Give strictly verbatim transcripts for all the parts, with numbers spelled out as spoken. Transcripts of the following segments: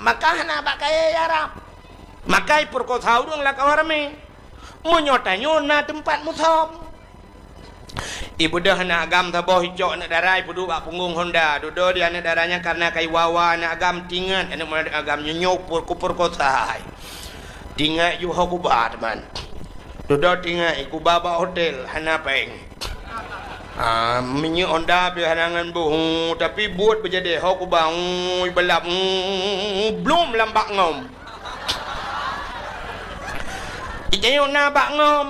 Maka hana bak kayée Arab. Maka ipeurkosa ureuëng lam kawan ramé. Meunyoe tanyoe na teumpat musöm. Ibeudôh aneuk agam saboh icok aneuk dara ipeuduek bak punggong honda. Dudoe di aneuk dara nyan kareuna ka iwa-wa aneuk agam, tingat aneuk agam nyoe nyoe peurekosa hai. Tingat ju ho kuba teuma. Dudoe tingat ikuba bak hotel hana péng. Ah, minyeuk honda pih hana ngon boh, tapi buet beujadeh ho kuba, ui, balap, blom lam bak ngom. Ijayok na bak ngom.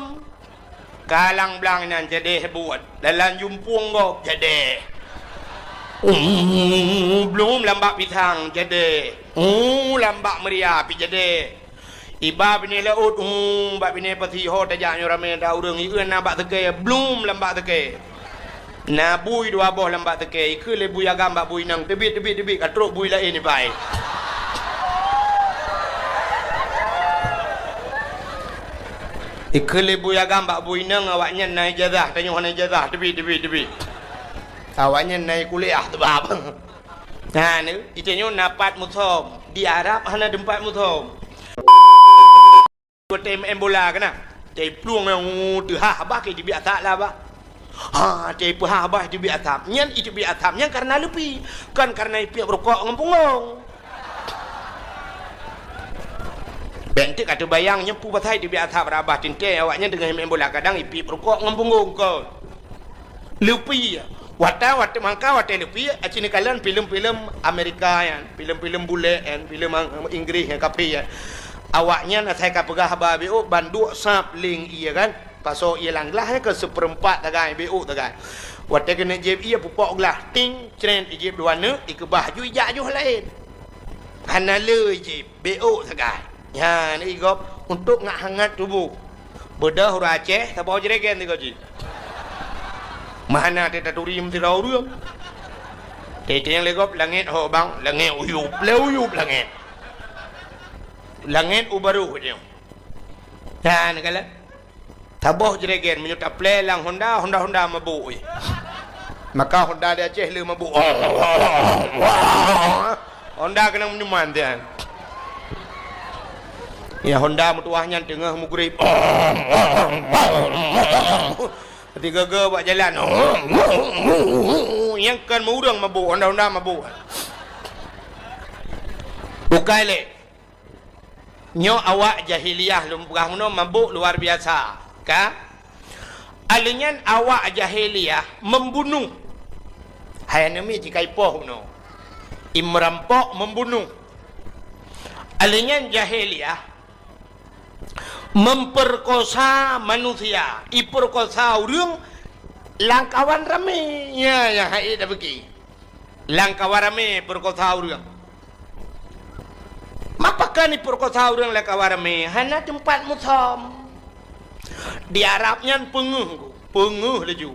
Kalang blang inan jadeh buet, dalam jumpung gob jadeh. Blom lam bak pisang jadeh. Lam bak meuria pih jadeh. Iba binéh laôt, uh, bak binéh pasi ho tajak nyoe ramé ata ureuëng, ié na bak seukée, blom lam bak seukée. Na bui dua boh lam bak seukée, ikheun lé bui agam bak bui inong, teubiet, teubiet, teubiet, ka trok bui laén iba. Ikheun lé bui agam bak bui inong, awaknyan na ijazah, tanyoe hana ijazah, teubiet, teubiet, teubiet. Awaknyan na kuliah teubab. Nah, ni, itanyoe na pat musöm. Di Arab hana teumpat musöm. Watée meu'en bola keunan. Teuh plueng nyang teuhah bah keu teubiet asap lah bah. Ha, teuh peuhah bah teubiet asap. Nyan teubiet asap nyan kareuna leupi, kon kareuna ipiep rukok ngon punggong. Bék enteuk ka teubayang nyoe peue pasai teubiet asap rabah teuntée awaknyan teungoh meu'en bola kadang ipiep rukok ngon punggong kon. Leupi. Watée, watée mangka, watée leupi, aci neukalon filem-filem Amerika nyan, filem-filem bulek nyan, filem Ang-, Inggris nyan, kafé nyan. Awaknyan asai ka peugah haba beuôk, ban duek sab ling ié kan. Pasoe ié lam glah nyan keu seupeurempat sagai, beuôk sagai. Watée keuneuk jieb ié pupok glah, ting, cret, ijieb dua neuk, ikeubah ju ijak joh laén. Hana le ijieb. Beuôk sagai. Nyan, i gob untuk ngat hangat tuboh. Beudôh ureuëng Aceh, saboh jregen sigoe jih. Meuhana teutaturi meusidroe ureuëng. Teuh-teuh nyang lé gob langét ho bang, langét uyueb, lé uyueb langét. Langét u barôh nyoe. Nyan, kalon. Saboh jregen meunyoe taplé lam honda, honda-honda mabôk, eh. Maka honda di Aceh le mabôk. Honda keunong minuman tian. Ya, honda meutuwah nyan teungoh meugrib. Tiga-ga bak jalan. Nyang kon meu ureuëng mabôk, honda-honda mabôk. Bukai lé. Nyoe awak jahiliyah lôn peugah meunoe mabôk luar biasa, ka? Alheuh nyan awak jahiliyah membunuh. Hai aneuk miet jikaipoh bunoe. Imerampok membunuh. Alheuh nyan jahiliyah memperkosa manusia, iperkosa ureuëng lam kawan ramé. Nya, nya hai tabeuki. Lam kawan ramé peurekosa ureuëng. Mapakon ipeureukosa ureuëng lam kawan ramé? Hana teumpat musöm. Di Arab nyan peungeuh, peungeuh laju.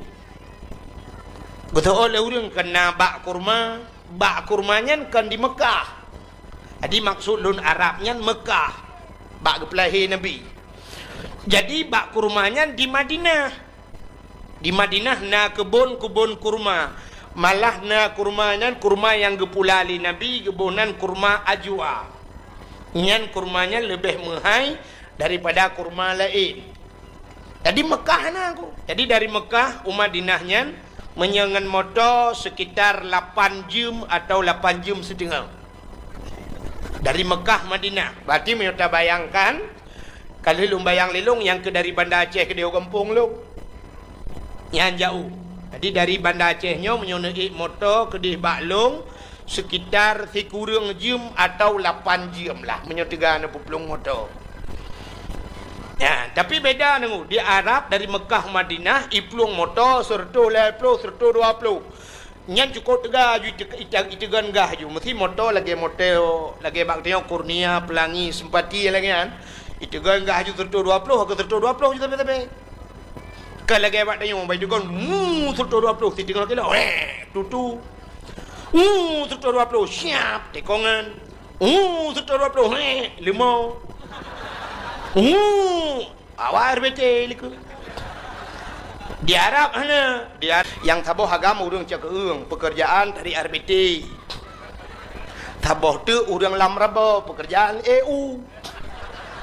Geuseuôt lé ureuëng keu na bak kurma, bak kurma nyan kon di Meukah. Jadi maksud lôn Arab nyan Meukah, bak geupeulahé Nabi. Jadi bak kurma nyan di Madinah. Di Madinah na keubon-keubon kurma. Malah na kurma nyan kurma nyang geupula lé Nabi, geuboh nan kurma ajwa. Nyan kurma nyan leubeh meuhai daripada kurma laén. Jadi Meukah na ku. Jadi dari Meukah u Madinah nyan meunyoe ngon moto sekitar lapan jeuem atau lapan jeuem siteungoh. Dari Meukah Madinah. Berarti meunyoe tabayangkan, ka lheueh lôn bayang lé lôn nyang keu dari Banda Aceh keudeh u gampông lôn. Nyan jaôh. Jadi dari Banda Aceh nyoe meunyoe neuék moto keudeh bak lôn sekitar sikureueng jeuem atau lapan jeuem lah meunyoe teuga neupeuplong moto. Nyan, tapi beda deungoe, di Arab dari Meukah Madinah iplueng moto seureutôh lhèe ploh, seureutôh dua ploh. Nyan cukôp teuga aju ite-, ite-, iteugon gah aju. Meusi moto lagèe moto, lagèe bak tanyoe Kurnia, Pelangi, Sempati lagèe nyan. Iteugon gah aju seureutôh dua ploh, ka seureutôh dua ploh aju sabe-sabe. Ka lagèe bak tanyoe, bak iteugon, mu, seureutôh dua ploh, siteungoh kilo, weh, tutu. Mu, seureutôh dua ploh, siap, tikongan. Mu, seureutôh dua ploh, weh, leumo. Mu, awai R B T likot. Di Arab hana. Di Ar-, nyang saboh agam ureueng cok keueung, pekerjaan dari R B T. Saboh teuk ureuëng lam rabo peukeurjaan E U.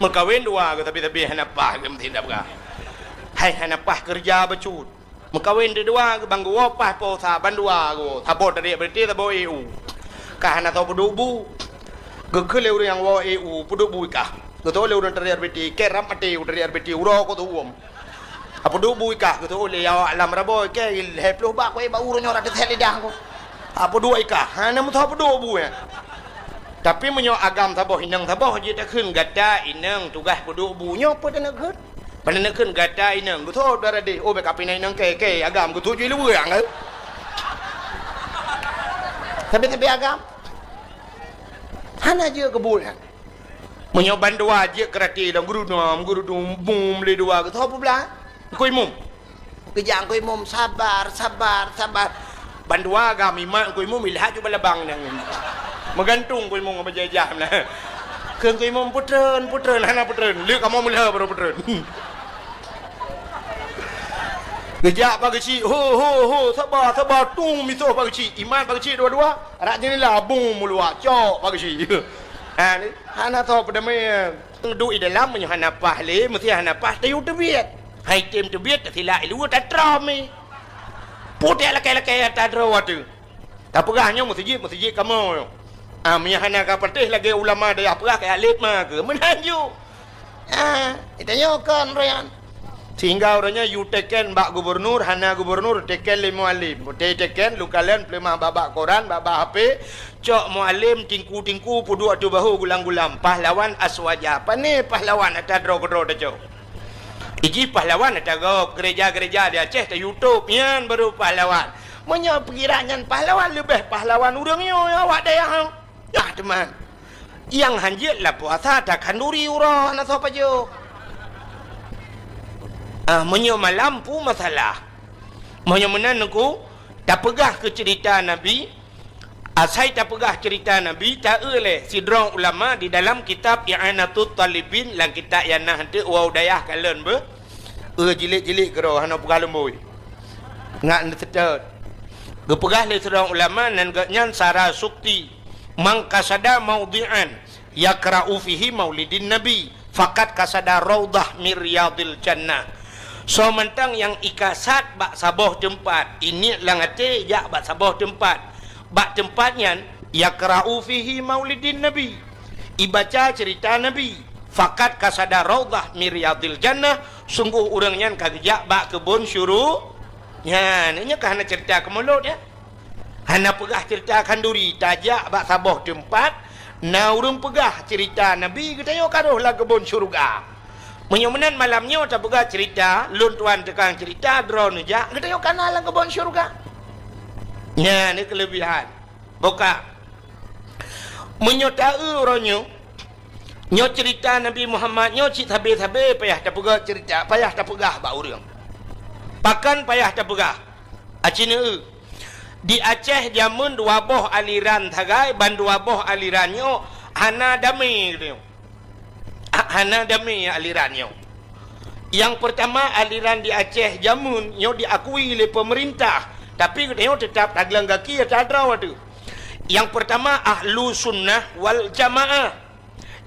Meukawen dua geuh, tapi-tapi hana paih geuh meusidab gah. Hai hana paih keureuja bacut. Meukawen teuk dua geuh, bang geuwoe paih po sa, ban dua geuh. Saboh tariek berarti saboh E U. Ka hana soe peuduek bu. Geukheun lé ureuëng nyang woe E U, peuduek bu i kah. Geutôh lé ureuëng tariek berarti, keu rab maté ureuëng tariek berarti, uroe ko tuwom. Apa duek bu i kah, geutôh lé awak lam rabo, keu lhèe ploh bak, keu bak uroe nyoe rata sét lidah ko. Apa duek i kah, hana meusoe apa duek bu, ya. Tapi meunyoe agam saboh inong saboh jih takheun gata inong tugaih peuduek bu nyoe peue taneuk kheun? Peue taneuk kheun gata inong? Geutôh dara deh, oh, bèk kapina inong kèe, kèe agam geutôh jih luweue, eh. Sabe-sabe agam. Hana jeuet keu buet, ya. Meunyoe bandua jeuet keurati lam geurunom, geurunom, bum, lé dua, geutôh peublah. Kui mum. Geujak Teungku Imum, "Sabar, sabar, sabar." Bandua gam imat Teungku Imum ilhat ju balabang nyan. Meugantung Teungku Imum ngon bajèe jam na. Kheun Teungku Imum, "Peutreun, peutreun," hana peutreun. Lheueh kamoe meulheueh baru peutreun. Geujak Pak Geuchik, "Ho, ho, ho, sabar, sabar," tung misoh Pak Geuchik. Imat Pak Geuchik dua-dua, rak jeunela bung meuluak, cok Pak Geuchik. Ha, ni, hana soe peudamé. Duek i dalam meunyoe hana paih lé, meusti hana paih tayue teubiet. Hai tem teubiet, tasilak i luwa tatrom i. Putéh lakèe-lakèe ata droe ateueh. Tapeugah nyoe meuseujid, meuseujid kamoe nyoe. Ah, meunyoe hana ka patéh lagèe ulama dayah peugah keu alit ma keu meunan ju. Ah, tanyoe kon royan. Sehingga uroe nyoe yue teken bak gubernur, hana gubernur teken lé mualim. Putéh teken, lukalon, peuleumah bak-bak koran, bak-bak H P, cok mualim tingku-tingku peuduek ateueh bahô gulam-gulam. Pahlawan aswaja. Pané pahlawan ata droe keudroe tacok. Ijih pahlawan ata gob, gereja-gereja di Aceh ta YouTube, nyan baru pahlawan. Meunyoe peukira nyan pahlawan, leubeh pahlawan ureuëng nyoe awak dayah. Nah, teuma. Nyang hanjeuet lam puasa takhanduri uroe na soe pajoh. Ah, meunyoe malam peue masalah. Meunyoe meunan Teungku, tapeugah keu ceurita Nabi, asai tapeugah ceurita Nabi, ta-eu lé sidroe ulama di dalam kitab I'anatut Talibin, lam kitab nyang na hanteuk wau dayah kalon beuh, eu jilid-jilid keudroe hana peugah lumbôi. Ngat neuseutôt. Geupeugah lé sidroe ulama nan gobnyan Sarasukti. "Man qasada maudhi'an yakra'u fihi maulidin nabi, faqad qasada raudhah min riyadil jannah." Soe mantong nyang ikasad bak saboh teumpat, iniet lam até jak bak saboh teumpat, bak teumpat nyan yakra'u fihi maulidin nabi, ibaca ceurita Nabi, faqad qasada raudhah min riyadil jannah, sunggoh ureuëng nyan ka geujak bak keubon syuru-, nyan, nyoe ka hana ceurita keu mulod, ya. Hana peugah ceurita khanduri, tajak bak saboh teumpat, na ureuëng peugah ceurita Nabi, geutanyoe ka rhoh lam keubon syeuruga. Meunyoe meunan malam nyoe tapeugah ceurita, lôn tuan tukang ceurita, droeneuh jak, geutanyoe ka na lam keubon syeuruga. Nyan ni keuleubihan. Boh ka. Meunyoe ta-eu uroe nyoe, nyoe ceurita Nabi Muhammad nyoe cit sabe-sabe payah tapeugah ceurita, payah tapeugah bak ureuëng. Pakon payah tapeugah? Aci neu-eu. Di Aceh jameun dua boh aliran sagai, ban dua boh aliran nyoe hana damé geutanyoe. Ha-, hana damé aliran nyoe. Nyang peurtama, aliran di Aceh jameun nyoe diakui lé peumeurintah, tapi geutanyoe teutab taglang gaki ata droe teuh. Nyang peurtama, Ahlu Sunnah wal Jamaah.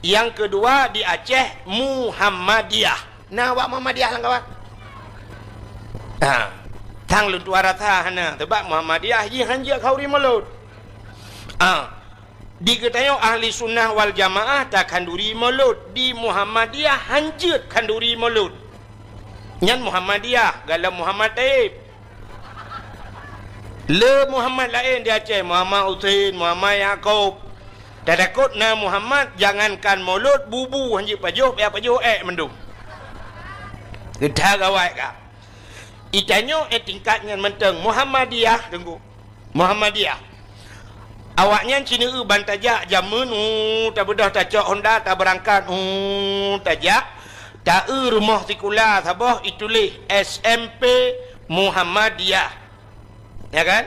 Nyang keudua di Aceh, Muhammadiyah. Na awak Muhammadiyah lam kawan? Ha. Sang lôn tuan rasa hana, sabab Muhammadiyah jih hanjeuet khanduri mulod. Ha. Di geutanyoe Ahli Sunnah wal Jamaah takhanduri mulod, di Muhammadiyah hanjeuet khanduri mulod. Nyan Muhammadiyah, galom Muhammad Taib. Le Muhammad laén di Aceh, Muhammad Husein, Muhammad Yakub. Tatakot na Muhammad, jangankan mulod, bubu hanjeuet pajoh, payah pajoh ék mandum. Geuda gawai ka. Itanyoe, eh, tingkat nyan mantong Muhammadiyah, Teungku. Muhammadiyah. Awaknyan ci neu-eu ban tajak jameun, uh, tabeudôh tacok honda, tabeurangkat, uh, tajak, ta-eu rumoh sikula saboh ituléh S M P Muhammadiyah. Ya kan?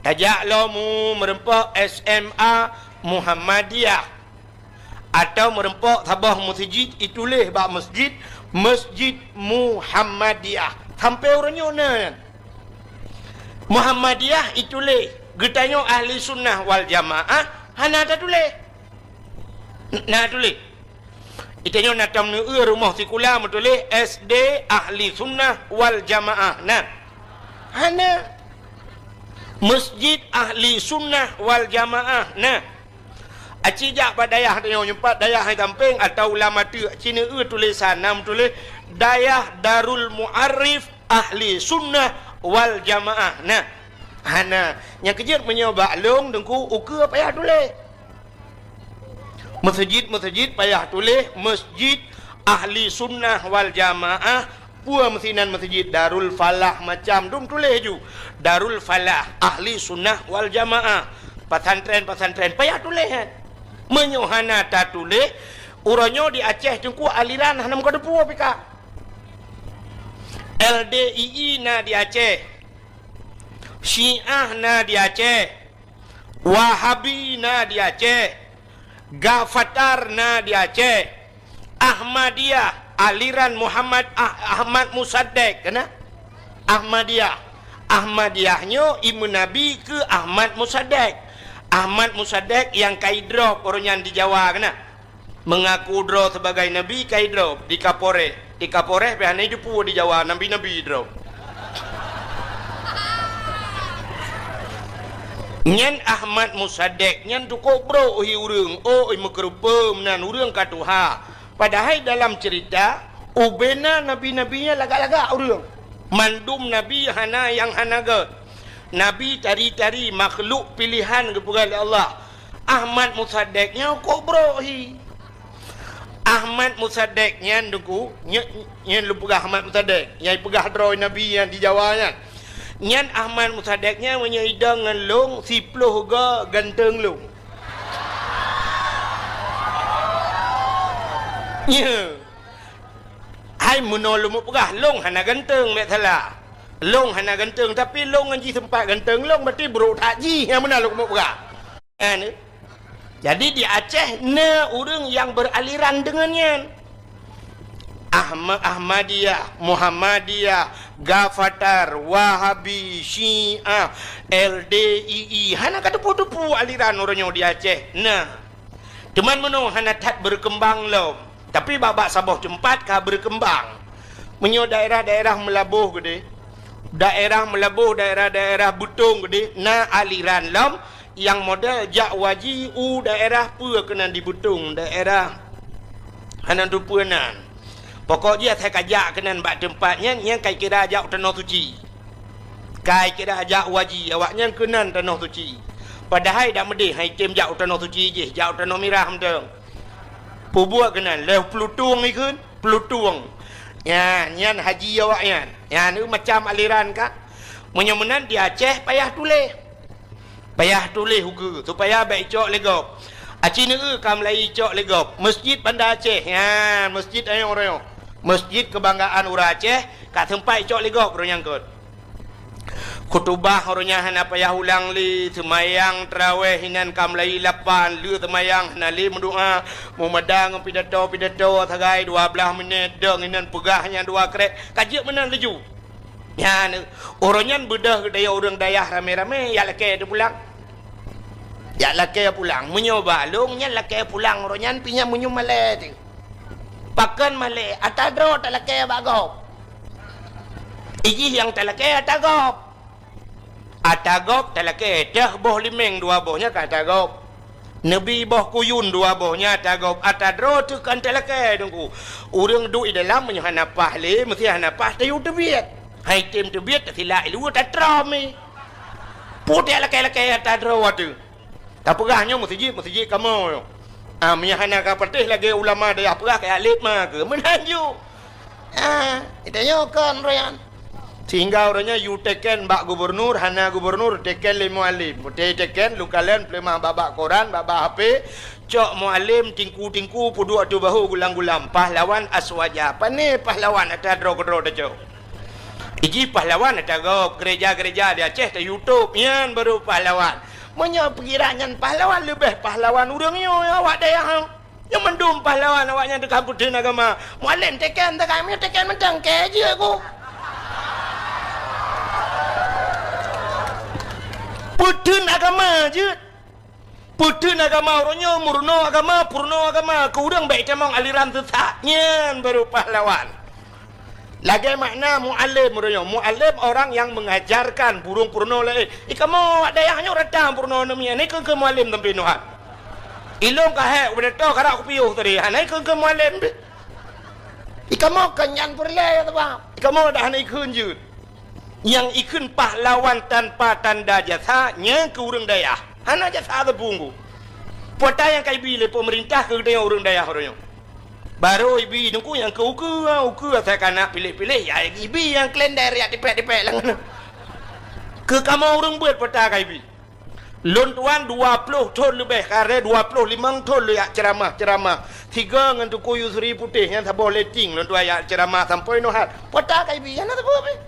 Tajak lom, uh, meureumpok S M A Muhammadiyah. Atawa meureumpok saboh meuseujid ituléh bak meuseujid, Masjid Muhammadiyah. Sampoe uroe nyoe na nyan. Muhammadiyah ituléh, geutanyoe Ahli Sunnah wal Jamaah Hana tatuléh. Na tuléh. Itanyoe na tom neueu rumoh sikula meutuléh S D Ahli Sunnah wal Jamaah. Na. Hana. Masjid Ahli Sunnah wal Jamaah. Na. Aci jak bak dayah tanyoe, nyoe pat dayah hai sampéng atau lam ateueh, aci neueu tulésan na meutuléh Dayah Darul Muarif Ahli Sunnah wal Jamaah. Na. Hana. Nyang keujeuet meunyoe bak lôn Teungku, ukeue payah tuléh. Meuseujid-meuseujid payah tuléh Masjid Ahli Sunnah wal Jamaah, peue meusinan meuseujid Darul Falah macam dum tuléh ju. Darul Falah Ahli Sunnah wal Jamaah. Pesantren-pesantren payah tuléh, kan? Meunyoe hana tatuléh, uroe nyoe di Aceh Teungku aliran hana meukeudeupu pih ka. L D I I na di Aceh. Syiah na di Aceh. Wahabi na di Aceh. Gafatar na di Aceh. Ahmadiyah, aliran Muhammad Ah-, Ahmad Musaddek, kena? Ahmadiyah. Ahmadiyah nyoe imeunabi keu Ahmad Musaddek. Ahmad Musaddek nyang ka idrop uroe nyan di Jawa, kena? Meungaku droe sebagai nabi ka idrop di Kapolres. Di Kapolres pih hana ideupu di Jawa, nabi-nabi droe. Nyan Ahmad Musaddek nyan tukok brok hi ureuëng, oi meukeureupeue meunan ureuëng ka tuha. Padahai dalam ceurita, ubena nabi-nabi nyan lagak-lagak ureuëng. Mandum nabi hana nyang hana gét. Nabi tari-tari makhluk pilihan geupeugah lé Allah. Ahmad Musaddek nyan kok brok hi. Ahmad Musaddek nyan Teungku, nyan, nyan lôn peugah Ahmad Musaddek, nyang peugah droe nabi nyan di Jawa nyan. Nyan Ahmad Musaddek nyan meunyoe idong ngon lôn, siploh go ganteng lôn. Nyo. Hai meunoe lôn peugah, lôn hana ganteng, bék salah. Lôn hana ganteng, tapi lôn ngon jih seumpat ganteng lôn, berarti brok that jih, nyang meunan lôn peugah. Kan? Jadi di Aceh na ureuëng nyang beraliran deungon nyan. Ahma-, Ahmadiyah, Muhammadiyah, Gafatar, Wahabi, Syiah, L D I I. Hana ka teupeue-teupeue aliran uroe nyoe di Aceh. Nah, teuma meunoe hana that berkembang lom. Tapi bak-bak saboh teumpat ka berkembang. Meunyoe daerah-daerah Meulaboh keudeh, daerah Meulaboh, daerah-daerah Beutong keudeh, na aliran lom nyang model jak waji u daerah peue keunan di Beutong, daerah hana teupeue nan. Pokok jih asai ka jak keunan bak teumpat nyan, nyan kai kira jak u Tanoh Suci. Kai kira jak waji awaknyan keunan Tanoh Suci. Padahai dak meudeh hai tem jak u Tanoh Suci jih, jak u Tanoh Mirah mantong. Peubuet keunan lheueh Peulutong ikheun, Peulutong. Nyan, nyan haji awaknyan. Nyan macam aliran ka. Meunyoe meunan di Aceh payah tuléh. Payah tuléh ukeue supaya bék icok lé gob. Aci neueu ka meulayeue icok lé gob. Masjid Banda Aceh. Nyan, masjid ayong uroe nyoe. Masjid kebanggaan ureuëng Aceh ka seumpat icok lé gob uroe nyang kot. Khutubah uroe nyan hana payah ulang lé, seumayang taraweh inan ka meulayeue lapan, lheueh seumayang hana lé meudoa, meumada ngon pidato-pidato sagai dua blaih minét, dong inan peugah nyang dua krek, ka jeuet meunan laju. Nyan, uroe nyan beudôh geutanyoe ureuëng dayah ramé-ramé, jak lakée teupulang. Jak lakée pulang. Meunyoe bak lôn nyan lakée pulang uroe nyan pih nyan meunyoe malée teuh. Pakon malée, ata droe talakée bak gob. Ijih nyang talakée ata gob. Ata gob talakée teuh boh limeng dua boh nyan ka ata gob. Neubi boh kuyun dua boh nyan ata gob. Ata droe teuh kan talakée Teungku. Ureuëng duek di dalam meunyoe hana paih lé, meusti hana paih tayue teubiet. Hai tem teubiet tasilak i luwa tatrom i. Putéh lakée-lakée ata droe teuh. Tapeugah nyoe meuseujid, meuseujid kamoe nyoe. Ah, meunyo hana ka patéh lagée ulama dayah peugah keu alet ma keu meunan ju. Ah, geutanyoe kon uroe nyan. Sehingga uroe nyan yue teken bak gubernur, hana gubernur teken lé mualim. Putéh teken, leukalon peuleumah bak-bak koran, bak-bak H P, cok mualim tingku-tingku peuduek ateueh bahô gulam-gulam. Pahlawan aswaja. Pané pahlawan ata droe keudroe tacok. Ijih pahlawan ata gob, gereja-gereja di Aceh ta YouTube, nyan baru pahlawan. Meunyoe pikiran nyan pahlawan, leubeh pahlawan ureuëng nyoe awak dayah. Nyoe mandum pahlawan awak nyan teuka peutheun agama. Mualem teken teuka, meunyoe teken mantong kée jeuet ku. Peutheun agama jeuet. Peuteun agama uroe nyoe, meurunoe agama, peurunoe agama, keu ureuëng bék tamong aliran sesat. Nyan baru pahlawan. Lagée makna mualem uroe nyoe. Mualem orang yang mengajarkan, burung peurunoe laén. Ikamoe awak dayah nyoe rata peurunoe neumia. Nai keu-keu mualem sampai nuhat. Ilong ka hék ubé toh karak kupiôh tadi. Ha, nai keu-keu mualem deh. Ikamoe kan nyan peureulée ya teuba. Ikamoe dah hana ikheun jeuet. Nyang ikheun pahlawan tanpa tanda jasa, nyang keu ureuëng dayah. Hana jasa teupunggu. Pota nyang ka ibi lé peumeurintah keu geutanyoe ureuëng dayah uroe nyoe. Barô ibi teungku nyang keu ukeue, ukeue asai kana piléh-piléh, ya ibi nyang kalender ya tipék-tipék lam. Keu kamoe ureuëng beuet pota ka ibi. Lôn tuan dua ploh thon leubeh, kareh dua ploh limong thon lôn jak ceuramah-ceuramah. Sigoe ngon Teungku Yusri Putéh nyan saboh letting lôn tuan jak ceuramah sampoe nyoe hat. Pota ka ibi, hana saboh pih.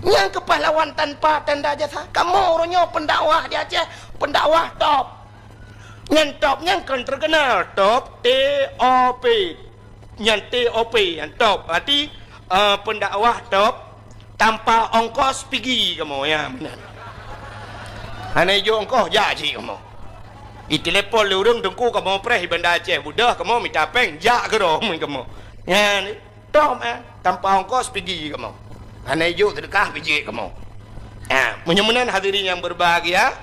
Nyang keu pahlawan tanpa tanda jasa. Kamoe uroe nyoe pendakwah di Aceh, pendakwah top. Nyan top nyan kon terkenal, top, T O P. Nyan T O P, nyan top. Berarti, eh, pendakwah top. Tanpa ongkos pigi kamoe, ya, meunan. Hana ijok ongkos, jak cit kamoe. Itelepon lé ureuëng teungku kamoe preh di Banda Aceh, beudôh kamoe mita péng, jak keudroe meukamoe. Nyan, tom, eh, tanpa ongkos pigi kamoe. Hana ijok seudeukah pijék kamoe. Ha, meunyoe meunan hadirin yang berbahagia,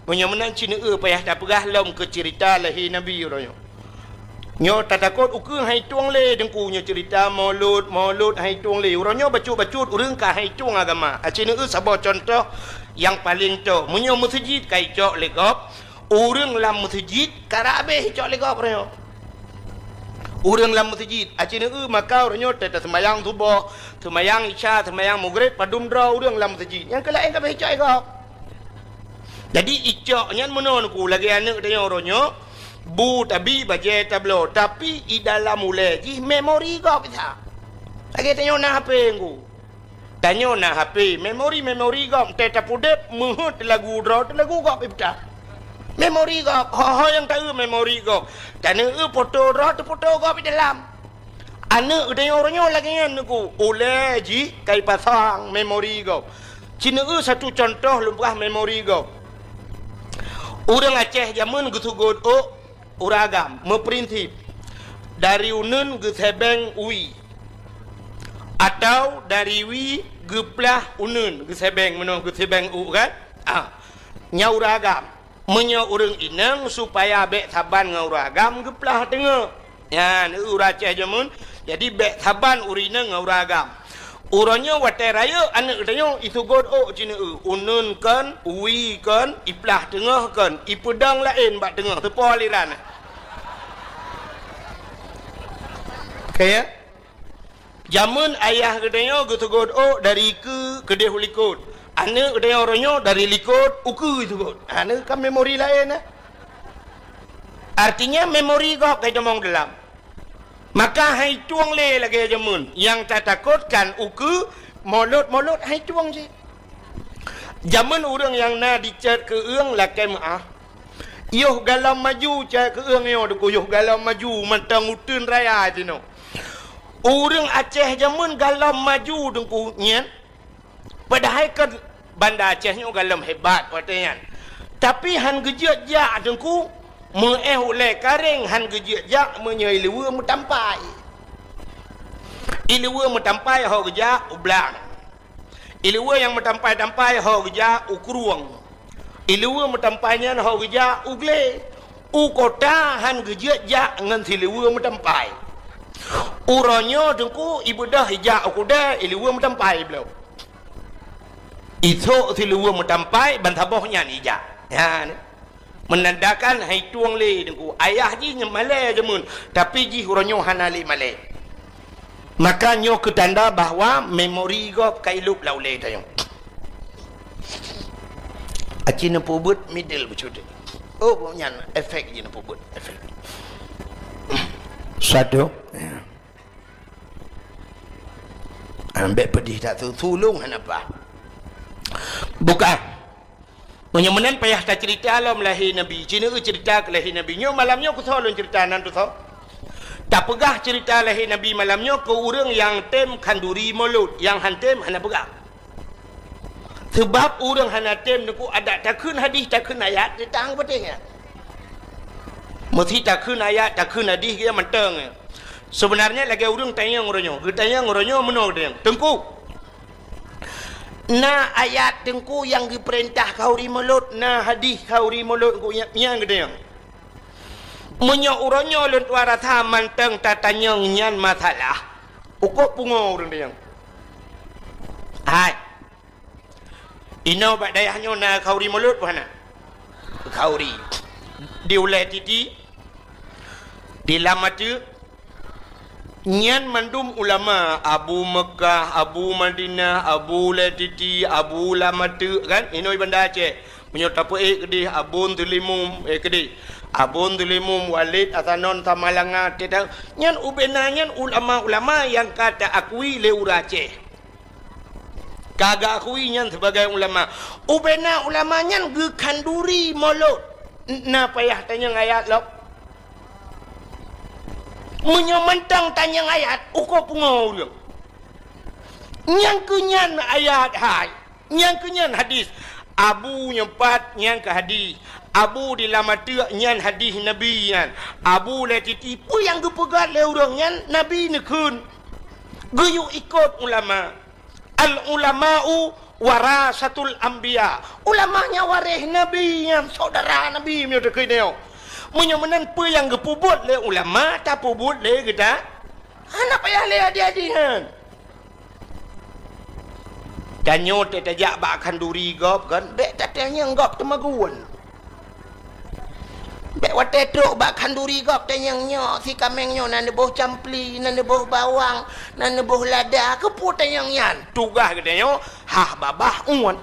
Meunyoe meunan ceuneue payah tapeugah lom keu ceurita lahé Nabi uroe nyoe. Nyoe tatakot ukeue han itueng lé teungku nyoe ceurita Maulud, Maulud han itueng lé. Uroe nyoe bacut-bacut ureuëng ka han itueng agama. Ceuneue saboh cuntoh nyang paleng toh. Meunyoe meuseujid ka icok lé gob, ureuëng lam meuseujid karab habéh icok lé gob uroe nyoe. Ureuëng lam meuseujid, ceuneue maka uroe nyoe teuh taseumayang suboh, seumayang isya, seumayang maghrib, padum droe ureuëng lam meuseujid. Nyang keu laén ka habéh icok lé gob. Jadi icok nyan meunoe teungku lagée aneuëk tanyoe uroe nyoe, bu tabi bajée tabloe, tapi i dalam ulée jih memori gob bisa. Lagée tanyoe na H P teungku. Tanyoe na H P, memori-memori gob, teuh tapeudeb meuheuet lagu droe teuh lagu gob ipeugah. Memori gob, ho-ho nyang taeu memori gob. Taneue foto droe teuh foto gob i dalam. Aneuëk geutanyoe uroe nyoe lagée nyan teungku, ulée jih ka ipasang memori gob. Ceuneue satu cuntoh lôn peugah memori gob. Ureuëng Aceh jameun geuseugot ôk uragam, meuprinsip dari uneuen geusebeng wie, atau dari wie geuplah uneuen geusebeng, meunoe geusebeng ôk kan? Ah, nyan uragam. Meunyoe ureuëng inong supaya bék saban ngon uragam geuplah teungoh. Nyan, ureuëng Aceh jameun. Jadi bék saban ureuëng inong ngon ureuëng agam. Uroe nyoe watée rayeuk aneuëk tanyoe iseugot ôk ceuneue, uneuen kon, wie kon, iplah teungoh kon, ipeudong laén bak teungoh, teupo aliran. Oke ya? Jameun ayah geutanyoe geuseugot ôk dari keue keudeh u likot. Aneuëk geutanyoe uroe nyoe dari likot u keue seugot. Aneuëk kan memori laén, eh? Artinya memori gob ka itamong dalam. Maka han itueng lé lagée jameun. Nyang tatakot kan u keue Maulud-Maulud han itueng cit. Jameun ureuëng nyang na dicet keu-eueng lakée meuáh. Yoh galom maju cit keu-eueng nyoe teungku, yoh galom maju mantong uteuen raya jinoe. Ureuëng Aceh jameun galom maju teungku nyan. Padahai kan Banda Aceh nyoe galom hebat watée nyan. Tapi han geujeuet jak teungku, meuéh ulée karéng han geujeuet jak meunyoe ileue meutampai. Ileue meutampai ho geujak u blang. Ileue nyang meutampai-tampai ho geujak u krueng. Ileue meutampai nyan ho geujak u glé. U kota han geujeuet jak ngon sileue meutampai. Uroe nyoe teungku ibeudôh ijak u keudée ileue meutampai bloe. Isok sileue meutampai ban saboh nyan ijak. Nyan. Meunandakan han itueng lé teungku. Ayah jih nyan malée jameun, tapi jih uroe nyoe hana lé malée. Maka nyoe keu tanda bahwa memori gob ka ilôb lam ulée tanyoe. Aci neupeubuet middle bacut. Oh, nyan efek jih neupeubuet efek. Satu. Ya. Ambek pedih tak tu, tulung hana apa. Bukan. Meunyoe meunan payah taceurita lom lahé Nabi. Cina eu ceurita keu lahé Nabi. Nyoe malam nyoe kusoe lôn ceurita nan tusoe. Tapeugah ceurita lahé Nabi malam nyoe keu ureuëng nyang tem khanduri mulod, nyang han tem hana peugah. Seubab ureuëng hana tem neukuk adat takheun hadih, takheun ayat, teuntang peudeh nyan. Meusi takheun ayat, takheun hadis geuh mantong. Sebenarnya lagèe ureueng tanyong uroe nyoe. Geutanyong uroe nyoe meunoe geuh, "Teungku, na ayat Teungku nyang geupeurintah khanduri mulod, na hadis khanduri mulod Teungku nyang, nyang geutanyong?" Meunyoe uroe nyoe lôn tuan rasa mantong tatanyong nyan masalah, ukoe pungo ureueng tanyong. Hai. Inoe bak dayah nyoe na khanduri mulod peue hana? Khanduri. Di Ulèe Titi, di Lam Ateuk, nyan mandum ulama, Abu Meukah, Abu Madinah, Abu Ulèe Titi, Abu Lam Ateuk, kan? Inoe di Banda Aceh. Meunyoe tapeuék keudeh Abon Teulimum, eh, keudeh. Abon Teulimum, Walid Hasanon Samalanga, teuta-, nyan ubena nyan ulama-ulama nyang ka taakui lé ureueng Aceh. Ka geuakui nyan sibagai ulama. Ubena ulama nyan geukhanduri mulod. N-, na payah tanyong ayat lom. Meunyoe mantong tanyong ayat, ukoe pungo ureueng. Nyang keu nyan ayat hai, nyang keu nyan hadis. Abu nyoe pat nyang keu hadis. Abu di Lam Ateuk nyan hadis Nabi nyan. Abu Ulèe Titi peue nyang geupeugah lé ureueng nyan Nabi neukheun. Geuyue ikot ulama. Al-ulama'u warasatul anbiya. Ulama nyan waréh Nabi, nyan syedara Nabi meunyoe takheun nyoe. Meunyoe meunan peue nyang geupeubuet lé ulama, tapeubuet lé geuta. Hana payah lé aji-aji nyan. Tanyoe teuh tajak bak khanduri gob kan, bèk tatanyong gob teumagun. Bèk watèe trok bak khanduri gob tanyong nyoe, si kaméng nyoe na neuboh campli, na neuboh bawang, na neuboh lada, keupeue tanyong nyan? Tugaih geutanyoe hah babah uet.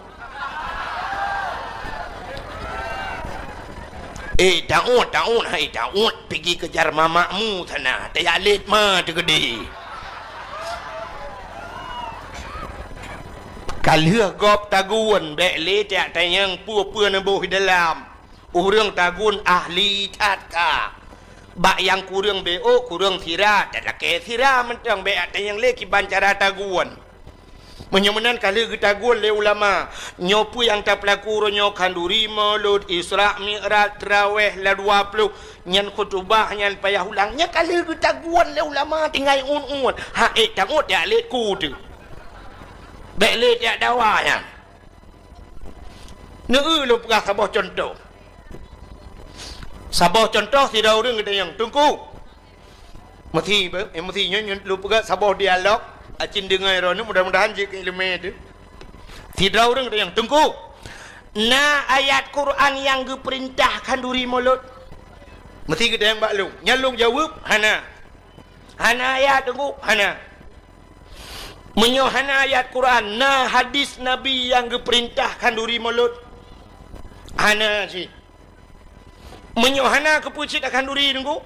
Eh, taôt, taôt, hai taôt, pigi keujar mamakmu sana, tajak lét ma teukeudi. Ka lheueh gob tagun, bèk lé tajak tanyong peue-peue neuboh di dalam. Ureueng tagun ahli that ka. Bak nyang kureueng beuôt, kureueng sira, talakèe sira mantong, bèk tanyong lé kiban cara tagun. Meunyoe meunan ka lheueh geutagun lé ulama, nyoe peue nyang tapeulaku uroe nyoe khanduri, mulod, Isra Mi'raj, traweh, la dua ploh, nyan khutubah, nyan payah ulang, nyan ka lheueh geutagun lé ulama tinggai uet-uet. Ha ék tangut jak lét ku teuh. Bèk lé jak dawa nyan. Neu-eu lôn peugah saboh cuntoh. Saboh cuntoh sidroe ureueng geutanyong, "Teungku." Meusi, eh, meusi nyoe, nyoe lôn peugah saboh dialog, acin deungoe droeneuh, mudah-mudahan jeuet keu ileumèe teuh. Sidroe ureueng geutanyong, "Teungku, na ayat Quran nyang geupeurintah khanduri mulod?" Meusi geutanyong bak lôn. Nyan lôn jaweueb, "Hana." "Hana ayat, Teungku?" "Hana." "Meunyoe hana ayat Quran, na hadis Nabi nyang geupeurintah khanduri mulod?" "Hana cit." "Meunyoe hana, keupeue cit takhanduri, Teungku?"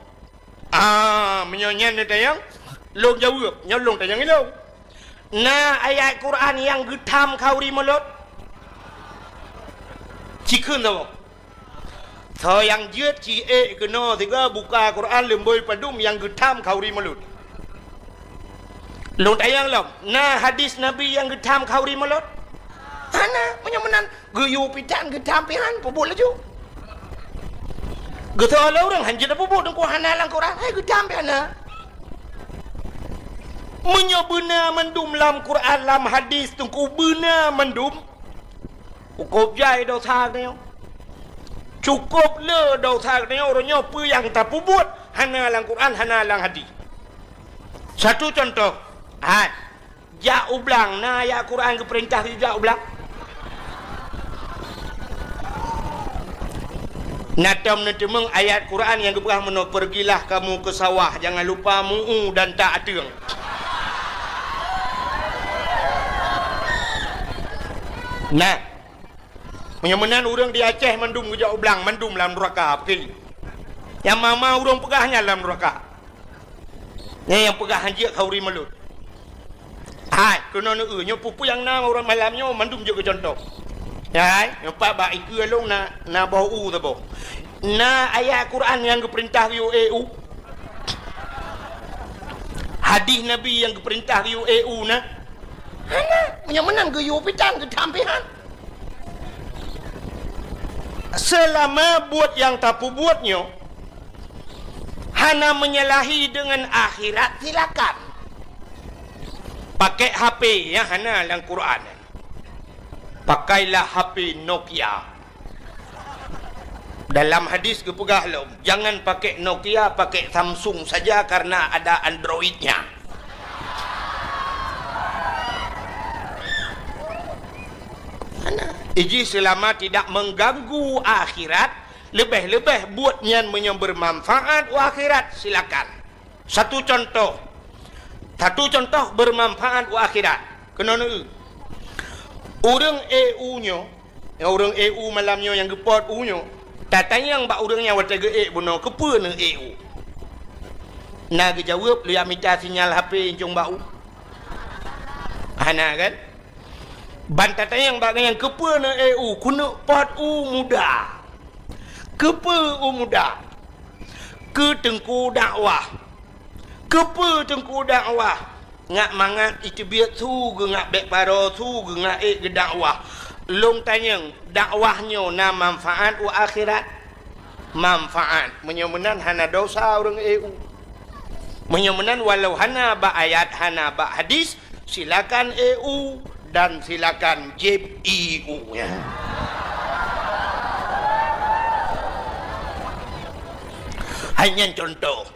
"Ah, meunyoe nyan neutanyong, lôn jaweueb, nyoe lôn tanyong ilôn. Na ayat Quran nyang geutham khanduri mulod?" Ci kheun saboh. Soe nyang jeuet ci ék keunoe sigoe buka Quran leumbôi padum nyang geutham khanduri mulod. Lôn tanyong lom, na hadis Nabi nyang geutham khanduri mulod? Hana, meunyoe meunan geuyue pitan geutham pih han, peubuet laju. Geutoe lé ureueng han jeuet peubuet, Teungku, hana lam Quran, hai geutham pih hana. Meunyoe beuna mandum lam Quran, lam hadis, Teungku, beuna mandum, Cukôp jai desya geutanyoe. Cukôp le desya geutanyoe, uroe nyoe peue nyang tapeubuet hana lam Quran, hana lam hadis. Satu contoh, hai, jak u blang, na ayat Quran geupeurintah jak u blang? Na tom neuteumeung ayat Quran nyang geupeugah meunoe, "Pergilah kamu ke sawah, jangan lupa mu'u dan tak ateueng." Nah, meunyoe meunan ureueng di Aceh mandum geujak u blang, mandum lam nuraka, peuki. Nyang ma-ma ureueng peugah nyan lam nuraka. Nyan nyang peugah hanjeuet khanduri mulod. Hai, keunoe neu-eu, nyoe peue-peue nyang na ureueng malam nyoe mandum jeuet keu contoh. Hai, nyoe pat bak ikeue lôn na, na boh u saboh. Na ayat Quran nyang geupeurintah geuyue ék u? Hadis Nabi nyang geupeurintah geuyue ék u na? Hana, meunyoe meunan geuyue pitan geutham pih han. Seulama buet nyang tapeubuet nyoe, Hana menyalahi deungon akhirat, silakan. Pakai H P nyang hana lam Quran. Pakailah H P Nokia. Dalam hadis geupeugah lom, "Jangan pakai Nokia, pakai Samsung saja karena ada Android-nya." Hana. Iji selama tidak mengganggu akhirat, leubeh-leubeh buet nyan meunyoe bermanfaat u akhirat, silakan. Satu contoh. Satu contoh bermanfaat u akhirat. Keunoe, ureuëng E U nyoe, ya, ureuëng E U malam nyoe nyang geupot u nyoe, tatanyong bak ureuëng nyan watée geuék bunoe, "Keupeue neuék u?" Na geujaweueb, "Lôn jak mita sinyal H P incong bak u." Hana kan? Ban tatanyong bak gobnyan, "Keupeue neuék u?" "Keuneuk pot u muda." "Keupeue u muda?" "Keu teungku dakwah." "Keupeue teungku dakwah?" "Ngat mangat iteubiet su, geungat bék paro su, geungat ék geudakwah." "Lôn tanyong, dakwah nyoe na manfaat u akhirat?" "Manfaat." Meunyoe meunan hana dosa ureuëng E U. Meunyoe meunan walau hana bak ayat, hana bak hadis, silakan E U dan silakan jieb I U nya. Hai nyan contoh.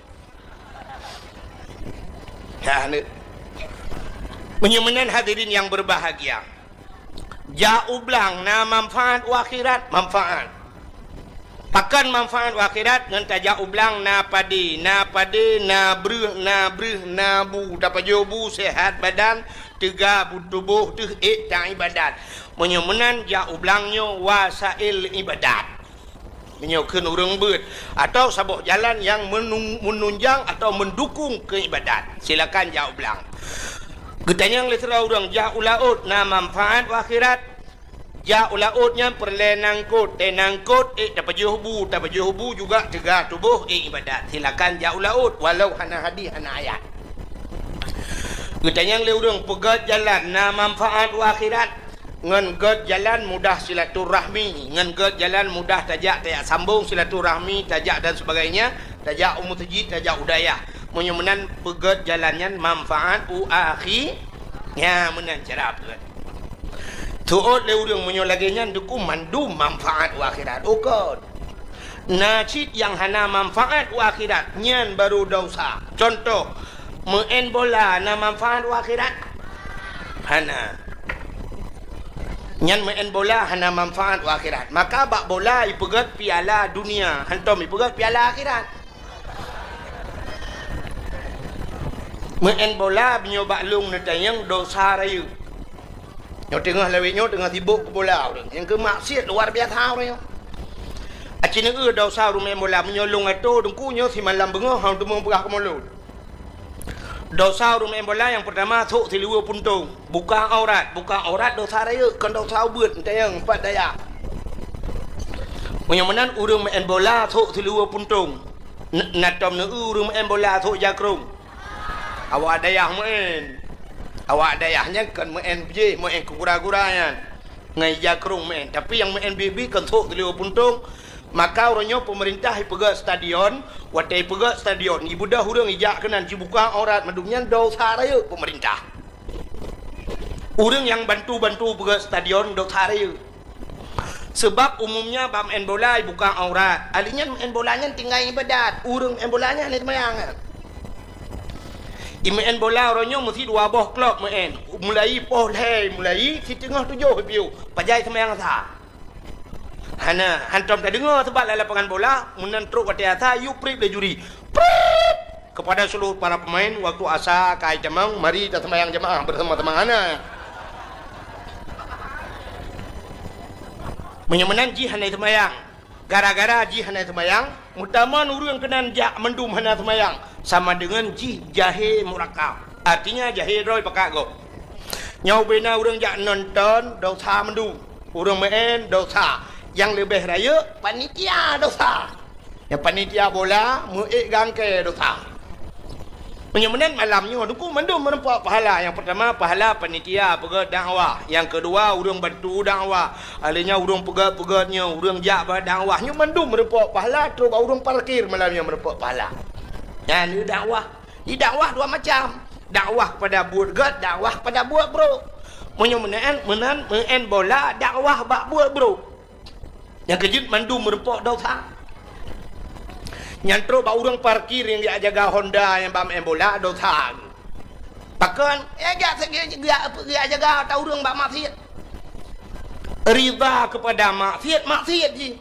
Ya, ni. Meunyoe meunan hadirin yang berbahagia, jak u blang na manfaat u akhirat, manfaat. Pakon manfaat u akhirat? Ngon tajak u blang na padé, na padé, na breueh, na breueh, na bu, tapajoh bu, sehat badan, teuga bu tuboh, teuh ék taibadat. Meunyoe meunan jak u blang nyoe wasail ibadat. Meunyoe kheun ureuëng beuet, atawa saboh jalan nyang menung-, menunjang atawa mendukung keu ibadat, silakan jak u blang. Geutanyong lé sidroe ureuëng, jak u laôt na manfaat u akhirat? Jak u laôt nyan peureulée nangkot, tée nangkot ék tapajoh bu, tapajoh bu juga teuga tuboh ék ibadat. Silakan jak u laôt walau hana hadis, hana ayat. Geutanyong lé ureuëng, peugét jalan na manfaat u akhirat? Ngon gét jalan mudah silaturahmi, ngon gét jalan mudah tajak, tajak sambong silaturahmi, tajak dan sebagainya, tajak u meuseujid, tajak u dayah. Meunyoe meunan peugét jalan nyan manfaat u akhi-, nya meunan cara peugét. Teuôt lé ureuëng meunyoe lagée nyan, deuku mandum manfaat u akhirat. Ukon. Na cit nyang hana manfaat u akhirat, nyan baru dosa. Contoh, meu'en bola na manfaat u akhirat? Hana. Nyan meu'en bola hana manfaat u akhirat. Maka bak bola ipeugét piala dunia, hantom ipeugét piala akhirat. Meu'en bola meunyoe bak lôn neutanyong dosa rayeuk. Nyoe teungoh lawét nyoe teungoh sibok keu bola ureuëng. Nyang keu maksiat luar biasa ureuëng nyoe. Aci neueu dosa ureuëng meu'en bola meunyoe lôn atô teungku nyoe simalam beungoh hana teumé peugah keu mulod. Dosa ureuëng meu'en bola nyang peurtama sôk siluweue puntông. Buka aurat, buka aurat dosa rayeuk, kon dosa ubeut, neutanyong pat dayah. Meunyoe meunan ureuëng meu'en bola sôk siluweue puntông. N-, na tom neueu ureuëng meu'en bola sôk jakrong. Awak dayah meu'en. Awak dayah nyan kon meu'en jih, meu'en keu gura-gura nyan. Ngon ija krong meu'en. Tapi nyang meu'en biet-biet kon sôk siluweue puntông. Maka uroe nyoe peumeurintah ipeugét stadion, watée ipeugét stadion, ibeudôh ureuëng ijak keunan jibuka aurat mandum nyan dosa rayeuk peumeurintah. Ureuëng nyang bantu-bantu peugét stadion dosa rayeuk. Seubab umumnya bak meu'en bola ibuka aurat. Ahli nyan meu'en bola nyan tinggai ibadat. Ureuëng meu'en bola nyan hana seumayang nyan. Imeu'en bola uroe nyoe meusi dua boh klok meu'en. Mulai poh lhée, mulai siteungoh tujoh piôh. Pajan seumayang sa. Hana, hantom tadeungoe seubab lam lapangan bola, meunan trok watée asa, yue prip lé juri. Prip! Kepada seluruh para pemain, waktu asa ka itamong, mari taseumayang jamaah bersama-sama. Hana. Meunyoe meunan jih hana seumayang. Gara-gara jih hana seumayang, meutamong ureuëng keunan jak mandum hana seumayang, sama deungon jih jahé murakab. Artinya jahé droe pakat gob. Nyoe ubena ureuëng jak nonton, dosa mandum. Ureuëng meu'en, dosa. Nyang leubeh rayeuk, panitia, dosa. Nyang panitia bola, meu'ék gangkée, dosa. Meunyoe meunan malam nyoe, deuku mandum meurumpok pahala. Nyang peurtama, pahala panitia peugét dakwah. Nyang keudua, ureuëng bantu dakwah. Ahli nyan ureuëng peugét-peugét nyoe, ureuëng jak bak dakwah. Nyoe mandum meurumpok pahala, trok bak ureuëng parkir malam nyoe meurumpok pahala. Nyan dakwah. Di dakwah dua macam. Dakwah kepada buet gét, dakwah kepada buet brok. Meunyoe meunan, meunan, meu'en bola, dakwah bak buet brok. Nyang keujeuet mandum meureumpok dosa. Nyan trok bak ureuëng parkir nyang geujak jaga Honda nyang bak meu'en bola, dosa. Pakon? Ya, geujak, geujak, geujak jaga ata ureuëng bak maksiet. Ridha kepada maksiet, maksiet jih.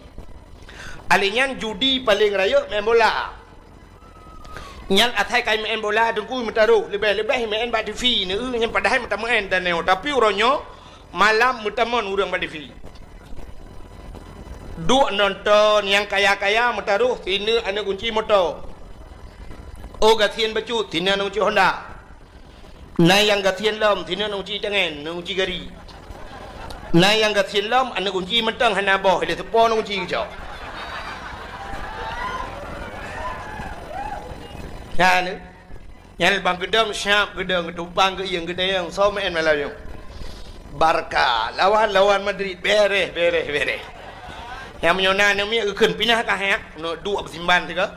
Alèh nyan judi paleng rayeuk meu'en bola. Nyan asai kai meu'en bola teungku meutaroh, leubeh-leubeh meu'en bak TV neu, nyan padahai meutameu'en tanyoe, tapi uroe nyoe malam meutamon ureuëng bak TV. Duek nonton nyang kaya-kaya meutaroh sineuk aneuëk gunci moto. Oh gasien bacut, sineuk aneuëk gunci Honda. Na nyang gasien lom, sineuk aneuëk gunci tangen, aneuëk gunci gari. Na nyang gasien lom, aneuëk gunci mantong hana boh, ilèe teupo aneuëk gunci geucok. Nyan, nyan bang geudong siap geudong, geutumpang geuieng geudayang, soe meu'en malam nyoe? Barca lawan, lawan Madrid, bereh, bereh, bereh. Nyang meunyoe na aneuëk miet geukheun pinah ka hek, nyoe duek beusimban sigoe.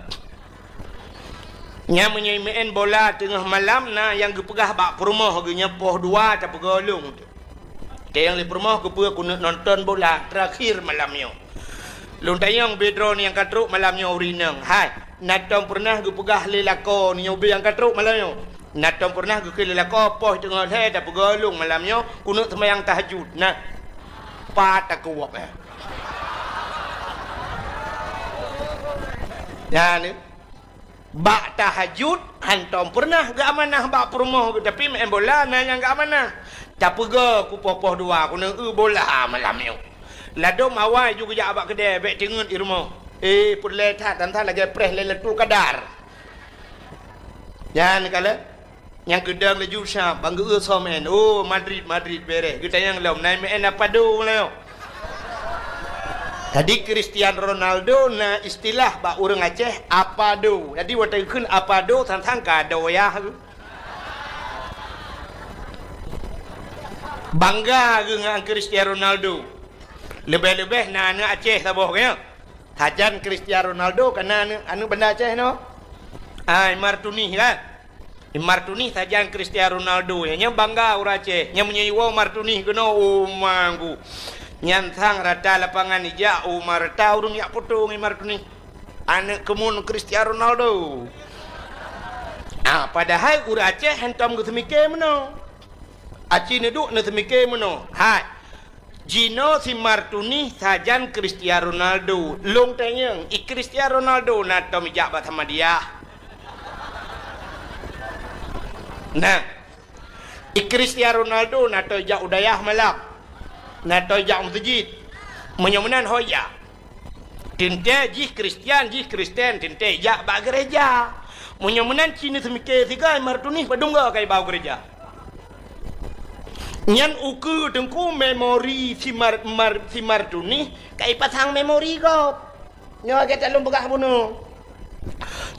Nyan meunyoe meu'en bola teungoh malam na nyang geupeugah bak peurumoh geuh nyan poh dua tapeugoe lôn. Teuh nyang lé peurumoh keupeue keuneuk nonton bola terakhir malam nyoe. Lôn tanyong bak droeneuh nyang ka trok malam nyoe ureuëng inong, hai, na tom peureunah geupeugah lé lakoe nyoe bak nyang ka trok malam nyoe? Na tom peureunah geukheun lé lakoe poh teungoh lhèe tapeugoe lôn malam nyoe keuneuk seumayang tahajud? Nah, pat takeuwok eh. Nyan, bak tahajud hantom peureunah geuamanah bak peurumoh geuh, tapi meu'en bola na nyang geuamanah. Tapeugoe kupoh-poh dua keuneuk eu bola malam nyoe. Ladôm awai ju geujak bak keudè bèk teungeut i rumoh. Eh, peureulèe that, tan-tan lagèe preh Lailatul Qadar. Nyan kalon. Nyang geudong laju siap, bang geu-eu soe meu'en. Oh, Madrid, Madrid, bereh. Geutanyong lom, na meu'en Apado nyoe? Jadi, Cristiano Ronaldo na istilah bak ureuëng Aceh, Apado. Jadi, watèe geukheun Apado, sang-sang ka doyah. Bangga geuh ngon Cristiano Ronaldo. Leubeh-leubeh na aneuëk Aceh saboh, kan? Sajan Cristiano Ronaldo ka na aneuëk, aneuëk Banda Aceh nyoe. Ah, Imar Tunih kan? Imar Tunih sajan Cristiano Ronaldo. Nyan, nyan bangga ureuëng Aceh. Nyan meunyoe iwoe Imar Tunih keunoe, oh manggu. Nyan sang rata lapangan ijak, oh ma rata ureuëng jak poto ngon Imar Tunih. Aneuëk keumun Cristiano Ronaldo. Ah, padahai ureuëng Aceh hantom geuseumike meunoe. Aci neuduek neuseumike meunoe. Hai. Jinoe si Imar Tunih sajan Cristiano Ronaldo. Lôn tanyong, i Cristiano Ronaldo na tom ijak bak Samadiyah? Nah, i Cristiano Ronaldo na tom ijak u dayah malam? Na tom ijak u meuseujid? Meunyoe meunan ho ijak. Teuntèe jih Kristian, jih Kristen, teuntèe ijak bak geureja. Meunyoe meunan ci neuseumike sigoe Imar Tunih padum goe ka iba u geureja. Nyan ukeue teungku memori si Mar-, Mar-, si Imar Tunih ka ipasang memori gob. Nyoe lagèe that lôn peugah bunoe.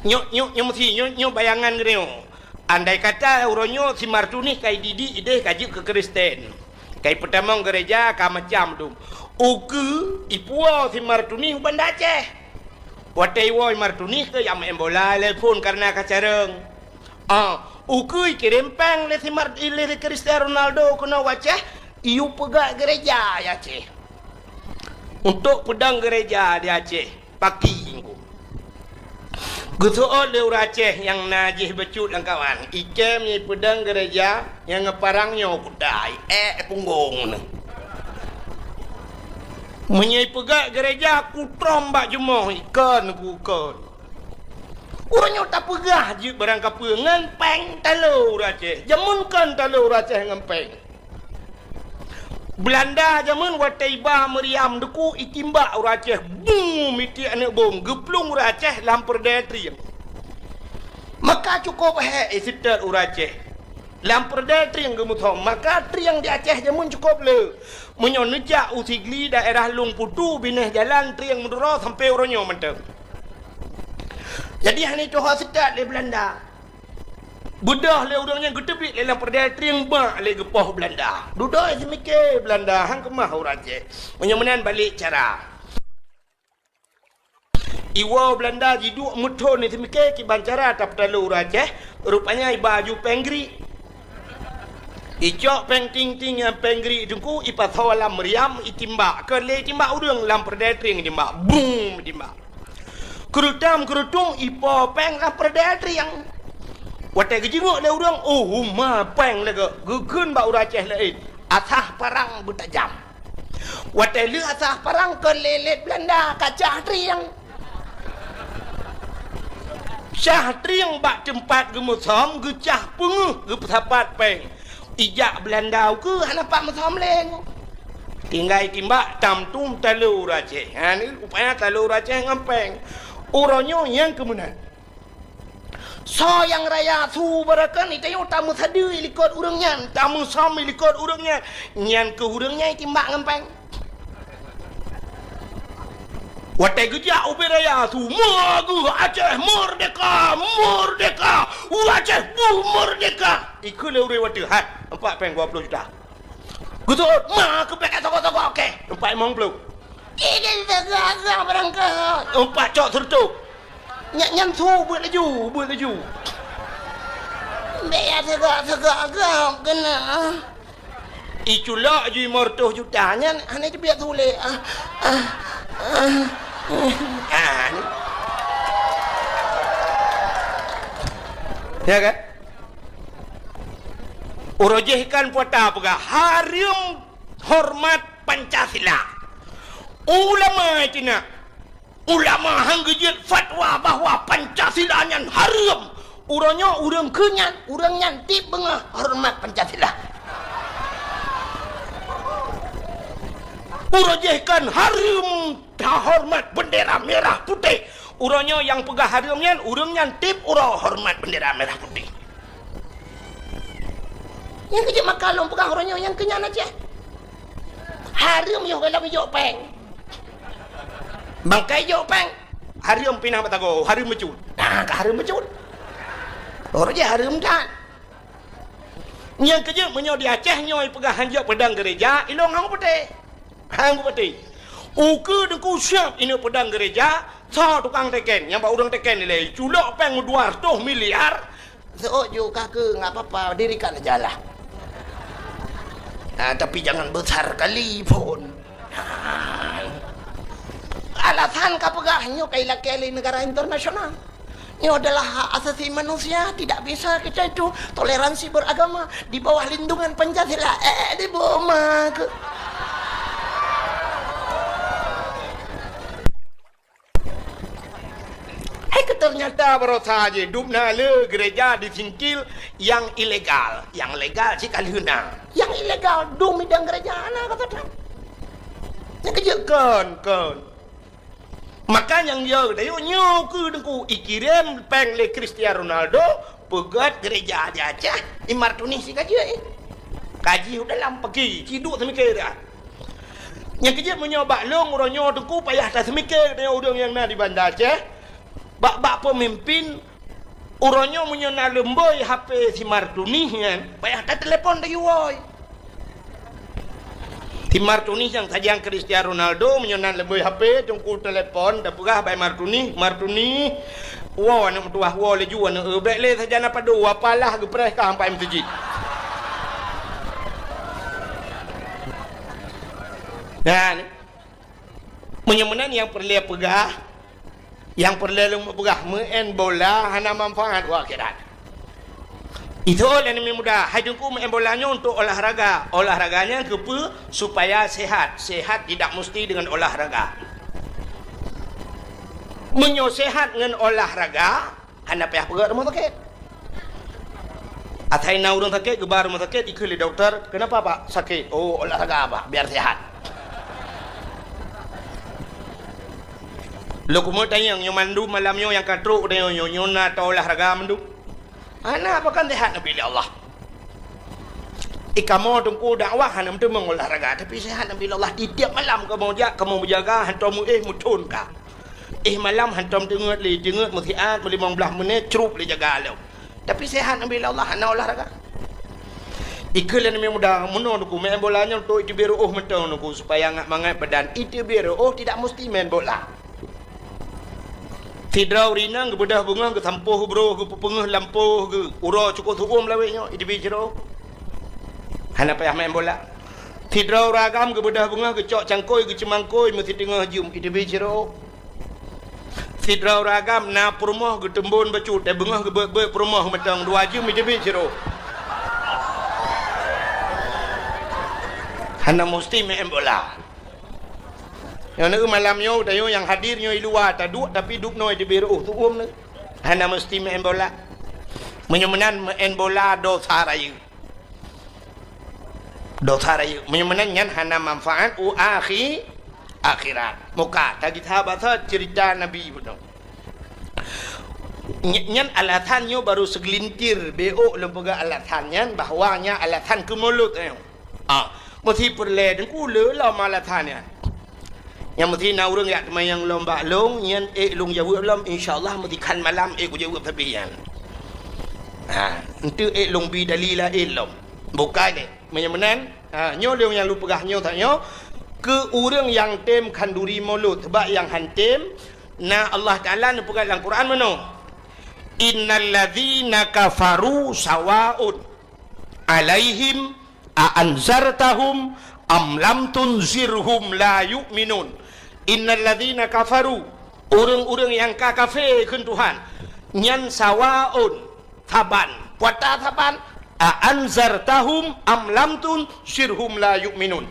Nyoe, nyoe, nyoe meusi, nyoe, nyoe bayangan geutanyoe. Andai kata uroe nyoe si Imar Tunih ka ididik idéh ka jeuet keu Kristen, ka ipeutamong geureja ka macam dum. Ukeue ipuwoe si Imar Tunih u Banda Aceh. Watèe iwoe Imar Tunih keu jak meu'en bola lé phon kareuna ka carông. Ah, ukeue ikirém péng lé si Mar-, lé Cristiano Ronaldo keunoe u Aceh, iyue peugöt geureja di Aceh. Untuk peudong geureja di Aceh, paki ingku. Geuseuôt lé ureueng Aceh nyang na jih bacut lam kawan, ikém nyoe peudong geureja nyang ngon parang nyoe kuda, ék punggong neuh. Meunyoe ipeugöt geureja, kutrom bak jumoh, ikon ku kon. Uroe nyoe tapeugah jeuet barang kapeue ngon péng talo ureueng Aceh. Jameun kon talo ureueng Aceh ngon péng. Beulanda jameun watèe iba meuriam deuku itimbak ureueng Aceh, bum, mitiek aneuk bom, geuplueng ureueng Aceh lam peureudèe trieng. Maka cukôp hék iseutôt ureueng Aceh. Lam peureudèe trieng geumusom, maka trieng di Aceh jameun cukôp le. Meunyoe neujak u Sigli daerah Lueng Putu binéh jalan trieng meuduro sampoe uroe nyoe mantong. Jadi hana tuha seutôt lé Beulanda. Beudôh lé ureueng nyan geuteubiet lé lam peureudèe trieng bak lé geupoh Beulanda. Dudoe seumiké Beulanda han keumah ureueng Aceh. Meunyoe meunan balek cara. Iwoe Beulanda jiduek meuthon, iseumiké kiban cara tapeutaloe ureuëng Aceh, rupanya iba aju péng grik. Icok péng ting-ting nyang péng grik Teungku, ipasoe lam meuriam, itimbak. Kon lé itimbak ureuëng, lam peureudèe trieng itimbak. Brum! Itimbak. Keurutam keurutung ipo péng lam peureudèe trieng. Watèe geujeungok lé ureuëng, oh, uma péng lagèe geukheun bak ureuëng Aceh laén, asah parang beutajam. Watèe lheueh asah parang, kon lé lét Beulanda ka cah trieng. Cah trieng bak teumpat geumeusom, geucah peungeuh, geupeusapat péng. Ijak Beulanda ukeue hana pat meusom lé. Tinggai timbak, tamtum taloe ureuëng Aceh. Ha, ni rupanya taloe ureuëng Aceh ngon péng. Uroe nyoe nyang keumeunan. Soe nyang raya su barokon, ita nyoe tameusadeue likot ureuëng nyan, tameusom likot ureuëng nyan. Nyan keuh ureuëng nyan itimbak ngon péng. Watèe geujak ubé raya su, "Meu'ah geuh Aceh merdeka, merdeka! Aceh merdeka!" Ikheun lé ureuëng watèe, "Hai, empat péng dua puluh juta." Geuseuôt, "Ma, keupeue ka togok-togok kèe?" "Empat limong ploh." "Ih, ka togok-togok barangkaho." "Empat cok seureutôh." "Nyan, nyan su, beuet laju, beuet laju." "Bèk ya togok-togok gob keunoe." Iculok ju limong reutôh juta nyan, hana jibiet su lé. Ah, ah, ah, ah. Ya kan? Uroe jéh kan puata peugah, hareuem horeumat Pancasila. Ulama cina, ulama han geujeuet fatwa bahwa Pancasila nyan hareuem. Uroe nyoe ureuëng keu nyan, ureuëng nyan tieb beungoh horeumat Pancasila. Uroe jéh kan hareuem tahoreumat bendera merah putéh. Uroe nyoe nyang peugah hareuem nyan, ureuëng nyan tieb uroe horeumat bendera merah putéh. Nyang keu jeuet maka lôn peugah uroe nyoe nyang keu nyan Aceh. Hareuem yoh goh lom ijok péng. Bangkai jok péng. Hareuem pinah batago, hareuem meucut. Nah, ka hareuem meucut. Uroe jéh hareuem that. Nyang keu jeuet meunyoe di Aceh nyoe peugah han jok peudong gereja, ilong han putéh. Han geupeuteuh. Ukeue Teungku siab ineuk peudong gereja, soe tukang teken, nyang bak ureuëng teken ilèe, culok péng dua reutôh miliar. Seuôt ju ka keu, nggak apa-apa, dirikan aja lah. Ah, tapi jangan besar kali pun. Ah. Alasan ka peugah nyoe ka ilakèe lé negara internasional. Nyoe adalah hak asasi manusia, tidak bisa kita itu toleransi beragama di bawah lindungan Pancasila. Eh, di boma ke? Eh, ternyata barosa je dum na le gereja di Singkil yang ilegal. Yang legal cit ka lheueh na. Yang ilegal dum idang gereja na kata. Nyang keu jeuet kon, kon. Maka nyang yo dayok nyoe keu Teungku ikirém péng lé Cristiano Ronaldo, peugöt gereja di Aceh, i Martunih si ka jeuet. Kaji u dalam pagi, ci duek seumiké dah. Nyang keu jeuet meunyoe bak lôn uroe nyoe Teungku payah taseumiké geutanyoe ureuëng nyang na di Banda Aceh, bak-bak peumimpin. Uroe nyoe meunyoe na leumboi H P si Martunih nyan, payah tateulepon tayue woe. Si Martunih nyang sajan Cristiano Ronaldo, meunyoe na leumboi H P, Teungku teulepon, tapeugah bak Martunih, "Martunih, woe aneuk meutuwah, woe laju aneuk eu, bèk lé sajan na padum, apalah geupreh ka ampai meuseujid." Nah, meunyoe meunan nyang peureulèe peugah, nyang peureulèe lôn peugah, meu'en bola hana manfaat u akhirat. Itu lé aneuk muda, hai Teungku meu'en bola nyoe untuk olahraga. Olahraga nyan keupeue? Supaya sehat. Sehat tidak mesti dengan olahraga. Meunyoe sehat ngon olahraga, hana payah peugöt rumoh sakét. Asai na ureuëng sakét, geuba rumoh sakét, ikheun lé dokto, "Kenapa, Pak, sakit?" "Oh, olahraga, Pak, biar sehat." Lôn keumeung tanyong, nyoe mandum malam nyoe nyang ka trok tanyong nyoe, nyoe na tao olahraga mandum? Hana, pakon sehat neubi lé Allah. I kamoe Teungku dakwah hana meuteumong olahraga, tapi sehat neubi lé Allah. Tiep-tiep malam kamoe jak, kamoe meujaga, hantom meuéh meuthon ka. Éh malam hantom teungeut lé, teungeut meusiat meulimong blaih menit, crup lé jaga lom. Tapi sehat neubi lé Allah, hana olahraga. Ikheun lé aneuk muda, meunoe Teungku, main bola nyoe untuk iteubiet reuôh mantong Teungku, supaya ngat mangat badan. Iteubiet reuôh tidak mesti main bola. Sidroe ureueng inong geubeudôh beungoh, geusampôh broh, geupeupeungeuh lampôh, geu-, uroe cukôp seuuem lawét nyoe, iteubiet sidroe. Hana payah maén bola. Sidroe ureueng agam geubeudôh beungoh, geucok cangkôi, geuceumangkôi, meusiteungoh jeuem, iteubiet sidroe. Sidroe ureueng agam na peurumoh, geuteumbon bacut, dan beungoh geubeuet-beuet peurumoh mantong, dua jeuem, iteubiet sidroe. Hana musti maén bola. Nyoe neueu malam nyoe, tanyoe nyang hadir nyoe i luwa taduek, tapi dubnoe teubiet reuôh seuuem nyoe. Hana musti maén bola. Meunyoe meunan maén bola dosa rayeuk. Dosa rayeuk. Meunyoe meunan nyan hana manfaat u akhi-, akhirat. Muka, tagita basa cerita Nabi bunoe. Ny-, nyan alasan nyoe baru segelintir, beuôk lôn peugah alasan nyan, bahwa nyan alasan keu mulod nyoe. Ah, meusi peureulée Teungku le lom alasan nyan. Nyang meusi na ureuëng jak teumayang lom bak lôn, nyan ék lôn jaweueb lom, insya Allah meusi khan malam ék kujaweueb sabe nyan. Ha, enteuk ék lôn bi dali laén lom. Bukai lé. Meunyoe meunan, ha, nyoe lôn nyang lôn peugah nyoe that nyoe, keu ureuëng nyang tem khanduri mulod, sabab nyang han tem, na Allah Taala neupeugah lam Quran meunoe, "Innal ladzina kafaru sawaun alaihim a anzartahum am lam tunzirhum la yu'minun." Innal ladzina kafaru, ureuëng-ureuëng nyang ka kafé kheun Tuhan, nyan sawaun, saban, puata saban, a anzartahum am lam tunzirhum la yu'minun.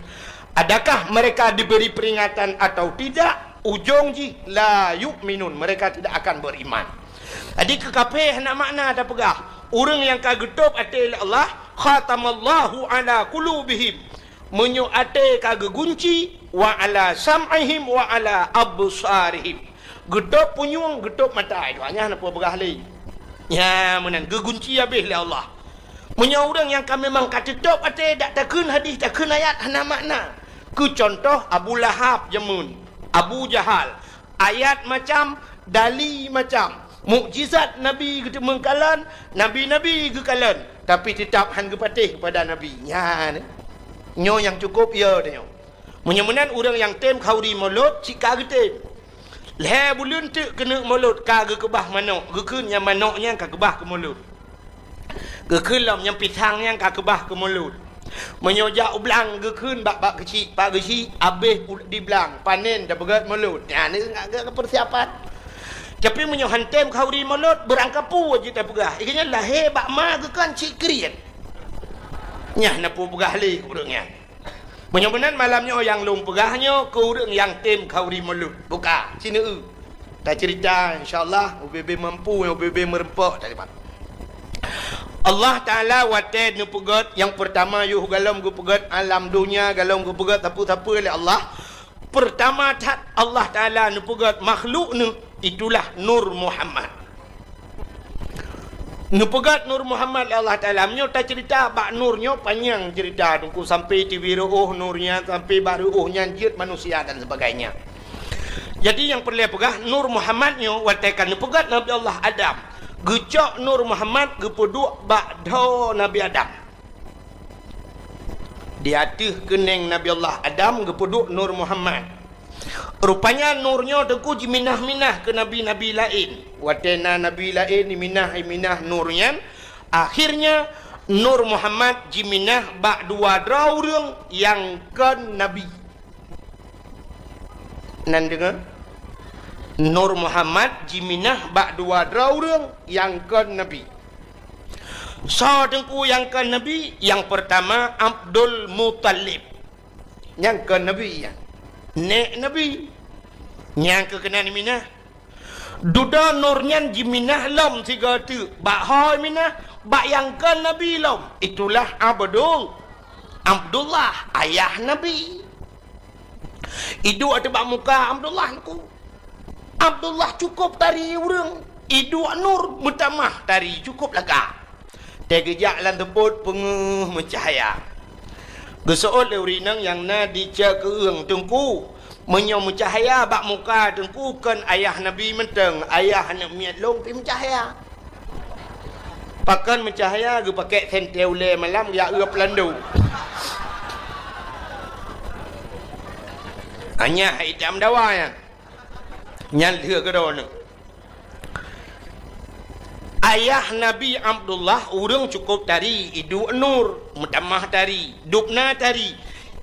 Adakah mereka diberi peringatan atau tidak, ujong jih la yu'minun, mereka tidak akan beriman. Jadi keu kafé hana makna tapeugah, ureuëng nyang ka geutôb até lé Allah, khatamallahu ala qulubihim, meunyoe até ka geugunci, wa ala sam'ihim wa ala absarihim, geutôb punyueng, geutôb mata, itu hanya hana peue peugah lé. Nya meunan geugunci habéh lé Allah. Meunyoe ureuëng nyang ka memang ka teutôb até, dak takheun hadis, takheun ayat, hana makna. Keu contoh Abu Lahab jameun, Abu Jahal, ayat macam, dali macam, mukjizat Nabi geuteumeung kalon, nabi-nabi geukalon, tapi teutap han geupatéh keupada Nabi. Nyan, nyoe nyang cukôp yo tanyoe. Meunyoe meunan ureuëng nyang tem khanduri mulod cit ka geutem. Lhée buleuen teuk keuneuk mulod ka geukeubah manok, geukheun nyang manok nyan ka keubah keu mulod. Geukheun lom nyang pisang nyan ka keubah keu mulod. Meunyoe jak u blang geukheun bak, bak keuchik, bak keuchik, habéh u-, di blang, panen tapeugét mulod. Nyan ngat geupeursiapan. Tapi meunyoe han tem khanduri mulod, beurangkapeue jih tapeugah. Ikeu nyan lahé bak ma geukheun cit kriet. Nyan na peue peugah lé ureuëng nyan. Meunyoe meunan malam nyoe nyang lôn peugah nyoe keu ureuëng nyang tem khanduri mulod. Buka, sineue. Taceurita, insya Allah, ubé-bé mampu, ubé-bé meureumpok tadi, Pak. Allah Taala watée neupeugét nyang peurtama yoh galom geupeugét alam donya, galom geupeugét sapeue-sapeue lé Allah. Peurtama that Allah Taala neupeugét makhluk neuh, itulah Nur Muhammad. Neupeugét Nur Muhammad lé Allah Taala. Meunyoe taceurita bak Nur nyoe panyang ceurita, Teungku, sampai tibi reuôh Nur nyan, sampai bak reuôh nyan jeuet manusia dan sebagainya. Jadi nyang peureulée peugah, Nur Muhammad nyoe watée ka neupeugét Nabi Allah Adam, geucok Nur Muhammad geupeuduek bak dhoe Nabi Adam. Di ateueh keunéng Nabi Allah Adam geupeuduek Nur Muhammad. Rupanya Nur nyoe Teungku jiminah-minah keu nabi-nabi laén. Watée na nabi laén jiminah-minah Nur nyan, akhirnya Nur Muhammad jiminah bak dua droe ureuëng nyang kon nabi. Nan deungoe, Nur Muhammad jiminah bak dua droe ureuëng nyang kon nabi. Soe Teungku nyang kon nabi? Nyang peurtama Abdul Muthalib. Nyang kon nabi nyan. Nék nabi. Nyang keu keunan minah. Dudoe Nur nyan jiminah lom sigoe teuk. Bak ho minah, bak nyang kon nabi lom. Itulah Abdul, Abdullah, ayah nabi. Iduek ateueh bak muka Abdullah Teungku. Abdullah cukôp tari ureuëng. Iduek Nur meutamah tari cukôp lagak. Teugeujak lam teupot peungeuh meucahya. Geuseuôt lé ureuëng inong nyang na di ceue keueueng, "Teungku, meunyoe meucahya bak muka Teungku kon ayah Nabi mantong, ayah aneuëk miet lôn pih meucahya." Pakon meucahya? Geupakèk sentée ulée malam geujak eu peulando. Anyah itam dawa nyan. Nyan lheueh keudroe nyoe. Ayah Nabi Abdullah ureuëng cukôp tari, iduek nur, meutamah tari, dubna tari.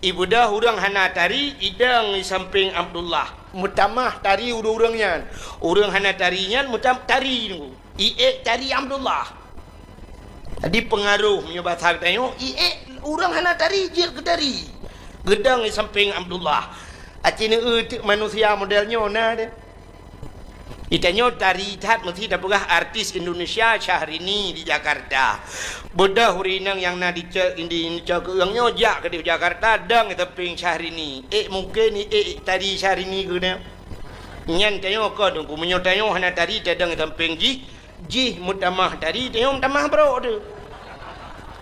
Ibeudôh ureuëng hana tari, idong di sampéng Abdullah, meutamah tari ureuëng-ureuëng nyan. Ureuëng hana tari nyan meutam-, tari nunggu. Iék tari Abdullah. Jadi peungaroh meunyoe basa geutanyoe, iék ureuëng hana tari jeuet keu tari. Geudong di sampéng Abdullah. Aci neueu teuk manusia model nyoe na deh. Geutanyoe tari that meusti tapeugah artis Indonesia Syahrini di Jakarta. Beudôh ureuëng inong nyang na di ce-, di, di cok keueung nyoe jak keudeh Jakarta dong di sampéng Syahrini. Ék mungken iék tari Syahrini keunoe. Nyan tanyoe kon, meunyoe tanyoe hana tari tadong di sampéng jih, jih meutamah tari, tanyoe meutamah brok teuh.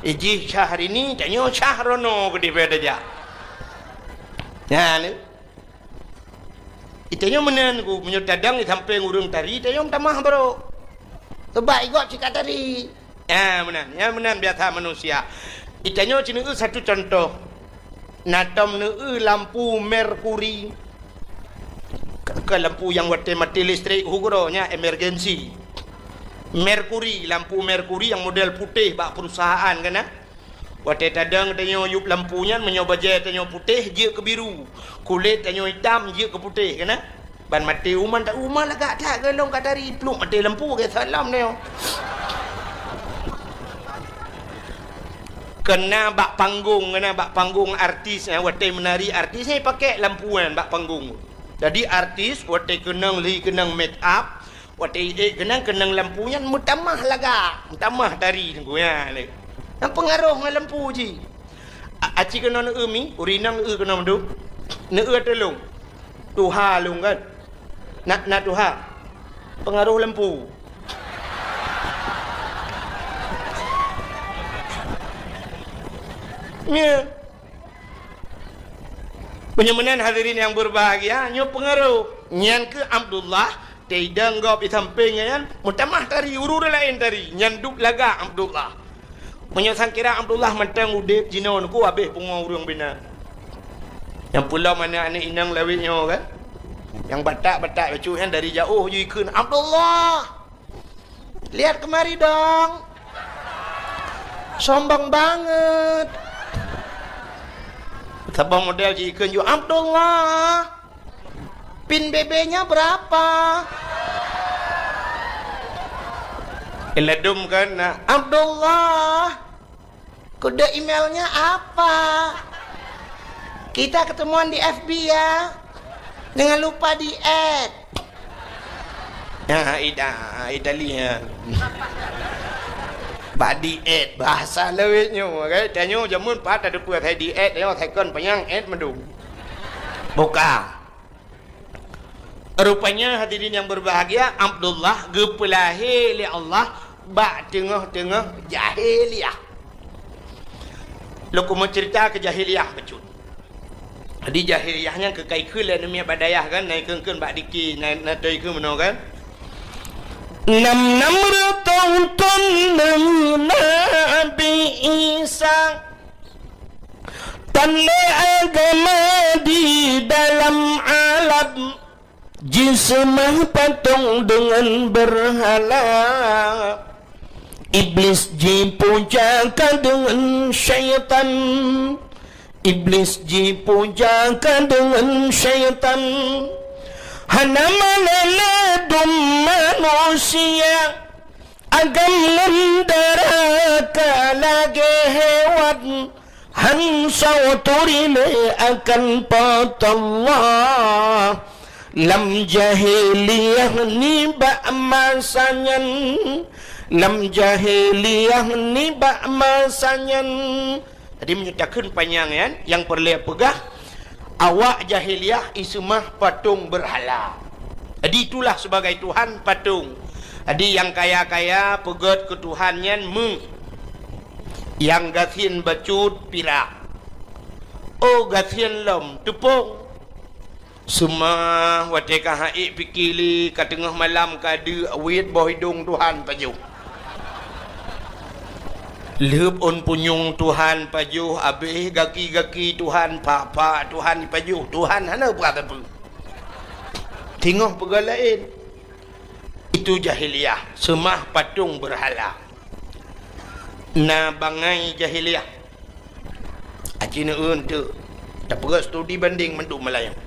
Eh, jih Syahrini, tanyoe Syahrono keudeh beda jak. Nyan. Tanyoe meunan ku, meunyoe tadong di sampéng ureuëng tari, tanyoe meutamah brok. Sebab igob cit ka tari. Ah, meunan. Nyan meunan biasa manusia. Tanyoe ci neueu satu contoh. Na tom neueu lampu merkuri. Ka, ka lampu nyang watée maté listrik, ugroe nyan emergensi. Merkuri, lampu merkuri nyang model putéh bak perusahaan kan, ah? Watée tadong tanyoe yup lampu nyan, meunyoe bajée tanyoe putéh, jeuet keu biru. Kulét tanyoe itam, jeuet keu putéh kan, ah? Ban maté uman, tak uman lagak that, golom ka tari pluek maté lampu, geusalam nyoe. Keunan bak panggong, keunan bak panggong artis, eh, watée meunari artis, eh, pakai lampu nyan bak panggong. Jadi artis watée keunong lhi keunong make up, watée ék keunong, keunong lampu nyan meutamah lagak, meutamah tari nunggu nyan lé. Nyang peungaroh ngon lampu jih. A-, aci keunoe neueu mi, ureuëng inong neueu keunoe meudu. Neueu tulông. Tuha lôn kan. Na, na tuha. Peungaroh lampu. Nyoe. Meunyoe meunan hadirin nyang berbahagia, nyoe peungaroh. Nyan keuh Abdullah, teidong gob di sampéng nyan, meutamah tari, ureuëng laén tari, nyan duek lagak Abdullah. Meunyoe sangkira Abdullah mantong udeb jinoe nyoe, ku habéh pungo ureuëng bina. Nyang peulom aneuk-aneuk inong lawét nyoe kan? Nyang batak-batak bacut nyan dari jaoh jikheun, "Abdullah! Lihat kemari dong! Sombong banget!" Saboh model jikheun ju, "Abdullah! Pin B B-nya berapa?" Iladum kan, nah, "Abdullah, kode emailnya apa? Kita ketemuan di F B ya. Jangan lupa di-add." Ya, ida, Italia. Bak di-add, bahasa lawét nyoe, kan? Tanyoe jameun pat ada peue, saya di-add, tanyoe saya kon panyang add mandum. Buka. Rupanya, hadirin yang berbahagia, Abdullah geupeulahé lé Allah bak teungoh-teungoh jahiliyah. Lôn keumeue ceurita keu jahiliyah bacut. Jadi, jahiliyah nyan keu ka ikheun lé aneuk miet bak dayah kan, na ikheun-kheun bak diki, na, na toe ikheun meunoe kan. Nam-nam reutôh thôn deungon Nabi Isa. Tanda agama di dalam alam, jiseumah patong deungon beurhala. Iblis jipuja ka deungon syaitan, Iblis jipuja ka deungon syaitan. Hana malée ladum manusia, agam ngon dara ka lagée hewan. Han soe turi lé akan Po teu Allah. Lam jahiliyah nibak masa nyan, lam jahiliyah nibak masa nyan. Jadi, meunyoe takheun panyang nyan, nyang peureulée peugah, awak jahiliyah iseumah patong beurhala. Jadi, itulah sebagai tuhan patong. Jadi, nyang kaya-kaya peugét keu tuhan nyan méuh. Nyang gasien bacut pirak. Oh, gasien lom teupông. Seumah watée ka han ék pike lé, ka teungoh malam ka deuk, wét boh idong tuhan pajoh. Lheueb ôn punyueng tuhan pajoh, abéh gaki-gaki tuhan, pak-pak tuhan pajoh, tuhan hana peugah sapeue. Teungoh peugah laén. Itu jahiliyah, seumah patong beurhala. Na bangai jahiliyah. Aci neueu teuk, tapeugah studi bandeng mandum malayeue.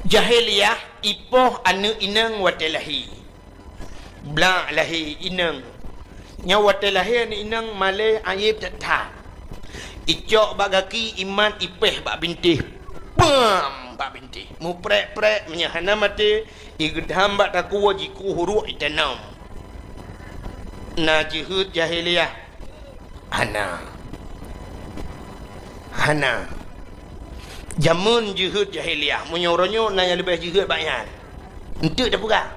Jahiliyah ipoh aneuëk inong watée lahé. Blak lahé inong. Nyoe watée lahé aneuëk inong malée ayeb that-that. Icok bak gaki, imat, ipéh bak bintéh. Pam! Bak bintéh. Muprek-prek, meunyoe hana maté, igeudam bak takue, jikueh uruek, itanom. Na jeuheut jahiliyah? Hana. Hana. Jameun jeuheut jahiliyah, meunyoe uroe nyoe na nyang leubeh jeuheut bak nyan. Enteuk tapeugah.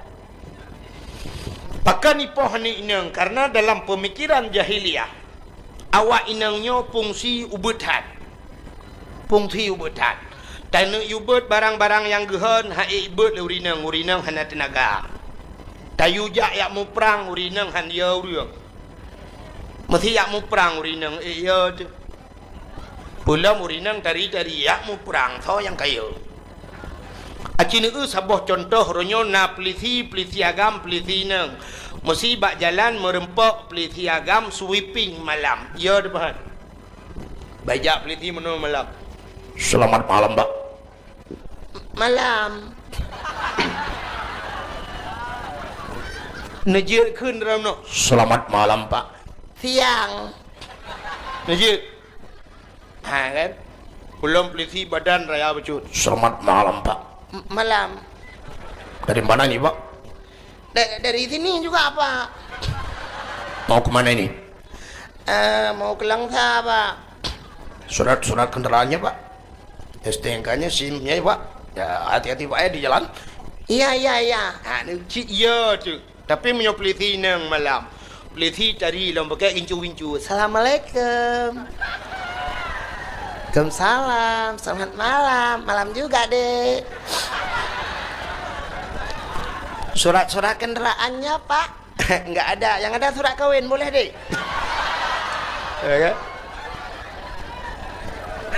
Pakon ipoh aneuëk inong? Karena dalam peumikiran jahiliyah, awak inong nyoe fungsi ubeut that. Fungsi ubeut that. Taneuk yue beuet barang-barang nyang geuhon, han ék beuet lé ureuëng inong, ureuëng inong hana teunaga. Tayue jak yak muprang, ureuëng inong han yö ureuëng. Meusé yak muprang, ureuëng inong ék yö teuh. Peulom ureuëng inong tari-tari yak muprang, soe nyang ka yö. Aci neueu saboh cuntoh, uroe nyoe na peulisi, peulisi agam, peulisi inong. Meusé bak jalan meureumpok peulisi agam sweeping malam. Yö teuh, Pak. Bak jak peulisi meunoe malam. "Selamat malam, Pak." "Malam." Neujeuet kheun dalam nyoe. "Selamat malam, Pak." "Siang." Neujeuet. Ha, kan? Peulom peulisi badan raya bacut. "Selamat malam, Pak." "M-, malam." "Dari mana ini, Pak?" "Da-, dari sini juga, Pak." "Mau ke mana ini?" "Eh, mau ke Langsa, Pak." "Surat-surat kendaraannya, Pak? S T N K-nya, SIM-nya, Pak? Ya, hati-hati, Pak, ya, di jalan." "Iya, iya, iya." Ha, ni cit iya tu. Tapi meunyoe peulisi inong malam, peulisi tari lom pakai gincu-gincu. "Assalamualaikum." "Waalaikumsalam. Selamat malam. Malam juga, Dek." "Surat-surat kendaraannya, Pak?" "Enggak ada. Yang ada surat kawin. Boleh, Dek?" Ya, kan?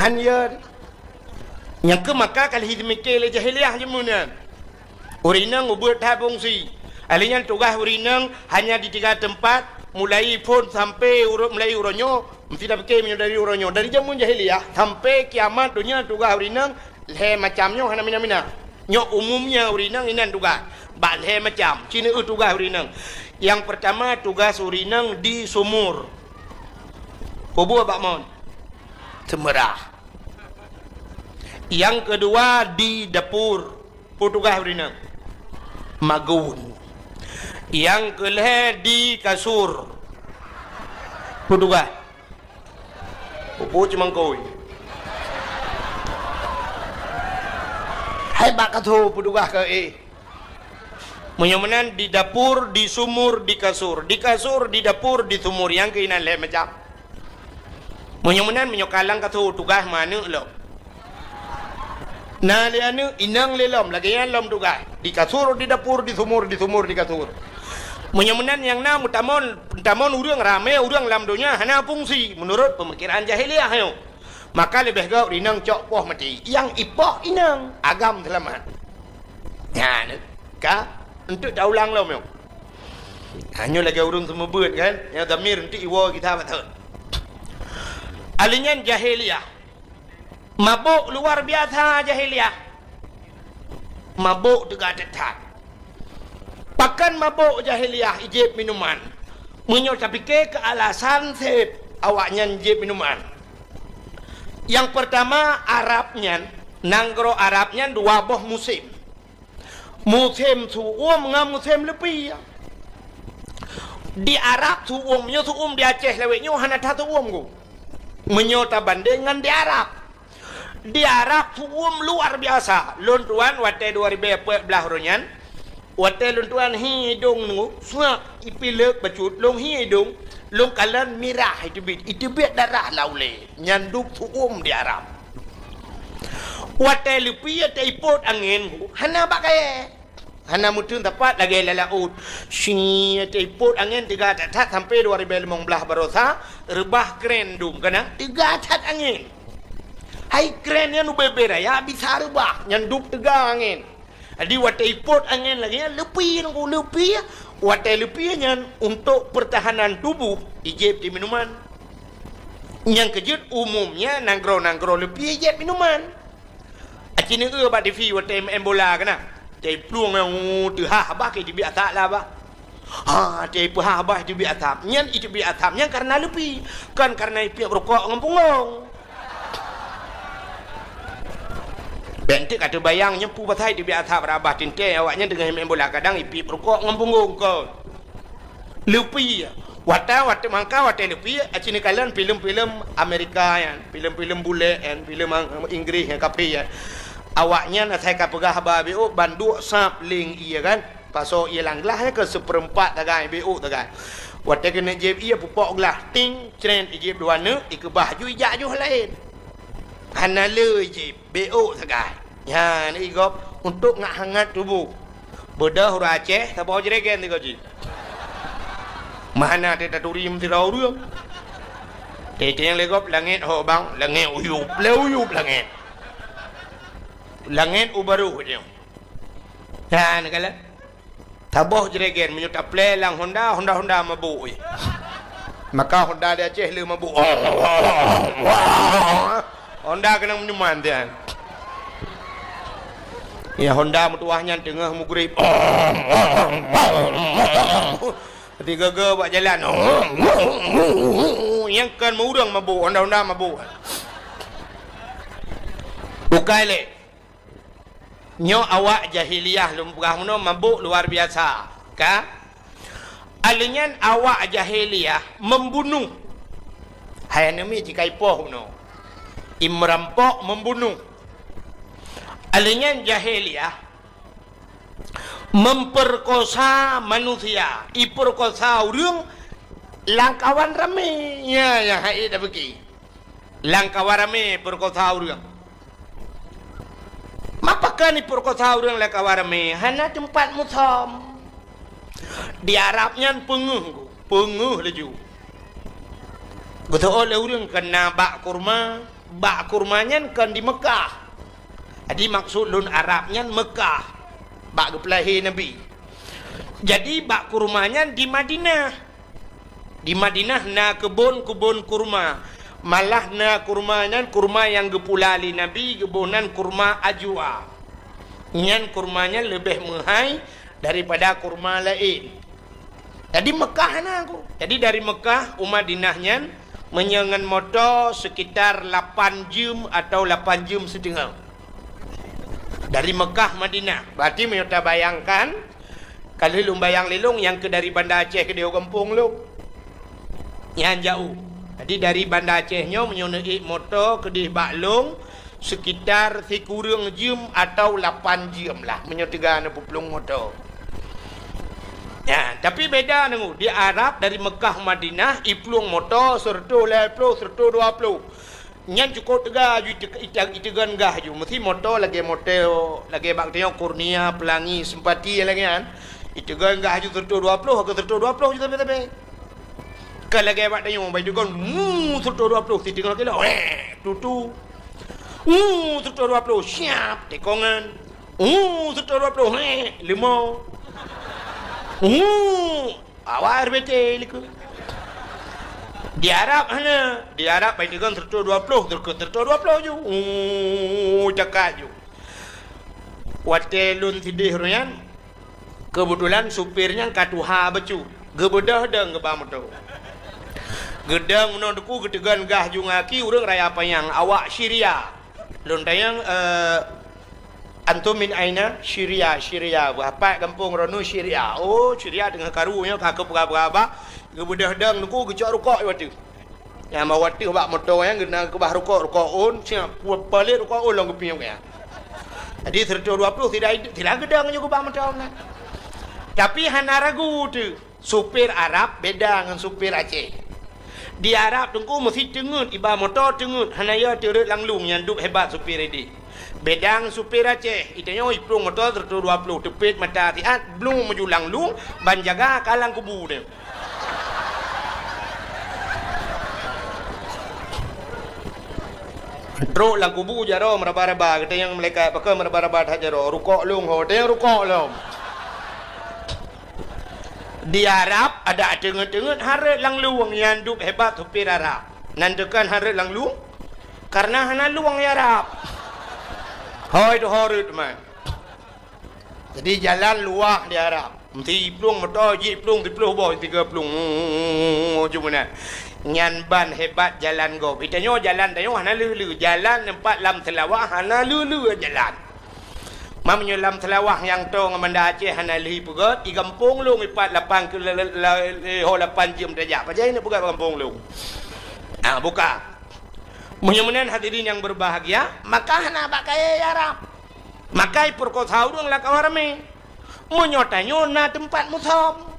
Han yö. Nyang keu maka ka lheueh jimike lé jahiliyah jameun nyan. Ureuëng inong ubeut that fungsi. Ahli nyan tugaih ureuëng inong hanya di tiga teumpat, mulai phon sampai uroe, mulai uroe nyoe, meusti tapike meunyoe dari uroe nyoe. Dari jameun jahiliyah sampai kiamat donya tugaih ureuëng inong lhée macam nyoe hana mina-mina. Nyoe umumnya ureuëng inong inan tugaih. Bak lhée macam, ci neueu tugaih ureuëng inong. Nyang peurtama, tugaih ureuëng inong di sumur. Peue buet bak mon? Seumeurah. Nyang keudua di dapur, peue tugaih ureuëng inong? Magun. Nyang keulhée di kasur, peue tugaih? Peue-peue cimangkôi. Hai bak kasur, peue tugaih keu éh? Meunyoe meunan di dapur, di sumur, di kasur. Di kasur, di dapur, di sumur. Nyang keuh inan lhée macam. Meunyoe meunan, meunyoe ka lam kasur tugaih meuaneuk lom. Na lé aneuk, inong lé lom, lagée nyan lom tugaih. Di kasur, di dapur, di sumur, di sumur, di kasur. Meunyoe meunan nyang na meutamon, meutamon ureuëng ramé, ureuëng lam donya hana fungsi meunurot peumikiran jahiliyah nyoe. Maka leubeh gét inong cok poh maté. Nyang ipoh inong, agam seulamat. Nyan ka, enteuk taulang lom nyoe. Ha, nyoe lagée ureuëng seumeubeuet kan, nyang dhamir enteuk iwoe gita beutôi. Ahli nyan jahiliyah. Mabök luar biasa jahiliyah. Mabök teuga that-that. Pakon mabök jahiliyah ijieb minuman? Meunyoe tapike keu alasan seb awaknyan jieb minuman. Nyang peurtama, Arab nyan, nanggroe Arab nyan dua boh musém. Musém su'uem ngon musém leupie. Di Arab su'uem nyoe su'uem di Aceh lawét nyoe hana that su'uem ku. Meunyoe tabandeng ngon di Arab. Di Arab su'uem luar biasa. Lôn tuan watée dua ribée peuet blaih uroe nyan, watée lôn tuan hi idong nyoe, suak ipileuk bacut lôn hi idong, lôn kalon mirah iteubiet, iteubiet darah lam ulée. Nyan dub su'uem di Arab. Watée leupie taipot angén, hana bak kayée. Hana meuteun sapat lagée lam laôt. Shi, taipot angén teuga that-that sampai dua ribée limong blaih baroesa, reubah kren dum kana teuga that angén. Hai kren nyan ubé-bé raya bisa reubah, nyan dub teuga angén. Jadi watée ipot angén lagée nyan, leupie nangku, leupie. Watée leupie nyan untuk pertahanan tubuh, ijieb di minuman. Nyang keujeuet umumnya nanggroe-nanggroe leupie ijieb minuman. Aci neueu bak T V watée main bola keunan. Watée plueng nyang teuhah bah, ka teubiet asap lah bah. Ha, watée peuhah bah teubiet asap. Nyan iteubiet asap nyan kareuna leupie, kon kareuna ipiep rukok ngon punggong. Bék enteuk ka teubayang nyoe peue pasai teubiet asap, rabah teuntée awaknyan teungoh main bola, kadang ipiep rukok ngon punggong kon. Leupie. Watée, watée mangka, watée leupie, aci neukalon filem-filem Amerika nyan, filem-filem bulek nyan, filem Ang-, Inggris nyan, kafé nyan. Awaknyan asai ka peugah haba B O, ban duek sab leng ié kan. Pasoe ié lam glah nyan keu seupeurempat sagai, B O sagai. Watée keuneuk jieb ié, pupok glah, ting, cret, ijieb dua neuk, ikeubah ju ijak ju laén. Hana le ijieb, B O sagai. Nyan igop untuk ngat hangat tuboh. Beudôh ureuëng Aceh saboh jregen sigoe jih. Meuhana teutaturi meusidroe ureuëng. Teuntée nyang lé gob langét ho bang, langét uyueb, lé uyueb langét. Langét u barôh nyoe. Nyan kala. Saboh jregen meunyoe taplé lam Honda, Honda-Honda mabôk, eh. Maka Honda di Aceh le mabôk. Honda keunong minuman tian. Ya, Honda meutuwah nyan teungoh mugrib. Tiga-ga bak jalan. Nyang kon meu ureuëng mabôk, Honda-Honda mabôk. Bukai lé. Nyoe awak jahiliyah lôn peugah meunoe mabôk luar biasa, ka? Aleuh nyan awak jahiliyah membunuh. Hai aneuk miet jikaipoh bunoe. Imerampok membunuh. Aleuh nyan jahiliyah memperkosa manusia, iperkosa ureuëng lam kawan ramé. Ya, ya, hai dak beuki. Lam kawan ramé peurkosa ureuëng. Ma pakon ipeurkosa ureuëng lam kawan ramé? Hana teumpat musöm. Di Arab nyan peungeuh, peungeuh laju. Geuseuôt lé ureuëng keu na bak kurma, bak kurma nyan kon di Meukah. Jadi maksud lôn Arab nyan Meukah, bak geupeulahé Nabi. Jadi bak kurma nyan di Madinah. Di Madinah na keubon-keubon kurma. Malah na kurma nyan kurma nyang geupula lé Nabi, geuboh nan kurma ajwa. Nyan kurma nyan leubeh meuhai daripada kurma laén. Jadi Meukah na ku. Jadi dari Meukah u Madinah nyan meunyoe ngon moto sekitar lapan jeuem atau lapan jeuem siteungoh. Dari Meukah Madinah. Berarti meunyoe tabayangkan, ka lheueh lôn bayang lé lôn nyang keu dari Banda Aceh keudéh u gampông lôn. Nyan jaôh. Jadi dari Banda Aceh nyoe meunyoe neuék moto keudéh bak lôn sekitar sikureueng jeuem atau lapan jeuem lah meunyoe teuga neupeuplueng moto. Ya, tapi beda nunggu. Di Arab dari Meukah Madinah iplueng moto seureutôh lhèe ploh, seureutôh dua ploh. Nyan cukôp teuga aju ite-, ite-, iteugon gah aju. Meusi moto lagèe moto, lagèe bak tanyoe Kurnia, Pelangi, Simpati lagèe nyan. Iteugon gah aju seureutôh dua ploh, ke seureutôh dua ploh aju sabe-sabe. Ka lagèe bak tanyoe, bak iteugon, mu, seureutôh dua ploh, siteungoh kilo, weh, tutu. Mu, seureutôh dua ploh, siap, tekongan. Mu, seureutôh dua ploh, weh, leumo. Mu, Awai R B T likot. Di Arab hana. Di Arab bai teukon seratus dua puluh, teukon seratus dua puluh ju. Uh, cakap ju. Watèe lôn sideh ureueng nyan, keubeutulan supir nyan ka tuha bacut. Geubeudôh dong geuba moto. Geudong meunoe teungku, geuteugon gah ju ngon aki ureueng Raya Panyang, awak Syria. Lôn tanyong, eh, "Antum min aina?" "Syria, Syria." "Beuapat gampông droeneuh?" "Syria." "Oh, Syria teungoh karu nyoe ka keupeugah-peugah bah." Geubeudôh dong teungku, geucok rukok di ateueh. Nyang bak ateueh bak moto nyan geukeubah rukok, rukok ôn, siap, pu-, palet rukok ôn lom geupiôh nyan. Jadi, seratus dua puluh sira, sira geudong ju geuba moto nyan. Tapi hana ragu teuh. Supir Arab beda ngon supir Aceh. Di Arab teungku meusi teungeut, iba moto teungeut, hana yo teureuet lam lueng, nyan dub hebat supir ideh. Beda ngon supir Aceh, itanyoe iplueng moto seratus dua puluh, teupet mata siat, blueng meuju lam lueng, ban jaga ka lam kubu nyan. Trok lam kubu jaroe meuraba-raba, geutanyong malaikat, "Pakon meuraba-raba that jaroe?" "Rukok lôn ho." Tanyong rukok lom. Di Arab, adak teungeut-teungeut hareuet lam lueng, nyang duek hebat supir Arab. Nan teukan hareuet lam lueng, kareuna hana lueng di Arab. Hôi tu hareuet man. Jadi jalan luwah di Arab. Meusti plueng moto, jih plueng, siplôh boh, tiga plueng. Cuma nyan. Nyan ban hebat jalan gob. Di tanyoe jalan tanyoe hana lheueh-lheueh. Jalan teumpat lam Seulawah hana lheueh-lheueh jalan. Meunyoe lam Seulawah nyang toe ngon Banda Aceh hana lheueh peugöt, di gampông lôn ipat lapan kilo, la-, la-, la-, ho lapan jeuem tajak. Pajan neuk peugöt bak gampông lôn. Ah, buka. Meunyoe meunan hadirin nyang berbahagia, maka hana bak kayèe Arab. Maka ipeurkosa ureueng lam awak ramé. Meunyoe tanyoe na teumpat musöm.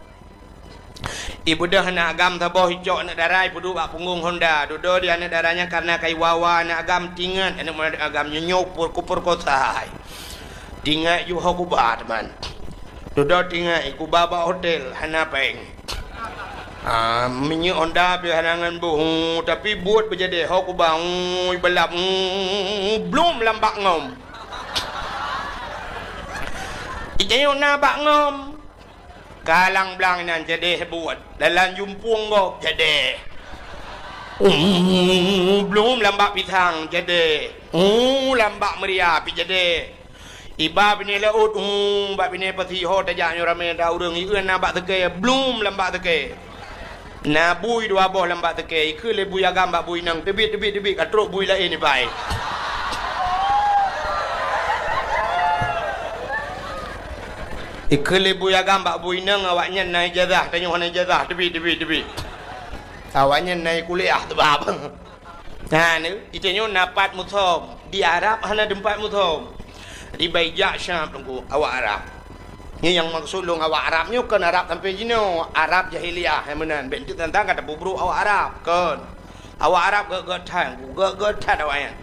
Ibeudôh aneuk agam saboh, icok aneuk dara, ipeuduek bak punggong honda. Dudoe di aneuk dara nyan kareuna ka iwa-wa aneuk agam, tingat aneuk agam nyoe, nyoe peurekosa hai. Tingat ju ho kuba, teuma. Dudoe tingat, ikuba bak hotel, hana péng. Ah, minyeuk honda pih hana ngon boh, tapi buet beujadeh, ho kuba, ui, balap, blum lam bak ngom. Ijayok na bak ngom. Kalang blang nyan jadeh buet. Dalam jumpueng gob jadeh. Blum lam bak pisang jadeh. Lam bak meuria pih jadeh. Iba binéh laôt, bak binéh pasi ho tajak nyoe ramé that ureueng, ié na bak seukée, blum lam bak seukée. Na bui dua boh lam bak seukée, ikheun lé bui agam bak bui inong, "Teubiet, teubiet, teubiet, ka trok bui laén iba." Ikheun lé bui agam bak bui inong, awaknyan na ijazah, tanyoe hana ijazah, teubiet, teubiet, teubiet. Awaknyan na kuliah teubab. Nah, ni, itanyoe na pat musöm. Di Arab hana teumpat musöm. Di baijak Syam teungku, awak Arab. Nyoe nyang maksud lôn awak Arab nyoe kon Arab sampoe jinoe, Arab jahiliyah nyang meunan. Bèk teuk tantang ka tapeubrôk awak Arab, kon. Awak Arab gét-gét that, gét-gét that awaknyan.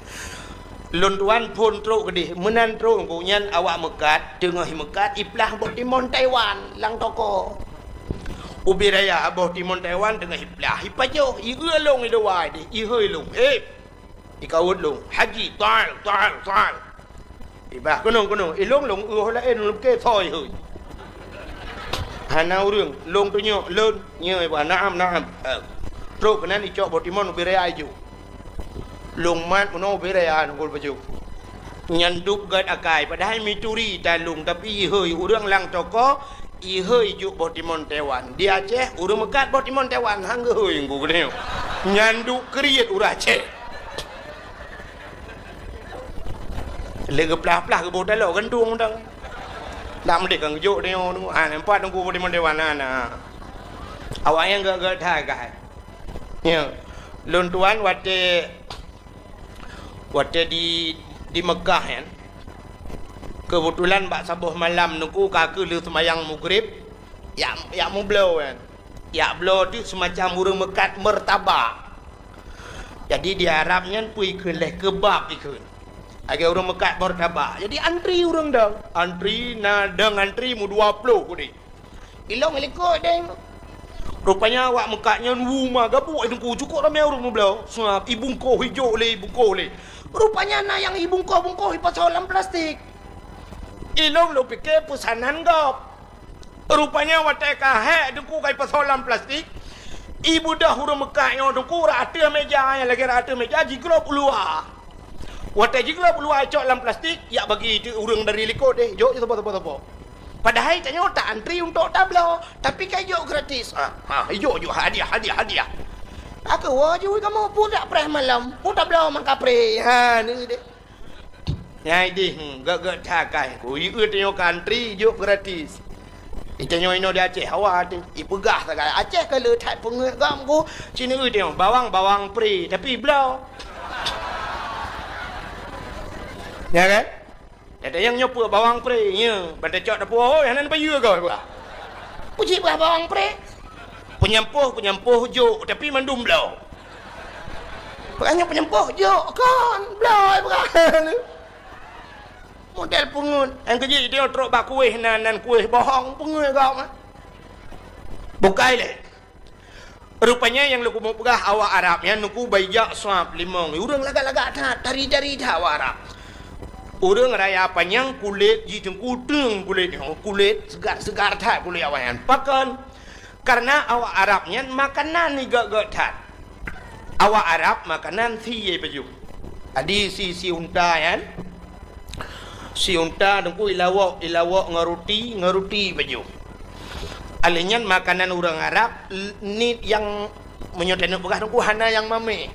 Lôn tuan phôn trok keudeh, meunan trok teungku, nyan awak meukat, teungoh meukat, iplah boh timon Taiwan lam toko. Ubé raya boh timon Taiwan teungoh iplah, ipajoh, ié lôn i luwa deh, ihôi lôn. Eh, ikawöt lôn, "Haji, taal, taal, taal." Ibah, "Keunong, keunong." Ilôn lôn ueh laén lôn ke soi hôi. Hana ureueng, lôn tunyok, lôn, nyoe ibah, "Naam, naam." Eh, trok keunan icok boh timon ubé raya iju. Lôn mat meunoe ubé raya nungkul baju. Nyan duek gét akai, padahai mituri talung, tapi ihôi ureueng lam toko, ihôi juk boh timon Taiwan. Di Aceh, ureueng meukat boh timon Taiwan, han geuhôi ngku geude. Nyan duek kriet ureueng Aceh. Lé geuplah-plah geuboh taloe gantung dang. Dak meudeh kan geujok tanyoe tu. Ha, nampak teungku boh timon Taiwan na, na. Awak nyang gét-gét that kai. Ya. Lôn tuan watèe Watèe di, di Meukah nyan, keubeutulan bak saboh malam teungku ka keuh lheueh seumayang Maghrib, jak, jak meubloe nyan. Jak bloe teuk seumacam ureueng meukat meurtabak. Jadi di Arab nyan peue ikheun lé, keubab ikheun. Lagèe ureueng meukat meurtabak. Jadi antri ureueng dong. Antri na dong antri meudua ploh udeh. Ilong ilikot deh. Rupanya awak meukat nyan wu ma gabuk i teungku, cukop ramé ureueng meubloe. Seuab ibungkoh ijok lé, ibungkoh lé. Rupanya na nyang ibungkoh-bungkoh ipasoe lam plastik. Ilong lôn pike peusanan gob. Rupanya watèe ka hék teungku ka ipasoe lam plastik, ibeudôh ureueng meukat nyoe teungku rot ateueh meja, nyang lagèe rot ateueh meja jiglôb u luwa. Watèe jiglôb u luwa icok lam plastik, jak bagi teuk ureueng dari likot deh, jok saboh-saboh-saboh. Padahai tanyoe ta antri untuk tabloe, tapi ka ijok gratis. Ha, ha, ijok, ijok, hadiah, hadiah, hadiah. Ka keuwoe ju kamoe peue dak preh malam, peue tabloe mangkapreh. Ha, ni deh. Nyang ideh, hmm, gét-gét that kai. Ku ieu tanyoe ka antri, ijok gratis. Itanyoe inoe di Aceh, hawa teuh. Ipeugah sagai, Aceh ka le that peungeuet gam ku. Cina ieu tanyoe, bawang, bawang pre, tapi bloe. Ya kan? Nyata nyang nyoe peue bawang pre, nya. Ban tacok dapur, oi, hana neupayeue goe, bah. Peue cit bah bawang pre? Peunyampôh, peunyampôh jok, tapi mandum bloe. Bukannya peunyampôh jok, kon, bloe, bukan. Model peungeuet. Nyang keujeuet, dia trok bak kueh nan, nan kueh bohong, peungeuet gob, ah. Bukai lé. Rupanya nyang lôn keumeung peugah awak Arab nyan teungku bai jak sab limong. Ureuëng lagak-lagak that, tari-tari that awak Arab. Ureuëng raya panyang kulét jih teungku teueng kulét nyoe, kulét seugar-seugar that kulét awak nyan. Pakon? Karena awak Arab nyan makanan igak-gak that. Awak Arab makanan sie pajoh. Adi si, si unta nyan, si unta teungku ilawok, ilawok ngon ruti, ngon ruti pajoh. Alèh nyan makanan ureuëng Arab l-, ni nyang meunyoe taneuk peugah teungku hana nyang mamèh.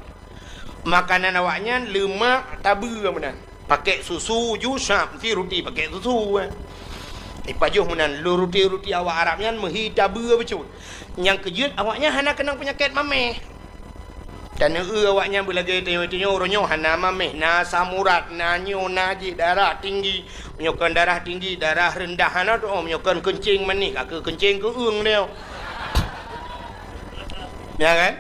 Makanan awaknyan leumak tabeue meunan. Pakèk susu ju sab, meusti ruti pakèk susu, eh. Ipajoh meunan, lôn ruti-ruti awak Arab nyan meuhi tabeue bacut. Nyang keujeuet awaknyan hana keunong peunyakét mamèh. Taneuk awaknyan beulagèe tanyoe-tanyoe uroe nyoe hana mamèh, na asam urat, na nyoe, na jih, darah tinggi. Meunyoe kon darah tinggi, darah rendah hana teu'oh, meunyoe kon keuncing manih, ka keuh keuncing keu'eueng nyoe. Ya kan?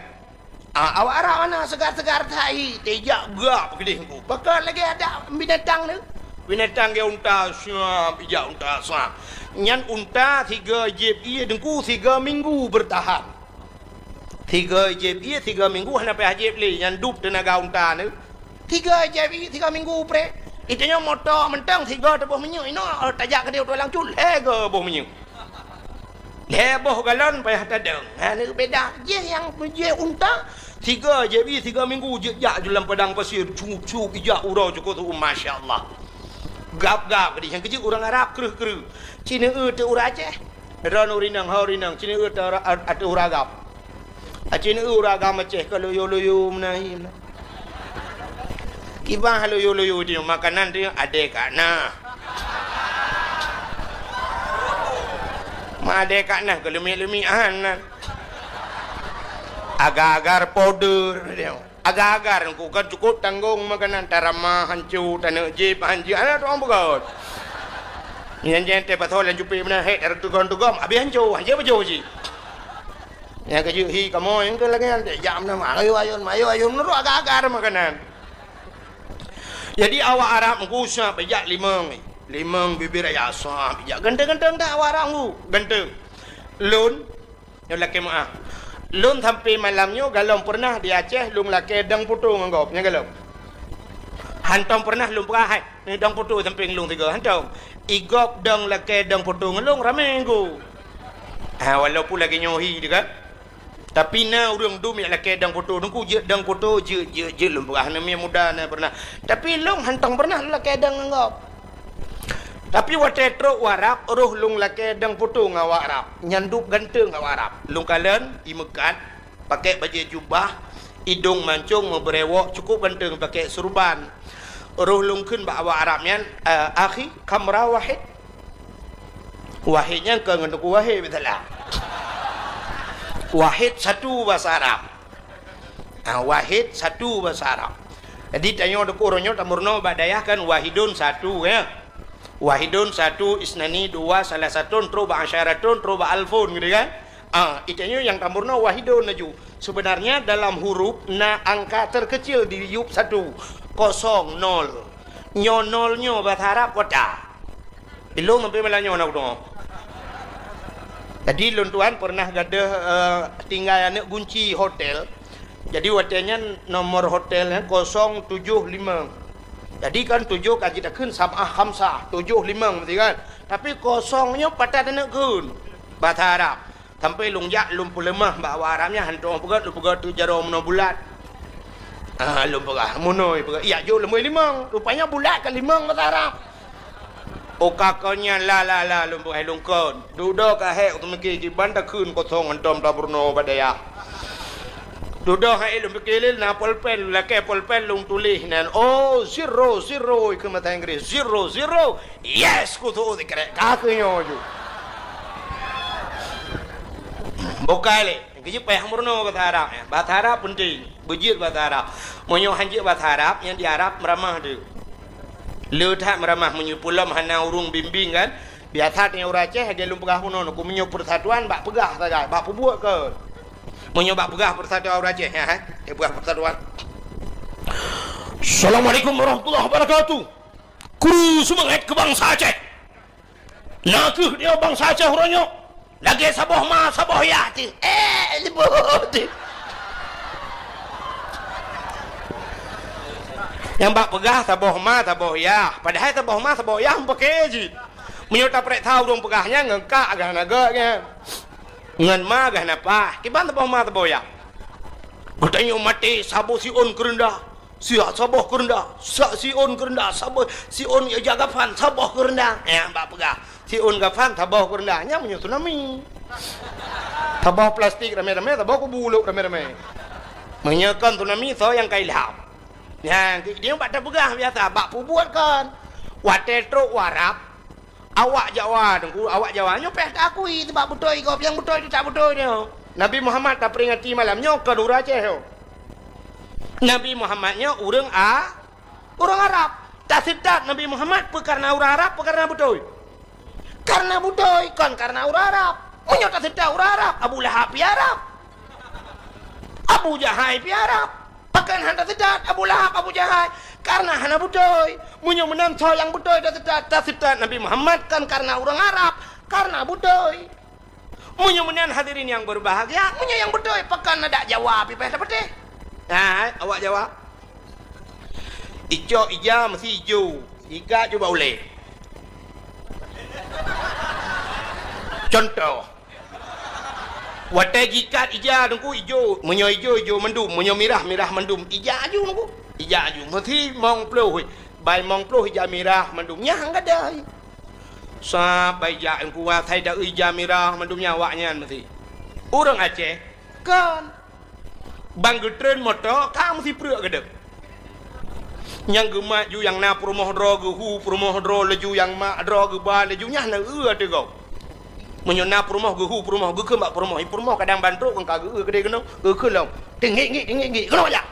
Ah, awak Arab hana seugar-seugar that hi, tijak beugak keudeh teungku. Pakon lagèe adak binatang tu. Binatang geu unta sab, ijak unta sab. Nyan unta sigoe jieb ie teungku sigoe minggu beurtahan. Sigoe jieb ie sigoe minggu hana payah jieb lé, nyan dub teunaga unta tu. Sigoe jieb ie sigoe minggu preh. Itanyoe moto mantong sigoe teuboh minyeuk inoe, tajak keudeh u tulang cut, lhèe goe boh minyeuk. Lhèe boh galon payah tadong. Ha, ni beda. Jih nyang jih unta, sigoe jieb ie sigoe minggu jeuet jak ju lam padang pasir, cup-cup ijak uroe cukôp tu, masya Allah. Gab-gab keudeh, nyang keujeuet ureuëng Arab kreueh-kreueh. Ci neueu teuk ureuëng Aceh. Droeneuh ureuëng inong, ho ureuëng inong, ci neueu teuk ura-, ateueh ureuëng agam. Aci neueu ureuëng agam Aceh ka loyo-loyo meunan hi meunan. Kiban loyo-loyo di makanan tu adèe ka na. Ma adèe ka na, keu leumik-leumik han nan. Agar-agar powder dia. Agar-agar ku kan cukup tanggong makanan, tarama hanco, taneuk jieb hanco, hana teu'oh beugöt. Nyan jih teuh pasoe lam cupet meunan, hek, tareuteugom-teugom, abéh hanco, hanco pajoh cit. Nyang keujeuet hi kamoe nyang keu lagèe nyan, jak meunan, ayo ayun, ayo ayun, meunurot agar-agar makanan. Jadi awak Arab meugusa pijak limong, limong bibir ayah sah pijak. Ganteng-ganteng dak awak Arab meugu, ganteng. Lôn, nyoe lakèe meu'ah. Lôn sampai malam nyoe galom peureunah di Aceh lôn lakèe dong poto ngon gob, nyan galom. Hantong peureunah lôn peugah hai, ni dong poto sampéng lôn tiga, hantong. Igob dong lakèe dong poto ngon lôn ramé ngon gob. Ha, walaupun lagèe nyoe hi teuh kan. Tapi na ureuëng dum nyang lakèe dong poto, teungku jeuet dong poto, jeuet, jeuet, jeuet lôn peugah, aneuk miet muda na peureunah. Tapi lôn hantong peureunah lôn lakèe dong ngon gob. Tapi watèe trok u Arab, roh lôn lakèe dong poto ngon awak Arab. Nyan dub ganteng awak Arab. Lôn kalon, imeukat, pakèk bajèe jubah, idong mancong, meubeurèwok, cukup ganteng pakèk surban. Roh lôn kheun bak awak Arab nyan, eh, "Akhi, kam rah wahid?" Wahid nyan kon ngon Teungku Wahid, beutôi lah. Wahid satu bahasa Arab. Ha, wahid satu bahasa Arab. Jadi, tanyoe Teungku uroe nyoe tameurunoe bak dayah kan wahidun satu, ya. Wahidun satu, isnani dua, salasatun, trok bak asyaratun, trok bak alfun, gitu kan. Ah, itanyoe nyang tameurunoe wahidun laju. Sebenarnya dalam huruf na angka terkecil di yup satu, kosong, nol. Nyoe nol nyoe bahasa Arab kota. Ilong sampai malam nyoe na kudeungoe. Jadi lôn tuan pernah gadoh, eh, tinggai aneuk gunci hotel. Jadi watèe nyan nomor hotel nyan kosong tujoh limong. Jadi kan tujoh ka jitakheun sab'ah khamsah, tujoh limong meusti kan. Tapi kosong nyoe pat that aneuk kheun bahasa Arab. Sampai lôn jak lôn peuleumah bak awak Arab nyan, hantom peugöt, lôn peugöt teuk jaroe meunoe bulat. Ah, lôn peugah, meunoe peugah, "Yak jok leumoi limong." Rupanya bulat ka limong bahasa Arab. Oh, ka kon nyan la, la, la, lôn peugah lôn kon. Dudoe ka hék teumiki kiban takheun kosong hantom tameurunoe bak dayah. Dudoe hai lôn pike lé na polpen, lakèe polpen lôn tuléh nan. Oh, zero, zero, ikheun bahasa Inggris. Zero, zero. Yes, kutu sikrek. Ka keuh nyoe ju. Bukai lé. Keujeuet payah meurunoe bahasa Arab, ya. Bahasa Arab penting. Beujeuet bahasa Arab. Meunyoe han jeuet bahasa Arab, nyang di Arab meuramah tu. Le that meuramah meunyoe pulom hana ureuëng bimbing kan. Biasa tanyoe ureuëng Aceh, lagèe lôn peugah bunoe, ku meunyoe persatuan bak peugah sagai, bak peubuet ke. Meunyoe bak peugah persatuan ureuëng Aceh, ya, hai. Eh, peugah persatuan. Assalamualaikum warahmatullahi wabarakatuh. Kru seumangat keu bansa Aceh. Na kheueh dia bansa Aceh uroe nyoe. Lagèe saboh ma, saboh yah teuh. Eh, leumbot teuh. Nyang bak peugah saboh ma, saboh yah. Padahai saboh ma, saboh yah meupakè cit. Meunyoe tapeureksa ureuëng peugah nyan ngon kak gah na gèt nyan. Ngon ma gah na pah. Kiban saboh ma, saboh yah. Geutanyoe maté saboh siôn keureundah. Siat saboh keureundah. Siat siôn keureundah. Saboh siôn ija gafan, saboh keureundah. Nyang bak peugah. Siôn gafan, saboh keureundah. Nyan meunyoe tsunami. Saboh plastik ramé-ramé, saboh kubu ulok ramé-ramé. Meunyoe kon tsunami, soe nyang ka ilham? Nyan, di-, di bak tapeugah biasa, bak peubuet kon. Watèe trok u Arab, awak Jawa, Teungku, awak Jawa nyoe payah taakui, sabab beutôi gob, nyang beutôi teutab beutôi nyoe. Nabi Muhammad tapeuringati malam nyoe kon ureuëng Aceh nyoe. Nabi Muhammad nyoe ureuëng A-, ureuëng Arab. Taseutôt Nabi Muhammad peu kareuna ureuëng Arab, peu kareuna beutôi? Kareuna beutôi, kon kareuna ureuëng Arab. Meunyoe taseutôt ureuëng Arab, Abu Lahab pih Arab. Abu Jahai pih Arab. Pakon hana taseutôt Abu Lahab, Abu Jahai? Kareuna hana beutôi. Meunyoe meunan soe nyang beutôi taseutôt, taseutôt Nabi Muhammad kon kareuna ureuëng Arab, kareuna beutôi. Meunyoe meunan hadirin yang berbahagia, meunyoe nyang beutôi, pakon adak Jawa pih payah tapatéh? Hai, awak Jawa. Icok ija meusti ijo, ikat ju bak ulèe. Contoh, watèe jikat ija Teungku ijo, meunyoe ijo, ijo mandum, meunyoe mirah, mirah mandum, ija aju Teungku. Ija aju, meusti mong ploh, bai mong ploh ija mirah mandum, nyan gadai. Sabai jak Teungku, asai da ija mirah mandum nyan awaknyan meusti. Ureuëng Aceh, kon. Ban geutreun moto, ka meusipreuk geudeuek. Nyang geumat ju nyang na peurumoh droe, geuhu peurumoh droe, laju nyang mak droe geuba, laju nyan na eu ateueh gob. Meunyoe na peurumoh, geuhu peurumoh, geukheun bak peurumoh, i peurumoh kadang ban trok kon ka geu-eu keudeh keunoe, geukheun lom. Teunggik-nggik, teunggik-nggik, keunoe jak.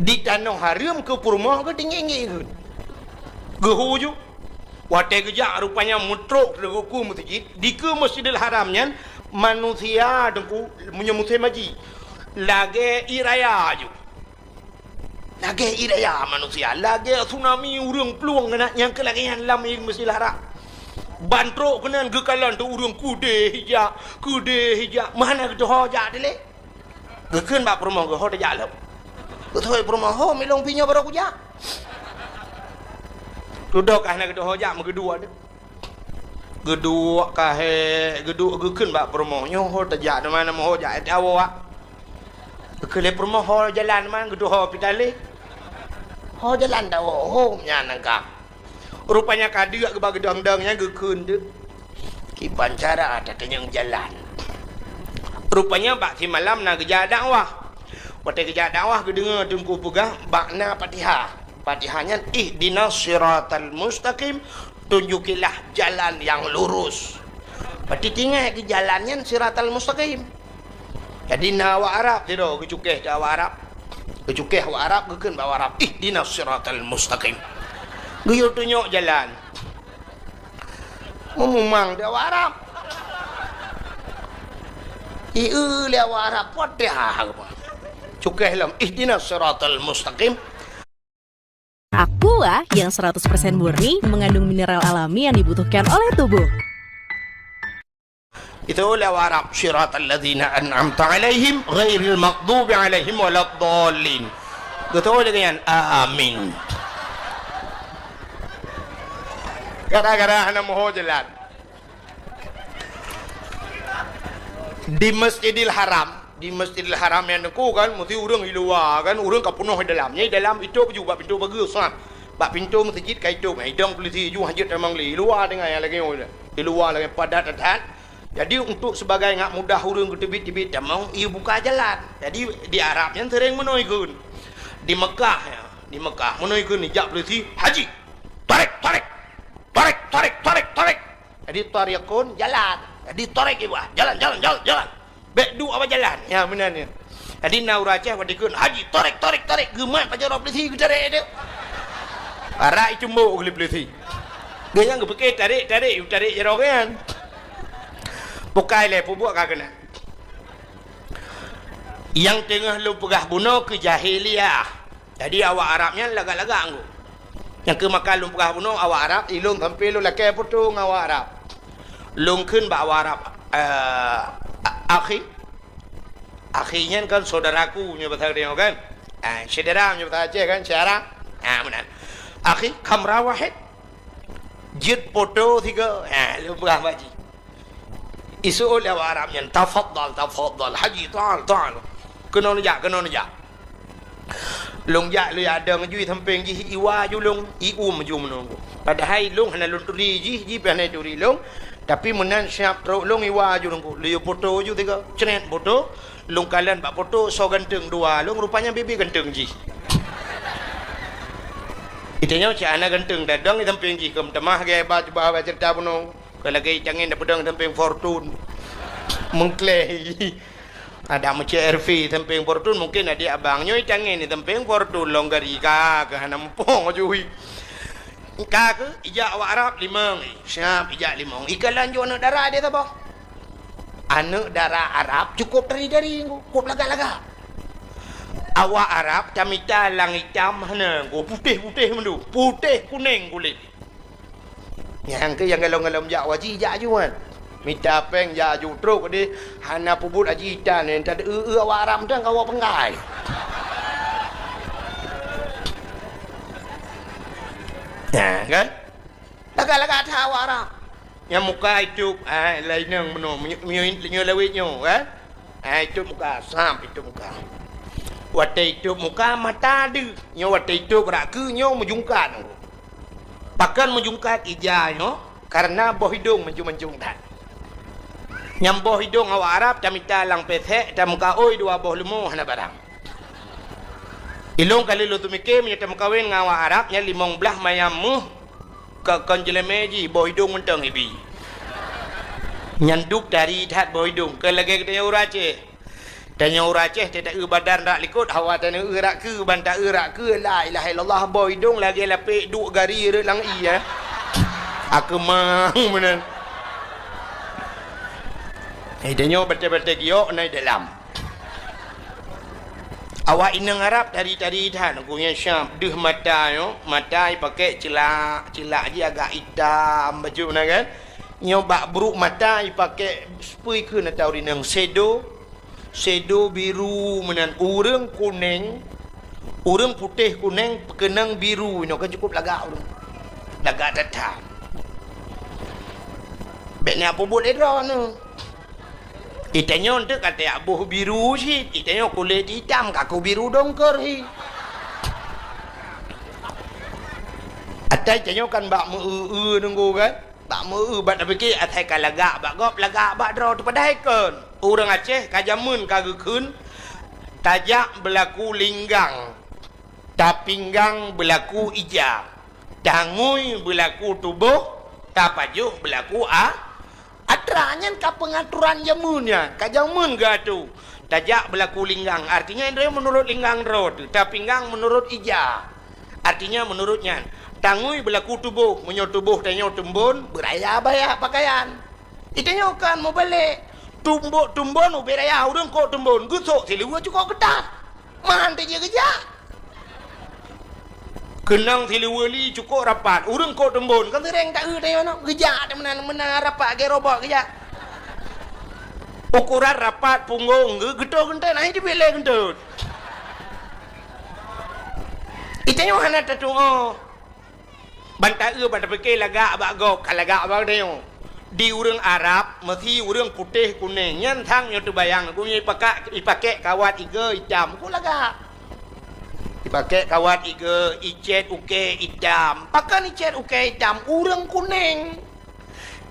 Di tanoh hareuem keu peurumoh geuteunggik-nggik kheun. Geuhu ju. Watèe geujak rupanya meutrok teungku meuseujid, dikeue Masjidil Haram nyan manusia Teungku meunyoe musém haji lagèe ié raya ju. Lagèe ié raya manusia, lagèe tsunami ureuëng plueng keunan nyang keu lagèe nyan lam Masjidil Haram. Ban trok keunan geukalon teuk ureuëng keudeh ijak, keudeh ijak, meuhana geutuho jak dilèe. Geukheun bak peurumoh geuh, "Ho tajak lom." Geuteupeue peurumoh, "Ho, milong pih nyoe barô kujak." Dudoe ka hana geutuho jak, meugeuduek deuh. Geuduek ka hèk, geuduek geukheun bak peurumoh, "Nyoe ho tajak teuma, na meuho jak, eh, tawoe, ah." Geukheun lé peurumoh, "Ho jalan teuma, geutuho pih talèh." "Ho jalan tawoe, ho nyan ka." Rupanya ka deuk geuba geudong-dong nyan geukheun deuh. Kiban cara tatanyong jalan. Rupanya bak simalam na geujak dakwah. Watèe geujak dakwah geudeungoe Teungku peugah bak na Fatihah. Fatihah nyan, "Ihdinas siratal mustaqim," tunjukilah jalan yang lurus. Berarti tinggai keu jalan nyan siratal mustaqim. Jadi na awak Arab sidroe geucukeh keu awak Arab. Geucukeh awak Arab, geukheun bak awak Arab, "Ihdinas siratal mustaqim." Geuyue tunyok jalan. Meumumang di awak Arab. Ié lé awak Arab, Fatihah. Cukeh lom, "Ihdinas siratal mustaqim." Aqua yang seratus persen murni mengandung mineral alami yang dibutuhkan oleh tubuh. Itu lé awak Arab, "Siratal ladzina an'amta 'alaihim ghairil maghdubi 'alaihim waladdallin." Geutôi lagèe nyan, amin. Gara-gara hana meuho jalan. Di Masjidil Haram, di Masjidil Haram nyan Teungku kan, meusti ureuëng i luwa kan, ureuëng ka peunoh i dalam. Nyan i dalam itôp ju bak pintoe pageue, sat. Bak pintoe meuseujid ka itôp, idong peulisi ju hajat tamong lé. I luwa teungoh nyang lagèe nyoe. I luwa lagèe padat that. Jadi, untuk sebagai ngak mudah ureuëng geuteubiet-teubiet tamong, ié buka jalan. Jadi, di Arab nyan sering meunoe ikheun. Di Mekah, ya, di Mekah meunoe ikheun, ijak peulisi, "Haji, tarek, tarek, tarek, tarek, tarek, tarek." Jadi, tariqun, jalan. Jadi, tarek ié buah, jalan, jalan, jalan, jalan. Bèk duek bak jalan. Ya, meunan nyan. Jadi, na ureuëng Aceh watèe ikheun, "Haji, tarek, tarek, tarek." Geumat pajoh droe peulisi geutarek deuh. Parak icumbok lé peulisi. Geuhnyan geupike tarek, tarek, tarek jaroe geuhnyan. Bukai lé, peubuet ka keunan. Nyang teungoh lôn peugah bunoe keu jahiliyah. Jadi, awak Arab nyan lagak-lagak anggô. Nyang keu maka lôn peugah bunoe awak Arab, ilôn sampoe lôn lakèe putôh ngon awak Arab. Lôn kheun bak awak Arab, eh, a-, akhi, Akhi nyan kan saudaraku nyoe bahasa geutanyoe kan? Ah, syedara nyoe bahasa Aceh kan, syedara? Ah, meunan. Akhi, kamera wahid. Jeuet poto sigoe. Ah, lôn peugah bak jih. Iseuôt lé awak Arab nyan, "Tafadhal, tafadhal, Haji, ta'al, ta'al." Keunoe neujak, keunoe neujak. Lôn jak, lôn jak dong ju i sampéng jih, iwa ju lôn, ium ju meununggu. Padahai lôn hana lôn turi jih, jih pih hana turi lôn. Tapi meunan siab trok lôn iwa ju lôn, lôn poto ju tiga, cret poto. Lôn kalon bak poto, soe ganteng dua lôn, rupanya bibie ganteng jih. Itanyoe cit hana ganteng, tadong i sampéng jih, keu meutamah gaya ba cuba ba ceurita bunoe. Keu lagèe itangen da peudong sampéng Fortune. Meukleh. Ada meucék R V sampéng Fortune, mungkin adik abang nyoe itangen sampéng Fortune lôn gari ka, keu hana muphom aju. Ka keu ijak awak Arab limong, eh, siap ijak limong. Ikalon ju aneuk dara dia saboh. Aneuk dara Arab cukup dari-dari, cukup lagak-lagak. Awak Arab tamita lang itam hana, putéh-putéh mandum, putéh kunéng kulét. Nyang keu nyang galom-galom jak haji jak aju kan. Mita péng jak aju trok deh, hana peubuet haji itan nyan, tad eu-eu awak Arab mantong ka awak peunggai. Nah, kan? Lagak-lagak that awak Arab. Nyang muka itôb, ah, laineng bunoe, meunyo-, meunyo-, nyoe lawét nyoe, kan? Ah, itôb muka, sam itôb muka. Watèe itôb muka, mata deuh. Nyoe watèe itôb rak keu nyoe meujungkat. Pakon meujungkat ija nyoe? Karena boh idông mancung-mancung that. Nyang boh idông awak Arab tamita lam pesek, tameukaôi dua boh leumo hana barang. Ilông ka lheueh lôn teumike meunyoe tameukawen ngon awak Arab nyan limong blaih manyam méuh, ka kon jeulemé jih boh idông mantong ibi. Nyan duek tari that boh idông, kon lagèe geutanyoe ureueng Aceh. Tanyoe ureueng Aceh, ta-eu badan rak likot, hawa tanyoe eu rak keue, ban ta-eu rak keue, la ilaha illallah, boh idông lagèe lapek duek gari rot lam ié, eh. Akeumang meunan. Eh, tanyoe batèe-batèe giok na i dalam. Awak inong Arab tari-tari that, gobnyan siab deuh mata nyoe, mata ipakèk ceulak, ceulak jih agak itam bacut na kan. Nyoe bak brôk mata ipakèk spray kheun atau rineng shadow, shadow biru meunan, ureueng kunéng, ureueng putéh kunéng peukeunong biru inoe kan cukup lagak ureueng. Lagak that-that. Bèk na peubuet lé droeneuh. Itanyoe eunteuk ka tajak boh biru cit, itanyoe kulét itam ka ku biru dongkor hi. Ata itanyoe kan bak meu-eu-eu nunggu kan? Bak meu-eu bak tapike asai ka lagak bak gob, lagak bak droe teupadahai kon. Ureueng Aceh ka jameun ka geukheun, tajak beulaku linggang, tapinggang beulaku ija, tangui beulaku tuboh, tapajoh beulaku a-, Atra nyan ka peungaturan jameun nyan, ka jameun geuatô. Tajak beulaku linggang, artinya droe meunurot linggang droe teuh, tapinggang meunurot ija. Artinya meunurot nyan, tangui beulaku tuboh, meunyoe tuboh tanyoe teumbon, beuraya baya pakaian. Itanyoe kan mubalek, tumbok teumbon ubé raya, ureueng kok teumbon, geusok siluweue cukok keutat. Man teujeuet geujak. Keunong siluweue li cukok rapat, ureueng kok teumbon, kan seuréng ta-eu tanyoe nyoe, geujak teuh meunan, meunan rapat lagèe robot geujak. Ukoran rapat punggong geu-, geutot geuntot, nah, itu bilek geuntot. Itanyoe hana tatu'oh. Ban ta-eu ban tapike lagak bak gob, ka lagak bak tanyoe. Di ureueng Arab, meusi ureueng putéh kunéng, nyan sang nyoe teubayang, gobnyan ipaka-, ipakèk kawat igoe itam, kok lagak. Ipakèk kawat igoe, icèt ukèe itam. Pakon icèt ukèe itam? Ureueng kunéng.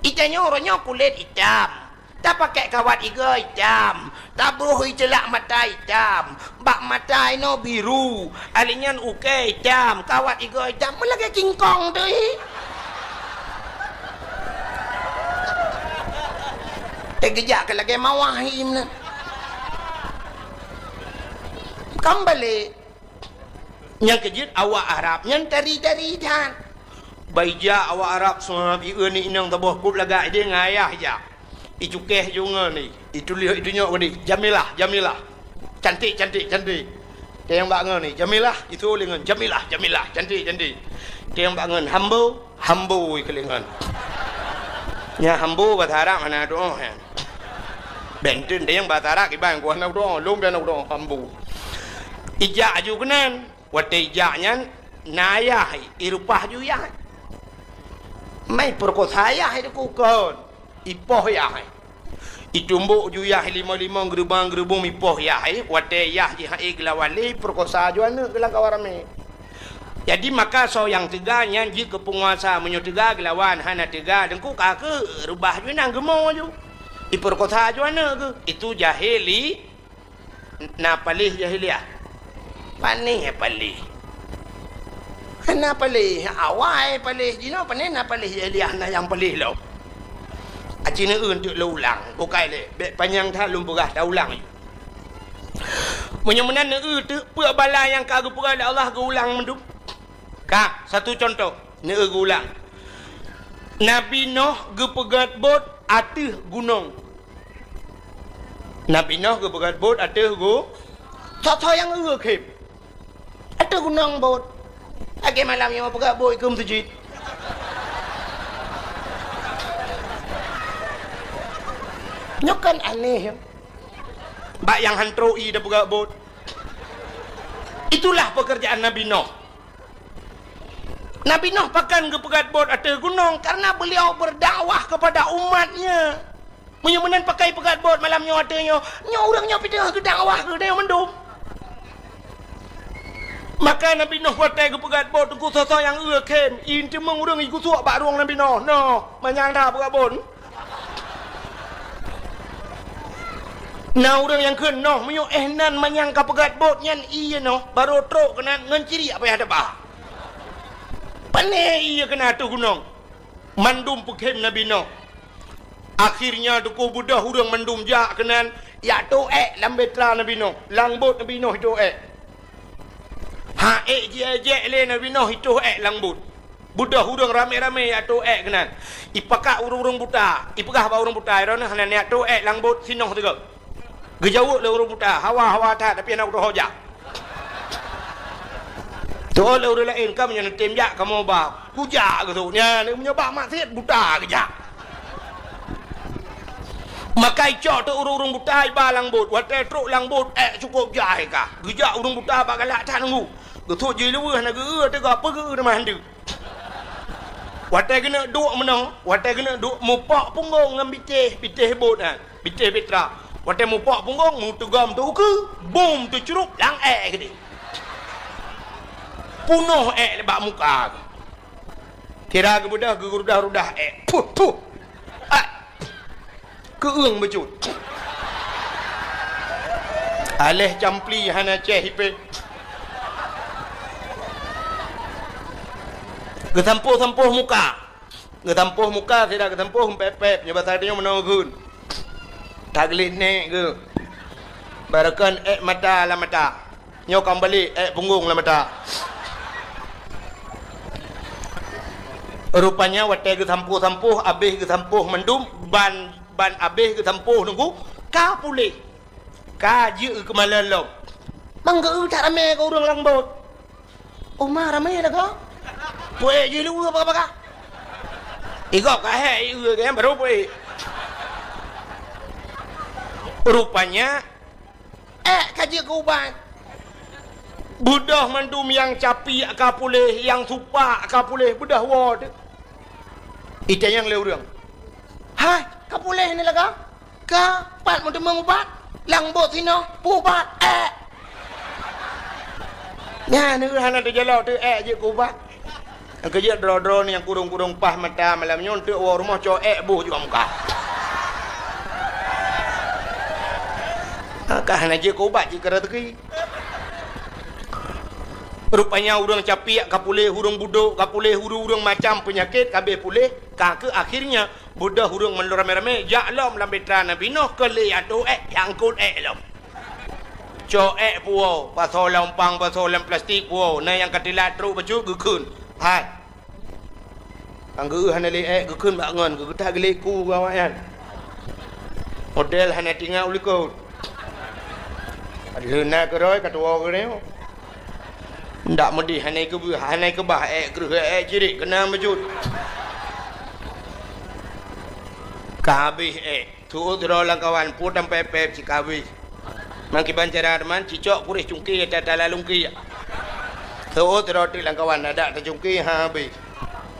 Itanyoe uroe nyoe kulét itam. Tapakèk kawat igoe itam, tabroh iceulak mata itam, bak mata inoe biru, ali nyan ukèe itam, kawat igoe itam, meulagèe kingkong teuh hi. Teugeujak keu lagèe mawah hi meunan. Kan balek. Nyang keujeuet awak Arab nyan tari-tari that. Baija awak Arab seuhat, ieu ni inong saboh kop lagak idéh ngon ayah ija. Icukéh ju ngon ni, ituléh itunyok geude, "Jamilah, Jamilah. Cantik, cantik, cantik." Teunyong bak ngon ni, "Jamilah," itu lé ngon, "Jamilah, Jamilah, cantik, cantik." Teunyong bak ngon, "Hambo, Hambo," ikeu lé ngon. Nya hambo bahasa Arab hana tu'oh nyan. Benteng teunyang basa Arab iban ku hana udong, lom dan udong ambu. Ijak aju keunan. Watée ijak nyan na ayah, irupah ju yah. Mai peurekosa ayah itu kukon. Ipoh yah. Itumbok ju yah limong-limong, geurubong-geurubong, ipoh yah. Watée yah jih hai geulawan lé, peurekosa ju aneuëk geulang kawan ramé. Jadi maka soe nyang teuga nyan jeuet keu peunguasa, meunyoe teuga geulawan, hana teuga deungku ka keu rubah ju inang geumo ju. Ipeurekosa ju aneuëk geuh. Itu jahili, na paléh jahiliah. Panéh paléh. Hana paléh, awai paléh jinoe, panéh na paléh jahiliah, na nyang paléh lom. Aci neueu teuk lôn ulang, bukai lé, bék panyang that lôn peugah, taulang ju. Meunyoe meunan neueu teuk, peue bala nyang ka geupeugah lé Allah geuulang mandum? Ka, satu contoh, neueu geuulang. Nabi Noh geupeugét bot ateueh gunong. Nabi Noh geupeugét bot ateueh gu-, soe-soe nyang eu khém. Ateueh gunong bot. Lagée malam nyoe peugét bot keu meuseujid. Nyoe kan aneh, ya. Bak nyang han trok ié tapeugét bot. Itulah pekerjaan Nabi Noh. Nabi Noh pakon geupeugét bot ateueh gunong? Karena beliau berdakwah kepada umatnya. Meunyoe meunan pakon peugét bot malam nyoe ateueh nyoe, nyoe ureuëng nyoe pih teungoh geudakwah keu tanyoe mandum. Maka Nabi Noh watée geupeugét bot, teungku, soe-soe nyang eu khém, ié teumeung ureuëng igusok bak rueng Nabi Noh. Noh, manyang that peugét bot. Na ureuëng nyang kheun noh, meunyoe éh nan manyang ka peugét bot nyan ié noh, barô trok keunan ngon ciriek payah teuba. Panéh ié keunan ateueh gunong. Mandum peukhém Nabi Noh. Akhirnya teungku beudôh ureuëng mandum jak keunan, jak toh ék lam bahtera Nabi Noh, lam bot Nabi Noh itoh ék. Ha ék jiék-ék lé Nabi Noh itoh ék lam bot. Beudôh ureuëng ramé-ramé jak toh ék keunan. Ipakat ureuëng-ureuëng buta, ipeugah bak ureuëng buta, "Droeneuh hana neujak toh ék lam bot sinoh sigoe." Geujaweueb lé ureuëng buta, "Hawa, hawa that, tapi hana kutoh jak." Teuôt lé ureuëng laén, "Kamoe nyoe neutem jak, kamoe ba." Kujak geusut, nyan meunyoe bak maksiet buta geujak. Maka icok teuk ureuëng-ureuëng buta iba lam bot, watée trok lam bot ék cukôp jai ka. Geujak ureuëng buta bak galak that nunggu. Geusut jih luweuh hana geu-eu teuga peue geu-eu teuma handeuk. Watée geuneuk duek meunoe, watée geuneuk duek mupok punggong ngon bitéh, bitéh bot nyan, bitéh bahtera. Watée mupok punggong, meuteugom teuh ukeue, bum teucrup lam ék keudeh. Punoh ék bak muka. Kira geubeudôh geurudah-rudah ék. Puh, puh. Ah. Keueung beujeuet. Aléh campli hana céh ipéh. Geusampôh-sampôh muka. Geusampôh muka, sira geusampôh pép-pép, nyoe basa tanyoe meunoe geun. Tagleh nék geuh. Barokon ék mata lam mata. Nyoe ka meubalek, ék punggong lam mata. Rupanya watée geusampôh-sampôh, abéh geusampôh mandum, ban, ban abéh geusampôh nunggu, ka puléh. Ka jeuet keumalon lom. Mang geu-eu that ramé keu ureuëng lam bot. Uma ramé lagoe. Puék jih luweue baka-baka. Igob ka hék, ieu geuh barô puék. Rupanya, ék ka jeuet keu ubat. Beudôh mandum nyang capiek ka puléh, nyang supak ka puléh, beudôh woe teuh. Itanyong lé ureuëng, "Hai, ka puléh ni lagoe?" "Ka, pat meuteumeung ubat? Lam bot sinoe, peu ubat, ék." Nyan hana teujalok teuh ék jeuet keu ubat. Nyang keujeuet droe-droe nyang kurong-kurong paih mata malam nyoe, eunteuk woe rumoh cok ék boh juga muka. Ka hana jeuet keu ubat, jeuet keu raseuki. Rupanya ureuëng capiek ka puléh, ureuëng budok ka puléh, ureuëng-ureuëng macam peunyakét ka abéh puléh, ka keuh akhirnya beudôh ureuëng mandum ramé-ramé jak lom lam bahtera Nabi Noh keu lé ateueh ék, nyangkot ék lom. Cok ék puwoe, pasoe lam umpang, pasoe lam plastik puwoe, na nyang ka teulat trok bacut geukheun. Hai. Nyang geu-eu hana lé ék geukheun bak ngon, geugeutah geuléku keu awaknyan. Model hana tingat u likot. Padahai na keurôi ka tuwoe keudeh. Ndak meudeh hana keubah, hana keubah ék kreueh ék cirit keunan bacut. Ka habéh ék. Seuôt droe lam kawan, pue tampép-pép cit ka habéh. Meukiban cara teuma, cicok puréh cungké ata-ata lalungké. Seuôt droe teuk lam kawan, adak tacungké ha habéh.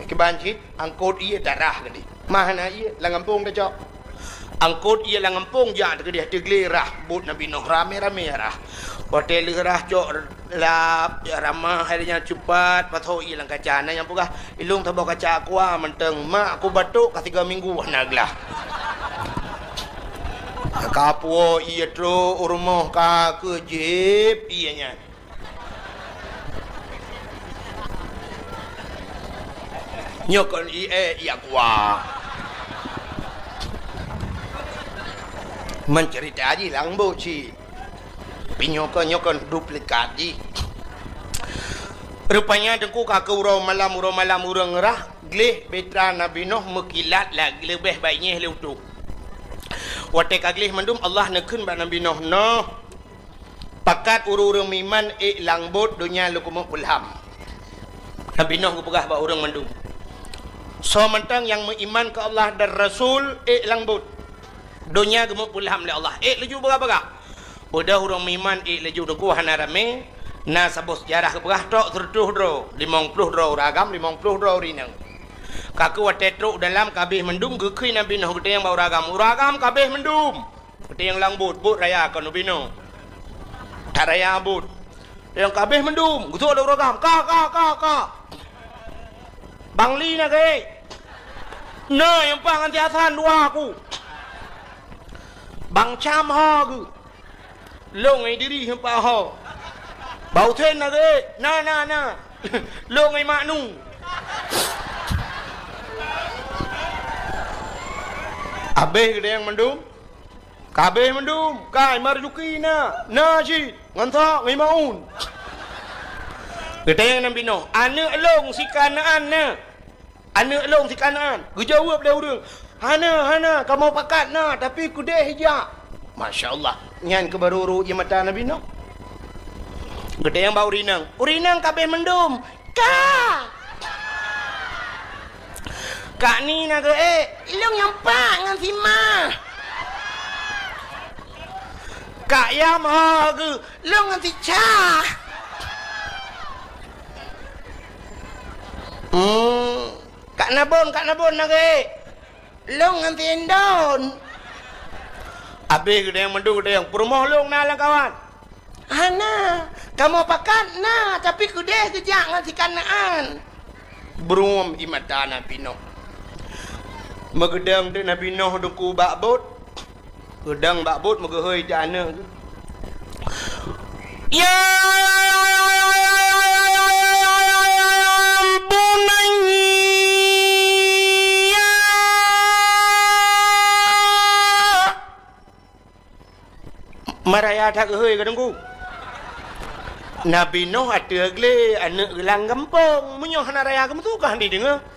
Kiban cit, angkot ié tarah keudéh. Mah na ié lam gampông tacok. Angkot ié lam gampông jak teukeudéh teuglé rhah, bot Nabi Nuh ramé-ramé rhah. Watée lheueh rhah cok lap, jak ramah, hai nyan cupat, pasoe ié lam kaca. Na nyang peugah, "Ilông saboh kaca aqua mantong, mak ku batuk ka sigoe minggu hana glah." Ka puwoe ié trok u rumoh ka keuh jieb ié nyan. Nyoe kon ié, ié aqua. Meuceurita jih lam bot cit. Tapi nyoe kon, nyoe kon duplikat jih. Rupanya teungku ka keu uroe malam, uroe malam ureuëng rhah, gleh bahtera Nabi Nuh meukilat lagée leubeh baét nyeh lé utoe. Watée ka gleh mandum, Allah neukheun bak Nabi Nuh, "Noh, pakat ureuëng-ureuëng meuiman ék lam bot, donya lôn keumeung peulham." Nabi Nuh geupeugah bak ureuëng mandum, "Soe mantong nyang meuiman keu Allah dan Rasul, ék lam bot. Donya geumeupeulham lé Allah, ék laju bagah-bagah." Beudôh ureuëng meuiman ék laju teungku hana ramé, na saboh seujarah geupeugah trok seureutôh droe, limong ploh droe ureuëng agam, limong ploh droe ureuëng inong. Ka keuh watée trok dalam ka habéh mandum geukheun Nabi Nuh geutanyong bak ureuëng agam, "Ureuëng agam ka habéh mandum." Geutanyong lam bot, bot raya kon ubinoe. That raya bot. Nyang ka habéh mandum, geusok lé ureuëng agam, "Ka, ka, ka, ka." "Bang Li na geuék?" "Na, nyang paih ngon si Hasan dua ku." "Bang Cam ho geuh?" "Lôn ngon Idris nyang paih ho." "Bang Husen na geuék?" "Na, na, na." "Lôn ngon Mak Nu." Habéh geutanyong mandum. Ka habéh mandum, ka Marzuki na, na cit, ngon Ishak, ngon Maun. Geutanyong Nabi Nuh, "Aneuëk lôn si Kanaan na? Aneuëk lôn si Kanaan?" Geujaweueb lé ureuëng, "Hana, hana, kamoe pakat na, tapi keudeh jak." Masya Allah, nyan keuh barô rhot di mata Nabi Nuh. Geutanyong bak ureuëng inong, "Ureuëng inong ka habéh mandum?" "Ka." "Kak Ni na geuék?" "Ilông nyang pat ngon si Ma." "Kak Yam ho geuh?" "Lôn ngon si Cha." "Hmm, Kak Nabon, Kak Nabon na geuék?" "Lôn ngon si Indon." Habéh geutanyong mandum, geutanyong, "Peurumoh lôn na lam kawan?" "Hana, kamoe pakat na, tapi keudeh geujak ngon si Kanaan." Brum ie mata Nabi Nuh. Meugeudong teuk Nabi Nuh teungku bak bot. Geudong bak bot meugeuhôi di aneuëk geuh. "Ya bunayya." Maraya that geuhôi ka teungku. Nabi Nuh ateueh glé aneuëk geuh lam gampông, meunyoe hana raya geumeutugaih hana jideungoe.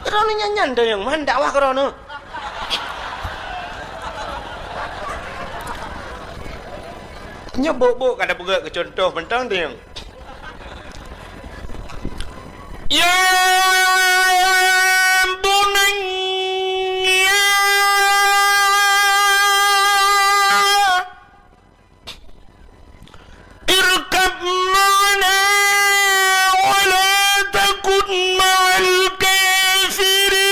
Droeneuh nyan-nyan teunyong man dakwah keu droeneuh. Nyoe bok-bok ka tapeugét keu cuntoh mantong teunyong. Ya bunayya irkab ma'ana wa la takun ma'al kafirin.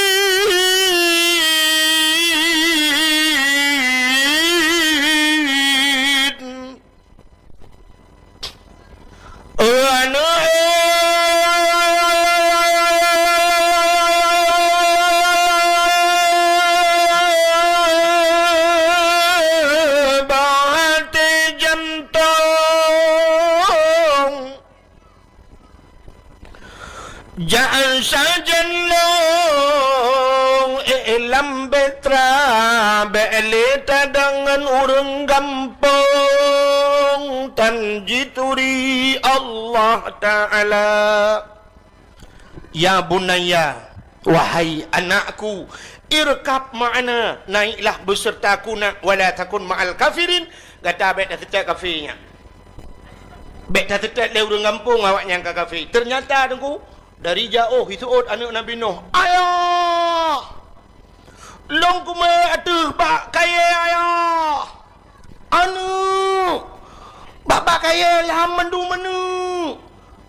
Jak sajan lôn, eh, lam bahtera, bék lé tadong ngon ureuëng gampông, tan jituri Allah Ta'ala. Ya bunayya, wahai anakku, irkab ma'ana, naiklah beserta ku nak, wala takun ma'al kafirin, gata bék taseutôt kafé nyan. Bék taseutôt lé ureuëng gampông awaknyan ka kafé. Teunyata teungku, dari jaoh jiseuôt aneuëk Nabi Nuh, "Ayah!" Lôn kumeu'ék ateueh bak kayée, Ayah. Aneuk, bak-bak kayée lham mandum aneuk.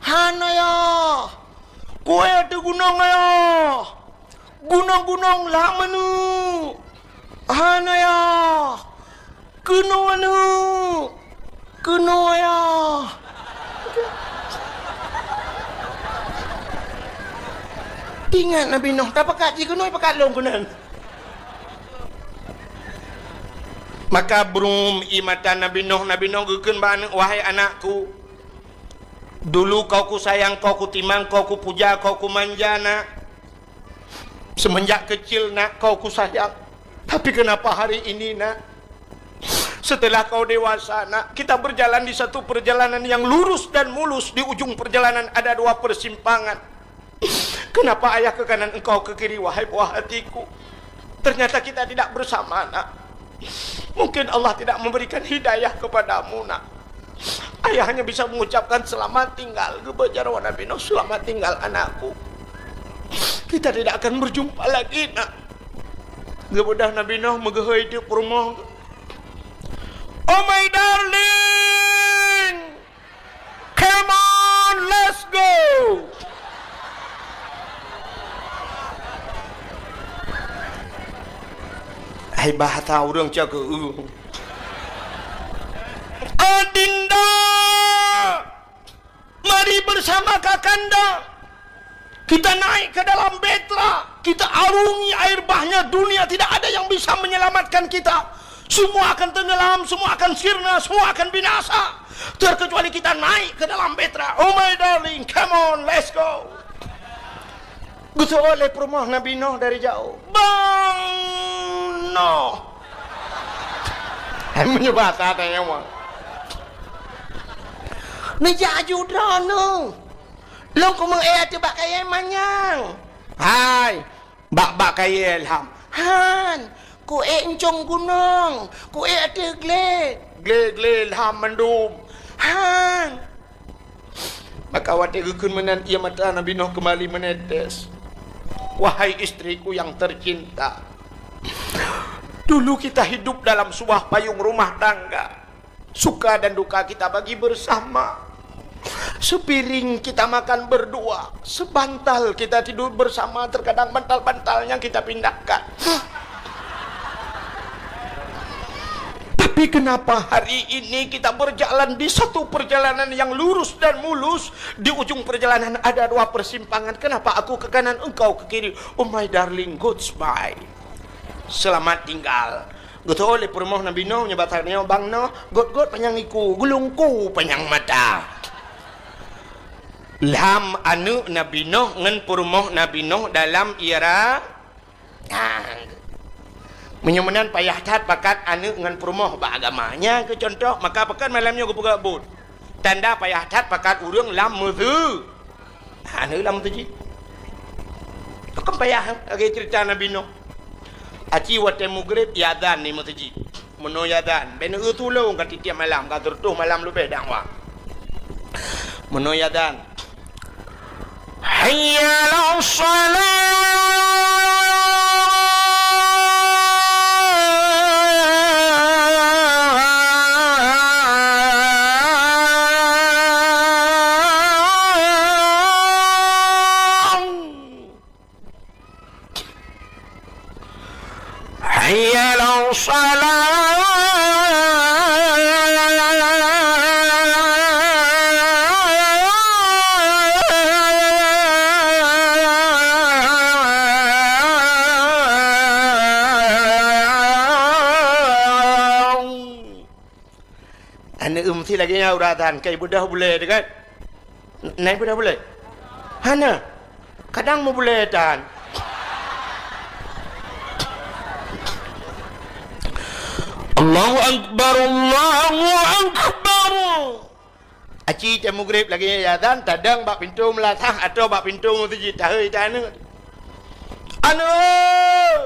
Han, Ayah. Kuék ateueh gunong, Ayah. Gunong-gunong lham aneuk. Han, Ayah. Keunoe aneuk. Keunoe, Ayah. Ingat Nabi Nuh, tapakat jih keunoe pakat lôn keunan. Maka brum ie mata Nabi Nuh, Nabi Nuh geukheun bak aneuk, "Wahai anakku, dulu kau kusayang, kau kutimang, kau kupuja, kau kumanja, nak. Semenjak kecil, nak, kau kusayang. Tapi kenapa hari ini, nak, setelah kau dewasa, nak, kita berjalan di satu perjalanan yang lurus dan mulus, di ujung perjalanan ada dua persimpangan. Kenapa ayah ke kanan, engkau ke kiri, wahai buah hatiku? Ternyata kita tidak bersama, nak. Mungkin Allah tidak memberikan hidayah kepadamu, nak." Ayah hanya bisa mengucapkan, "Selamat tinggal," geuba jaroe Nabi Nuh, "Selamat tinggal, anakku. Kita tidak akan berjumpa lagi, nak." Geubeudôh Nabi Nuh meugeuhôi teuk peurumoh. "Oh my darling, come on, let's go." Hai bahasa ureuëng cakeueng. "Adinda, mari bersama kakanda. Kita naik ke dalam bahtera, kita arungi air bahnya, dunia tidak ada yang bisa menyelamatkan kita. Semua akan tenggelam, semua akan sirna, semua akan binasa. Terkecuali kita naik ke dalam bahtera. Oh my darling, come on, let's go." Geuseuôt lé peurumoh Nabi Nuh dari jauh. "Bang Nuh." Hai meunyoe bahasa tanyong. "Neujak aju droeneuh. Lôn kumeu'ék ateueh bak kayée manyang." "Hai, bak-bak kayée lham." "Han, kuék ncong gunong, kuék ateueh glé." "Glé, glé lham mandum." "Han." Maka watée geukheun meunan, ie mata Nabi Nuh keumbali meunetes. "Wahai istriku yang tercinta, dulu kita hidup dalam sebuah payung rumah tangga. Suka dan duka kita bagi bersama. Sepiring kita makan berdua, sebantal kita tidur bersama, terkadang bantal-bantalnya kita pindahkan. Tapi kenapa hari ini kita berjalan di satu perjalanan yang lurus dan mulus, di ujung perjalanan ada dua persimpangan. Kenapa aku ke kanan, engkau ke kiri? Oh my darling, goodbye. Selamat tinggal." Geutôh lé peurumoh Nabi Nuh, nyoe bak tanyoe, "Bang Nuh, gôt-gôt panyang iku, geulungku panyang mata." Lham aneuk Nabi Nuh ngon peurumoh Nabi Nuh dalam ie ra-, Nah, meunyoe meunan payah that pakat aneuk ngon peurumoh bak agama. Nyan keuh cuntoh, maka pakon malam nyoe geupeugah buet. Tanda payah that pakat ureuëng lam meuseu-, aneuk lam meuseujid. Pakon payah lagée ceurita Nabi Nuh. Aci watée mugréb, iazan di meuseujid. Meunoe iazan, bèk neueu tulông ka tiep-tiep malam, ka sireutôh malam leubeh dakwah. Meunoe iazan, "Hayya 'alas shalah!" Hayya 'alas shalah. Aneuk meusti lagée nyan uroe azan, ka ibeudôh bulée teuh kan? Na ibeudôh bulée? Hana. Kadang meubulée tan. Allahu Akbar, Allahu Akbar. Aci teuh mugréb lagée nyan azan, tadong bak pintoe meulasah atau bak pintoe meuseujid, tahôi tan aneuk. Aneuk!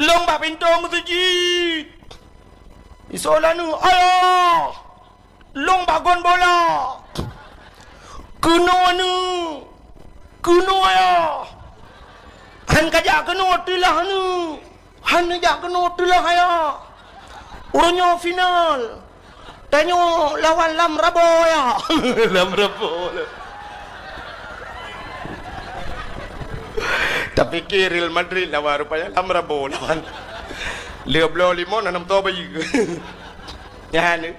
Lôn bak pintoe meuseujid. Isoe lôn, "Ayah, lôn bak gon bola." "Keunoe aneuk, keunoe ayah." Ka jak keunoe teulah aneuk. Han jak keunoe teulah ayah. Uroe nyoe final. Tanyoe lawan Lam Rabo ya. Lam Rabo. Tapike Real Madrid lawan, rupanya Lam Rabo lawan. Lheuh bloe limong, hana meutoe bayeue. Nyan.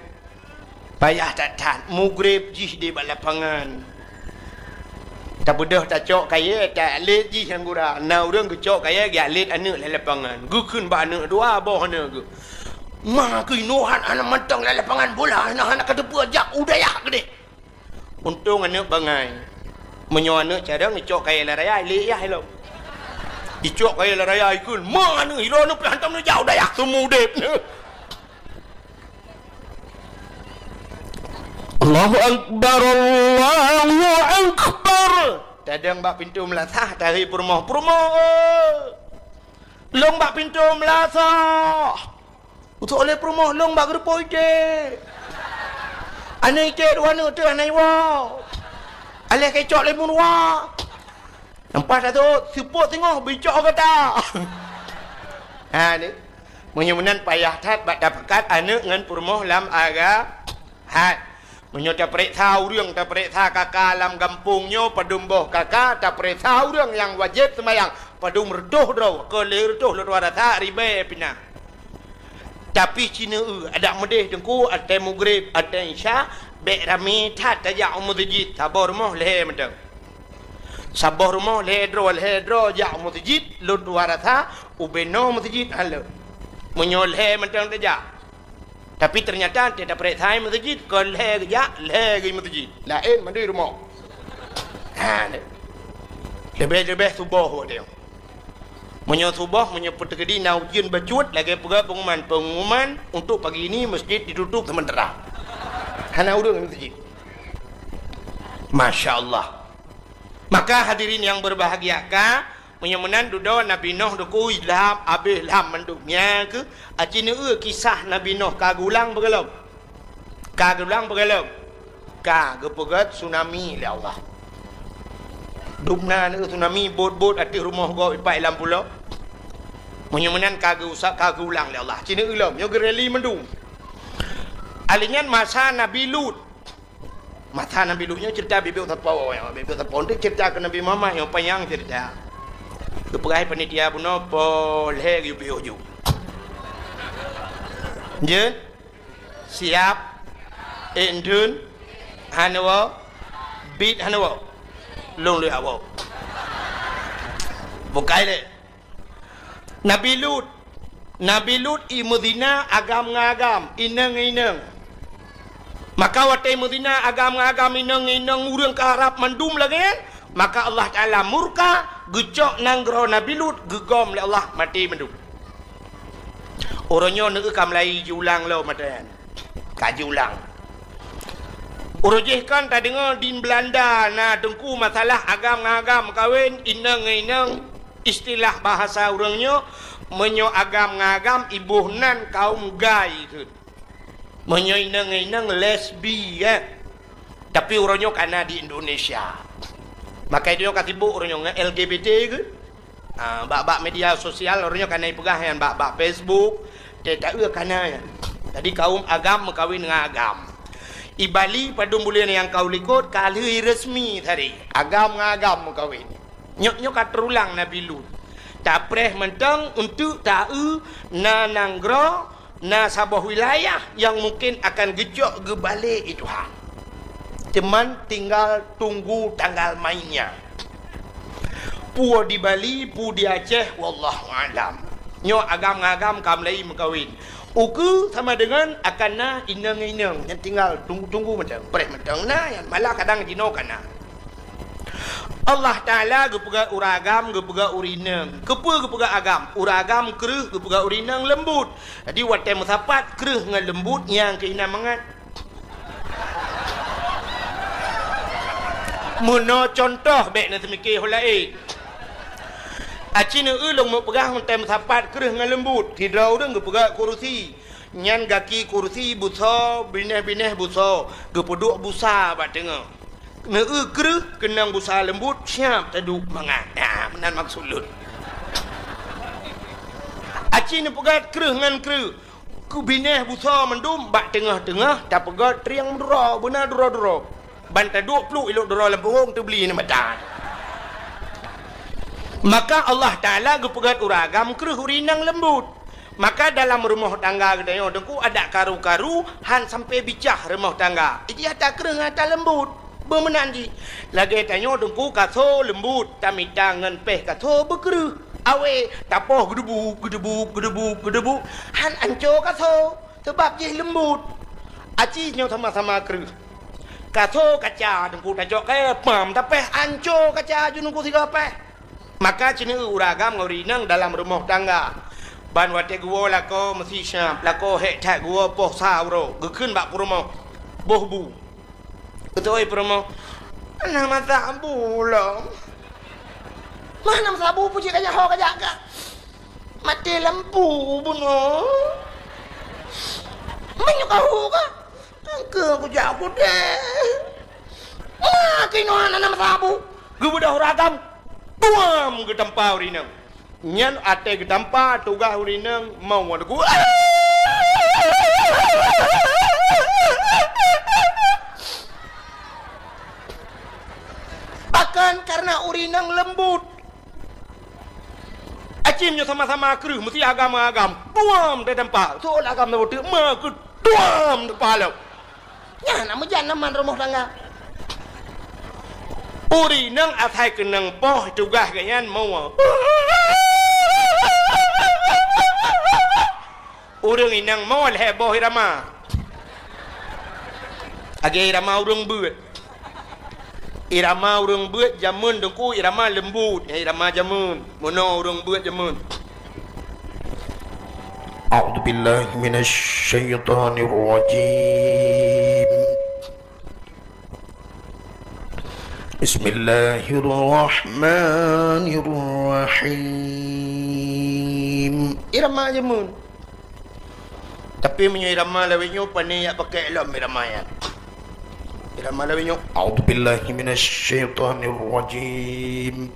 Payah that-that, mugreb jih di bak lapangan. Tabeudôh tacok kayèe, talet jih nyang gura. Na ureueng geucok kayèe, geulet aneuk lam lapangan. Geukheun bak aneuk dua boh aneuk geuh. Ma keuh inoe hana mantong lam lapangan bola, hana, hana ka teupeue, jak u dayah keudeh. Untông aneuk bangai. Meunyoe aneuk carông, icok kayèe lam raya, ilèe yah ilông. Icok kayèe lam raya, ikheun, "Ma aneuk, ilôn aneuk pih hantom neujak u dayah, seumu udép." Allahu Akbar, Allahu Akbar. Tadong bak pintoe meulasah, tari peurumoh, "Peurumoh, oi! Lôn bak pintoe meulasah." Usok lé peurumoh, "Lôn bak geureupoh iték." Aneuk iték dua aneuk teuh hana iwoe. Aléh keu icok lé meuruwa. Nampak tak tu? Seupôt singoh bicok gata. Ha ni. Meunyoe meunan payah that bak tapakat aneuk ngon peurumoh lam agam. Hai. Meunyoe tapareksa ureueng, tapareksa kaka lam gampông nyoe padum boh kaka, tapareksa ureueng nyang wajéb seumayang padum reutôh droe, kon lhèe reutôh lôn tuan rasa ribèe pih na. Tapi sineuk adak meudeh teungku, watèe mugreb, watèe isya, bèk ramé that tajak u meuseujid, saboh rumoh lhèe mantong. Saboh rumoh lhèe droe, lhèe droe jak u meuseujid, lôn tuan rasa ubé noe meuseujid hana. Meunyoe lhèe mantong tajak. Tapi teunyata watèe tapareksa meuseujid, kon lhèe geujak, lhèe geuh meuseujid. Laén mandum rumoh. Ha, leubeh-leubeh suboh watèe nyoe. Meunyoe suboh, meunyoe peuteukedi na ujeuen bacut, lagèe peugah pengumuman, "Pengumuman untuk pagi ini masjid ditutup sementara." Hana ureueng meuseujid. Masya Allah. Maka hadirin yang berbahagia, ka, meunyoe meunan dudoe Nabi Nuh dukui lham, abéh lham mandum. Nyan keuh, aci neueu kisah Nabi Nuh ka geulang beugalom. Ka geulang beugalom. Ka geupeugèt tsunami lé Allah. Dum na neueu tsunami, bot-bot ateueh rumoh gob ipat lam pulo. Meunyoe meunan ka geuusak, ka geulang lé Allah. Ci neueu lom, nyoe geureli mandum. Alèh nyan masa Nabi Lut. Masa Nabi Lut nyoe cerita bibit sapo, ya, bibit sapo. Untuk cerita keu Nabi Muhammad nyoe panyang cerita. Geupeugah panitia bunoe po lhèe geuyue piôh ju. Jeuet? Siap? Ék dum? Hana woe? Bit hana woe? Lôn lé awak. Bukai lé. Nabi Lut. Nabi Lut i meuzina agam ngon agam, inong ngon inong. Maka watèe meuzina agam ngon agam, inong ngon inong, ureueng ka rab mandum lagèe nyan, maka Allah Taala murka, geucok nanggroe Nabi Lut, geugom lé Allah, maté mandum. Uroe nyoe neueu ka mulai jiulang lom mata nyan. Ka jiulang. Uroe jih kan tadeungoe di Belanda na teungku masalah agam ngon agam meukawen, inong ngon inong, istilah bahasa ureueng nyoe, meunyoe agam ngon agam iboh nan kaum gay kheun. Meunyoe inong ngon inong lesbi, eh. Tapi uroe nyoe ka na di Indonesia. Maka nyoe ka sibuk uroe nyoe ngon L G B T kheun. Ah, bak-bak media sosial, uroe nyoe ka na ipeugah nyan bak-bak Facebook, teuh taeu ka na nyan. Jadi kaum agam meukawen ngon agam. I Bali padum buleuen nyang ka u likot ka lheueh resmi tadi. Agam ngon agam meukawen. Nyoe, nyoe ka teurulang Nabi Lut. Tapreh mantong untuk taeu na nanggroe na saboh wilayah nyang mungken akan geucok geubalek i Tuhan. Teuma tinggal tunggu tanggal mainnya. Peue di Bali, peue di Aceh, wallahu a'lam. Nyoe agam ngon agam ka mulai meukawen. Ukeue sama deungon akan na inong-inong nyang tinggal tunggu-tunggu mantong, preh mantong na, nyang malah kadang jinoe ka na. Allah Taala geupeugah ureueng agam, geupeugah ureueng inong. Keupeue geupeugah agam? Ureueng agam kreueh, geupeugah ureueng inong leumbut. Jadi watèe meusapat kreueh ngon leumbut nyang keuh hina mangat. Meunoe cuntoh bèk na teumike ho laén. Aci neueu lôn meupeugah watèe meusapat kreueh ngon leumbut. Sidroe ureueng geupeugah kurusi. Nyan gaki kurusi busoe, binéh-binéh busoe, geupeuduek busa bak teungoh. Neueu kreueh keunong busa leumbut, siap taduek mangat. Nah, meunan maksud lôn. Aci neupeugét kreueh ngon kreueh. Keu binéh busoe mandum bak teungoh-teungoh tapeugét trieng meuduro, beuna duro-duro. Ban taduek pluek ilok duro lam punggung teubli ngon mata. Maka Allah Taala geupeugét ureueng agam kreueh ureueng inong leumbut. Maka dalam rumoh tangga geutanyoe Teungku adak karu-karu han sampai bicah rumoh tangga. Iji ata kreueh ngon ata leumbut. Beumeunan jih. Lagée tanyoe Teungku kaso leumbut, tamita ngon péh kaso beukreueh. Awé, tapoh geudeubu, geudeubu, geudeubu, geudeubu. Han anco kaso, sabab jih leumbut. Aci nyoe sama-sama kreueh. Kaso kaca Teungku tacok kayée pam, tapéh anco kaca ju Teungku sigoe péh. Maka ceuneuh ureueng agam ngon ureueng inong dalam rumoh tangga. Ban watée geuwoe lakoe meusi siab, lakoe hék that geuwoe poh sa uroe, geukheun bak peurumoh, boh bu. Geutôi peurumoh, "Hana meusabu lom." "Mah hana meusabu, peue jih ka nyan ho ka jak ka maté lampu bunoe? Meunyoe ka hu ka, engke kujak kudeh. Ma keunoe hana meusabu." Geubeudôh ureueng agam, tuam geutampa ureueng inong. Nyan até geutampa tugaih ureueng inong mau wan lagu. Pakon? Kareuna ureueng inong leumbut. Aci nyoe sama-sama kreueh, meusi agam-agam. Tuam teutampa. Soe agam teubeuteuek, ma keu tuam teutampa lom. Nyan na meujan na man rumoh tangga. Ureueng inong asai keunong poh tugaih geuhnyan moe. Ureueng inong moe lhée boh irama. Lagée irama ureueng beuet. Irama ureueng beuet jameun Teungku, irama leumbut, nyan irama jameun. Meunoe ureueng beuet jameun. A'udzubillahi minasyaitonirrajim. Bismillahirrahmanirrahim. Irama jameun. Tapi meunyoe irama lawét nyoe, pane jak pakai lom irama nyan. Irama lawét nyoe, "A'udzubillahi minasyaitonirrajim.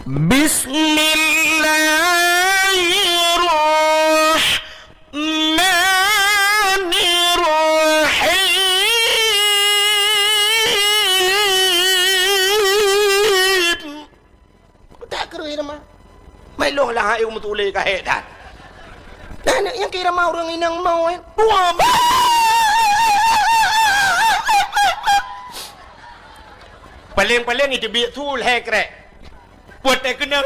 Bismillahirrahmanirrahim." Utak kreueh irama. Mai lôn lah hai meutulé ka hék that. Nah, nyan keu irama ureueng inong moe, eh. Dua ba-, paleng-paleng iteubiet su lhée krek. Buet teukeunong.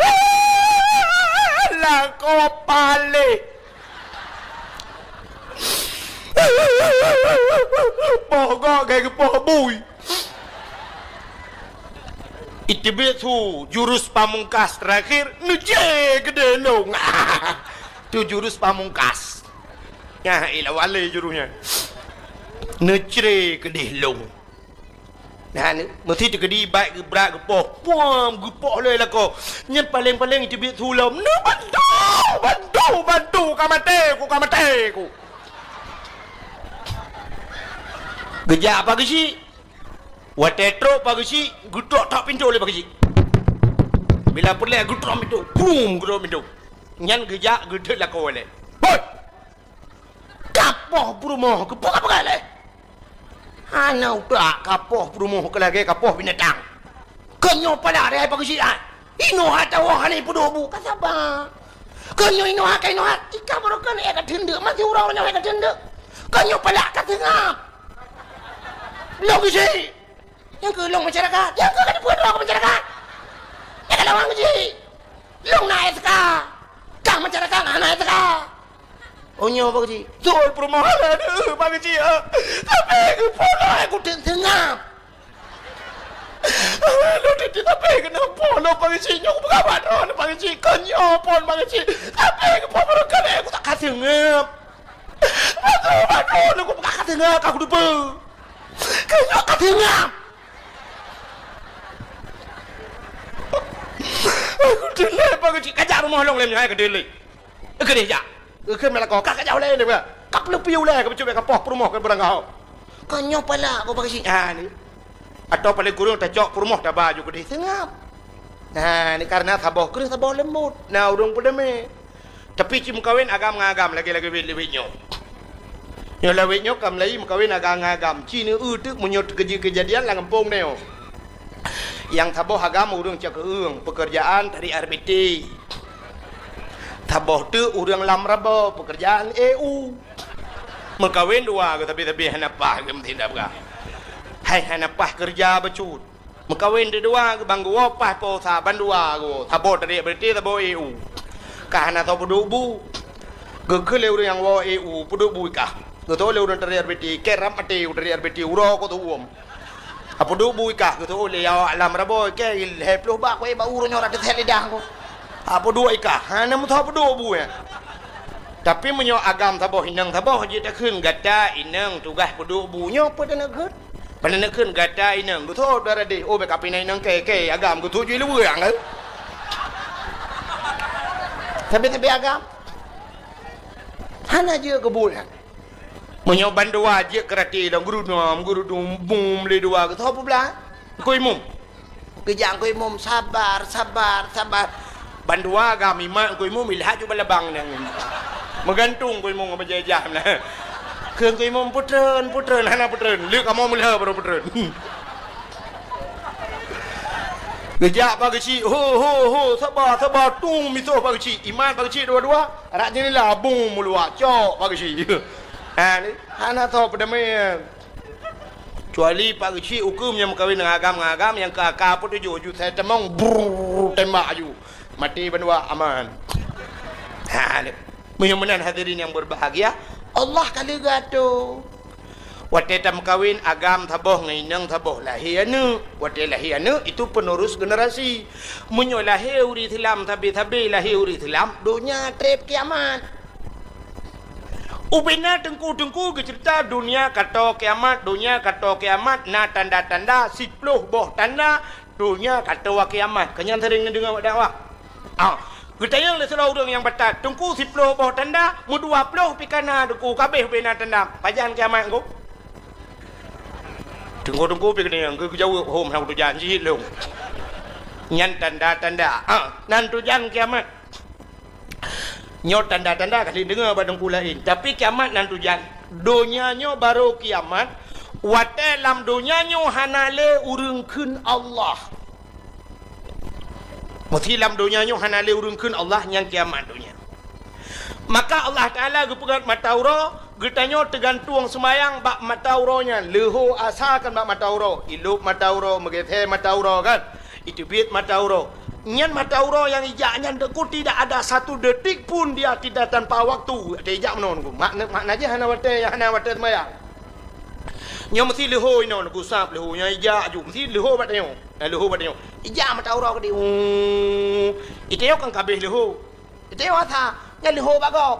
Lakoe paleng. Poh gok gai geupoh bui. Iteubiet su jurus pamungkas terakhir, neucre keudeh lông. Tu jurus pamungkas. Nyang ilawale jurus nyan. Neucre keudeh lông. Nah, ni, meusi teukeudi bak geubrat geupoh. Puam, geupoh lé lakoe. Nyan paleng-paleng iteubiet su lom. Neubantu, bantu, bantu, ka maté ku, ka maté ku. Geujak Pak Geuchik. Watée trok Pak Geuchik, geutrok-trok pintoe lé Pak Geuchik. Bila peureulée geutrok pintoe, brum, geutrok pintoe. Nyan geujak geudeut lakoe lé. Hoi! Kapoh peurumoh, keupeue ka peugah lé? Hana utak kapoh peurumoh keu lagée kapoh binatang. Keu nyoe pala deh Pak Geuchik, ai. Inoe hata woe hana ipeuduek bu, ka saba. Keu nyoe inoe ha, ka inoe ha, tika baroe keuneuk ka teundeuk, masih uroe nyoe ka teundeuk. Keu nyoe palak ka seungab. Lôn Geuchik. Nyang keu lôn masyarakat, nyang keu ka dipeudroe keu masyarakat. Nyang ka lawan Geuchik. Lôn na S K. Kang masyarakat hana S K. Oh, nyoe Pak Geuchik. Beutôi peurumoh lôn, Pak Geuchik, eh. Tapi keupeue lôn kuteuk seungab. Lôn teuntèe tapi keunoe po lôn Pak Geuchik nyoe, kupeugah bak droeneuh Pak Geuchik, keu nyoe phon Pak Geuchik. Tapi keupeue barangkali aku tak ka seungab. Aku, aku, aku, aku tak ka seungab, aku lupa. Keu nyoe ka seungab. Aku delai Pak Geuchik, kajak rumoh lôn lé nyoe, hai keudeh lé. Keudeh jak. Keu meulakoe, ka kajak ulèe lé, ka peuleupi ulèe, ka peucubit ka poh peurumoh keu beurangkaho. Keu nyoe palak keu Pak Geuchik, ha ni. Atawa paléng kureueng tacok peurumoh taba ju keudeh seungab. Nah, ni karena saboh kreueh saboh leumbot. Na ureuëng peudamé. Tapi ci meukawen agam ngon agam lagée-lagée wét-wét nyoe. Nyoe lawét nyoe ka meulayi meukawen agam ngon agam. Ci neu-eu teuk meunyoe teukeujeuet keujadian lam gampông nyoe. Nyang saboh agam ureuëng cakeueng, peukeurjaan tari R B T. Saboh teuk ureuëng lam rabo, peukeurjaan E U. Meukawen dua geuh tapi-tapi hana paih geuh meutindak peugah. Hai hana paih keureuja bacut. Meukawen teudua geuh bang geuwoe paih po sa bandua geuh. Saboh tari R B T, saboh E U. Ka hana soe peuduek bu. Geukheun lé ureuëng nyang woe E U, peuduek bu ikah. Geutôh lé ureuëng tari R B T, keu rab maté u tari R B T, uroe ko teuuem. Apeuduek bu ikah geutôh lé awak lam rabo, keu lhée ploh bak kué bak uroe nyoe ratus set lidah ko. Apeuduek ikah, hana meusoe peuduek bu ya. Tapi meunyoe agam saboh inong saboh jeuet takheun gata inong tugaih peuduek bu nyoe peue taneuk kheun? Peue taneuk kheun gata inong geutôh dara deh, oh bék kapinai inong keu, keu agam geutôh jui leuweue ang. Sabe-sabe agam. Hana jeuet keu buet. Meunyoe bandua jeuet keuraté lom geurudum, geurudum bum lé dua geuh soe peublah? Engkui Mum. Geujak Engkui Mum sabar, sabar, sabar. Bandua gam imat Engkui Mum ilhat ju balabang nyan. Meugantung Engkui Mum bajée jam lah. Keu Engkui Mum peutreun, peutreun, hana peutreun. Lé kamoe meulheueh baru peutreun. Geujak Pak Geuchik, ho, ho, ho, sabar, sabar, tung misoh Pak Geuchik. Imat Pak Geuchik dua-dua. Rak jeunela bung meuluwa cok Pak Geuchik. Ha ni, hana soe peudamé. Kecuali Pak Geuchik ukeue meunyoe meukawen ngon agam-agam nyang keu aka peutujoh ju sai tamong brrrr tembak aju. Maté bandua aman. Ha ni. Meunyoe meunan hadirin yang berbahagia, Allah ka lheueh geuatoe. Watée tameukawen agam saboh ngon inong saboh lahé aneuëk. Watée lahé aneuëk itu penerus generasi. Meunyoe lahé ureuëng Islam sabe-sabe lahé ureuëng Islam, donya treb kiamat. Ubena teungku-teungku geuceurita donya ka toe kiamat, donya ka toe kiamat na tanda-tanda siploh boh tanda donya ka toe kiamat. Keu nyan sering neudeungoe bak dakwah. Ah, geutanyong lé sidroe ureuëng nyang batat, "Teungku, siploh boh tanda, meudua ploh pih ka na Teungku, ka abéh ubena tanda. Pajan kiamat Teungku?" Teungku-teungku pih geutanyong, geujaweueb, "Hom, hana kutujan cit lôn." Nyan tanda-tanda. Ah, nan tujan kiamat. Nyoe tanda-tanda ka lheueh deungoe bak teungku laén. Tapi kiamat nan tujan. Donya nyoe barô kiamat, watée lam donya nyoe hana lé ureuëng kheun Allah. Meusé lam donya nyoe hana lé ureuëng kheun Allah, nyan kiamat donya. Maka Allah Taala geupeugét mata uroe, geutanyoe teugantueng seumayang bak mata uroe nyan. Leuho asa kan bak mata uroe, ilop mata uroe, meugeusé mata uroe kan. Iteubiet mata uroe. Nyan mata uroe nyang ijak nyan Teungku tidak ada satu detik pun dia tidak tanpa waktu. Watée ijak meunoe Teungku. Makna, makna jih hana watée, hana watée seumayang. Nyoe meusi leuho inoe Teungku, sab leuho nyang ijak ju. Meusi leuho bak tanyoe. Eh, leuho bak tanyoe. Ijak mata uroe keudéh. Uu. Itanyoe kan ka abéh leuho. Itanyoe asa, nyan leuho bak gob.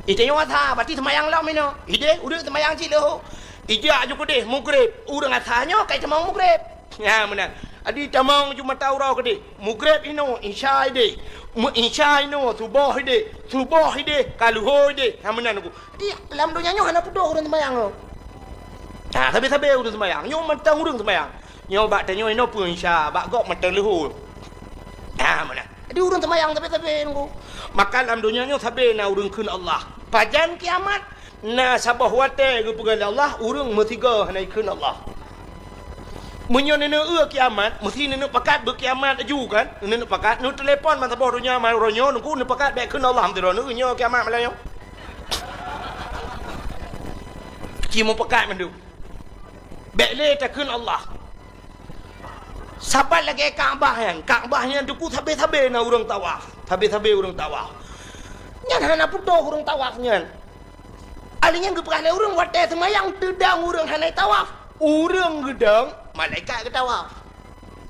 Itanyoe asa, berarti seumayang lom inoe. Idéh, ureuëng seumayang cit leuho. Ijak ju keudéh, mugreb. Ureuëng asa nyoe ka itamong mugreb. Nyan meunan. Adi tamong ju mata uroe keudéh. Mugreb inoe, isya idéh. Meu-, isya inoe, suboh idéh. Suboh idéh, ka leuho idéh. Nyan meunan Teungku. Jadi, lam donya nyoe hana putôh ureuëng seumayang nyoe. Ha, sabe-sabe ureuëng seumayang. Nyoe mantong ureuëng seumayang. Nyoe bak tanyoe inoe peue isya, bak gob mantong leuho. Ha, meunan. Jadi, ureuëng seumayang sabe-sabe Teungku. Maka lam donya nyoe sabe na ureuëng kheun Allah. Pajan kiamat, na saboh watée geupeugah lé Allah, ureuëng meusigoe hana ikheun Allah. Meunyoe neuneuk eu kiamat, meusi neuneuk pakat beukiamat laju kan? Neuneuk pakat, neutelepon masa boh donya, masa uroe nyoe, Teungku, neupakat bék kheun Allah, meusidroe neueu nyoe kiamat malam nyoe. Ci meupakat mandum. Bék lé takheun Allah. Sapat lagée Ka'bah nyan, Ka'bah nyan Teungku sabe-sabe na ureuëng tawaf, sabe-sabe ureuëng tawaf. Nyan hana putôh ureuëng tawaf nyan. Ahli nyan geupeugah lé ureuëng watée seumayang teudong ureuëng hana tawaf. Ureuëng geudong, malaikat geutawaf.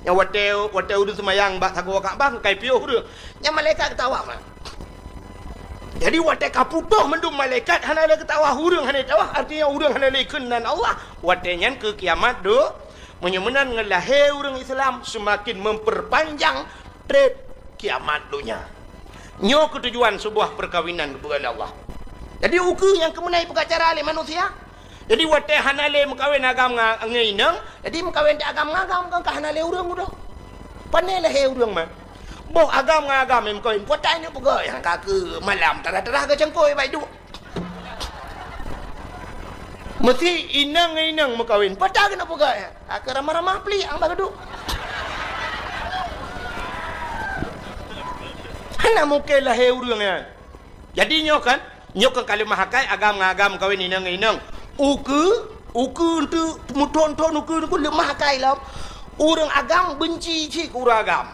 Nyang watée, watée ureuëng seumayang bak sagoe Ka'bah, kai piôh ureuëng. Nyang malaikat geutawaf. Jadi watée ka putôh mandum malaikat hana lé geutawaf, ureuëng hana tawaf, artinya ureuëng hana lé kheun nan Allah. Watée nyan keu kiamat do, meunyoe meunan ngon lahé ureuëng Islam seumaken memperpanjang treb kiamat donya. Nyoe keutujuan seubuah peukawinan geupeugah lé Allah. Jadi ukeue nyang keumeunai peugah cara lé manusia. Jadi watée hana lé meukawen agam nga-, ngon inong, jadi meukawen di agam ngon agam kan ka hana lé ureuëng udah. Pane lahé ureuëng mah. Boh agam ngon agam nyang meukawen, peue ta inong peugah nyang ka keu malam tarah-tarah geucangkôi bak duek. Meusi inong ngon inong meukawen, peue ta keuneuk peugah nyan? Ka keu ramah-ramah plik nyang bak duek. Hana mungken lahé ureuëng nyan. Jadi nyoe kan, nyoe kan ka leumah akai agam ngon agam meukawen inong ngon inong. Ukeue, ukeue enteuk meuthon-thon ukeue, ukeue leumah akai lom. Ureuëng agam beunci cit keu ureuëng agam.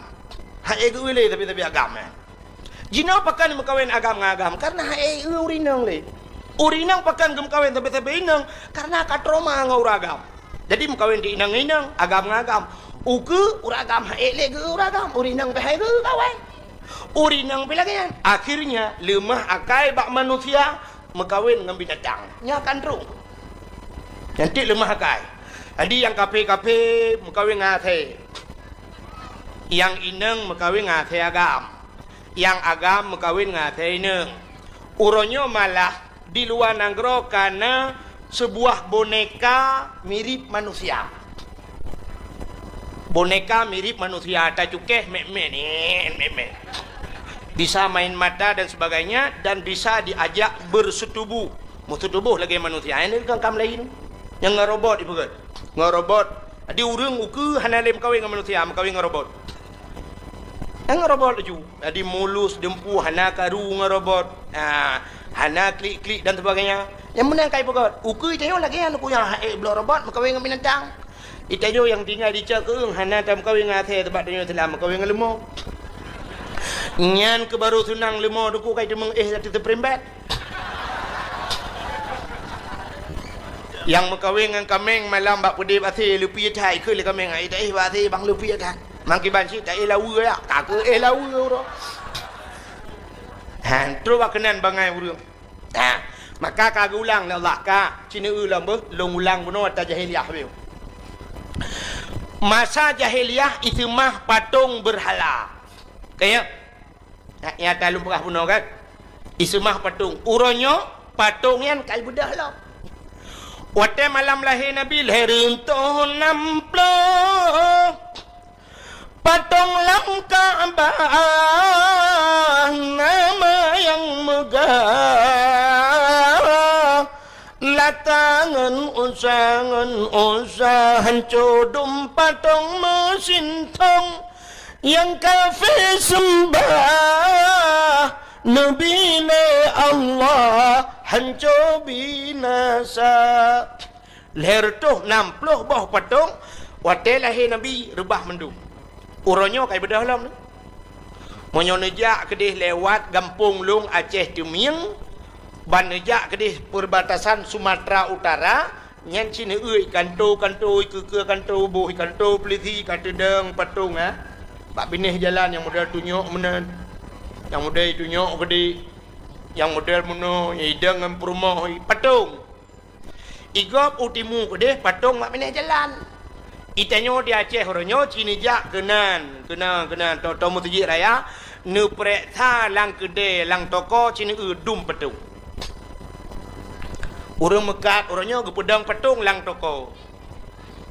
Hana geu-eu lé sabe-sabe agam nyan. Jinoe pakon meukawen agam ngon agam, kareuna hana geu-eu ureuëng inong lé. Ureuëng inong pakon geumeukawen sabe-sabe inong, kareuna ka trauma ngon ureuëng agam. Jadi meukawen di inong ngon inong, agam ngon agam. Ukeue ureuëng agam hana lé geu-eu ureuëng agam, ureuëng inong pih hana geu-eu kawen. Ureuëng inong pih lagée nyan. Akhirnya leumah akai bak manusia meukawen ngon binatang. Nyan kan troh. Nyan cit leumah akai. Jadi nyang kaphé-kaphé meukawen ngon asée. Nyang inong meukawen ngon asée agam. Nyang agam meukawen ngon asée inong. Uroe nyoe malah di luwa nanggroe ka na seubuah boneka mirip manusia. Boneka mirip manusia, tacukéh mét-mét, nyan, mét-mét. Bisa main mata dan sebagainya, dan bisa diajak berseutubuh. Meuseutubuh lagée manusia. Nyan kan kam laén. Nyang ngon robot ipeugét. Ngon robot. Jadi ureuëng ukeue hana lé meukawen ngon manusia, meukawen ngon robot. Nyang ngon robot laju. Jadi mulus, dumpeue, hana karu ngon robot. Ha, hana klik-klik dan sebagainya. Nyang meunan ka ipeugét. Ukeue tanyoe lagée nyan ukeue nyang hana ék bloe robot meukawen ngon binatang. Di tanyoe nyang tinggai di cok keueung hana tameukawen ngon asée, sabab tanyoe Islam meukawen ngon leumo. Nyan keuh baru seunang leumo, duku kai teumeung éh laju teuprimbet. Nyang meukawen ngon kaméng malam bak peudeh bak asée, leupie that, keu lé kaméng, ai taéh bak asée bang leupie that. Mangkiban cit taéh laweue ya, ka keu éh laweue uroe. Ha, trok bak keunan bangai ureuëng. Ha, maka ka geuulang lé Allah, ka, ci neueu lom beuh, lôn ulang bunoe ata jahiliyah beuh. Masa jahiliyah iseumah patong beurhala. Kaya, na, nyata lôn peugah bunoe kan? Iseumah patong. Uroe nyoe patong nyan ka ibeudôh lom. Watée malam lahé Nabi, lhée reutôh nam ploh. Patong lam Ka'bah nama nyang meugah, Lata ngon Uzza, ngon Uzza hanco dum patong meusintong nyang kafé seumbah, neubi lé Allah hanco binasa. Lhée reutôh nam ploh boh patong watée lahé Nabi reubah mandum. Uroe nyoe ka ibeudôh lom. Meunyoe neujak keudeh lewat gampông lôn Aceh Teumieng, ban neujak keudeh perbatasan Sumatera Utara, nyan cit neueu kanto-kanto, ikeue-keue kanto, boh kanto peulisi ka teudong patong, ha. Bak binéh jalan nyang model tunyok meunan, nyang model tunyok keudeh, nyang model meunoe, idong ngon peurumoh, patong. Igob u timu keudeh patong bak binéh jalan. Itanyoe di Aceh uroe nyoe ci neujak keunan, keunan, keunan, to-, to meuseujid raya, neupeureksa lam keudè, lam toko ci neueu dum patong. Ureuëng meukat uroe nyoe geupeudong patong lam toko.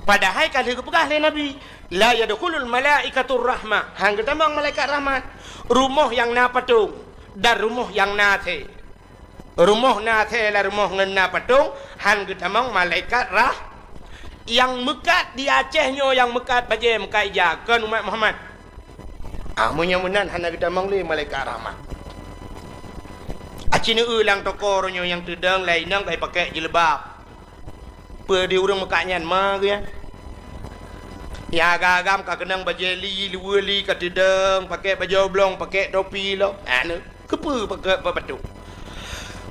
Padahai ka lheueh geupeugah lé Nabi, "La yadkhulul malaikatur rahmah." Han geutamong malaikat rahmat. Rumoh nyang na patong dan rumoh nyang na asée. Rumoh na asée lam rumoh ngon na patong, han geutamong malaikat rah-, nyang meukat di Aceh nyoe nyang meukat bajée meukat ija, kon umat Muhammad. Ah, meunyoe meunan hana geutamong lé malaikat rahmat. Aci neueu lam toko uroe nyoe nyang teudong lé inong kai pakai jilbab. Peue di ureuëng meukat nyan ma geuh nyan? Nyang agam-agam ka keunong bajée li, luweue li ka teudong, pakai bajée oblong, pakai topi lom. Anu. Keupeue bak, bak patong?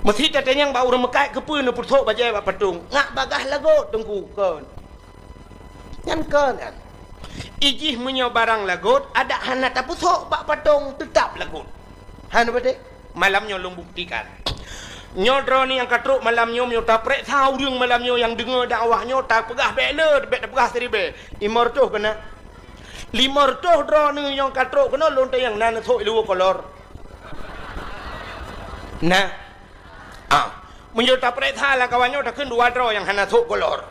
Meusi tatanyong bak ureuëng meukat keupeue neupeusok bajée bak patong? Ngat bagaih lagot teungku kon. Nyan kon kan. Ijih meunyoe barang lagot, adak hana tapeusok bak patong, teutap lagot. Hana beutôi? Malam nyoe lôn buktikan. Nyoe droeneuh nyang ka trok malam nyoe, meunyoe tapeureksa ureuëng malam nyoe nyang deungoe dakwah nyoe, tapeugah bék le, bék tapeugah siribée. Limong reutôh keunan. Limong reutôh droeneuh nyang ka trok keunoe lôn tanyong na neusok luweue kolor. Nah. Ah, meunyoe tapeureksa lam kawan nyoe takheun dua droe nyang hana sok kolor.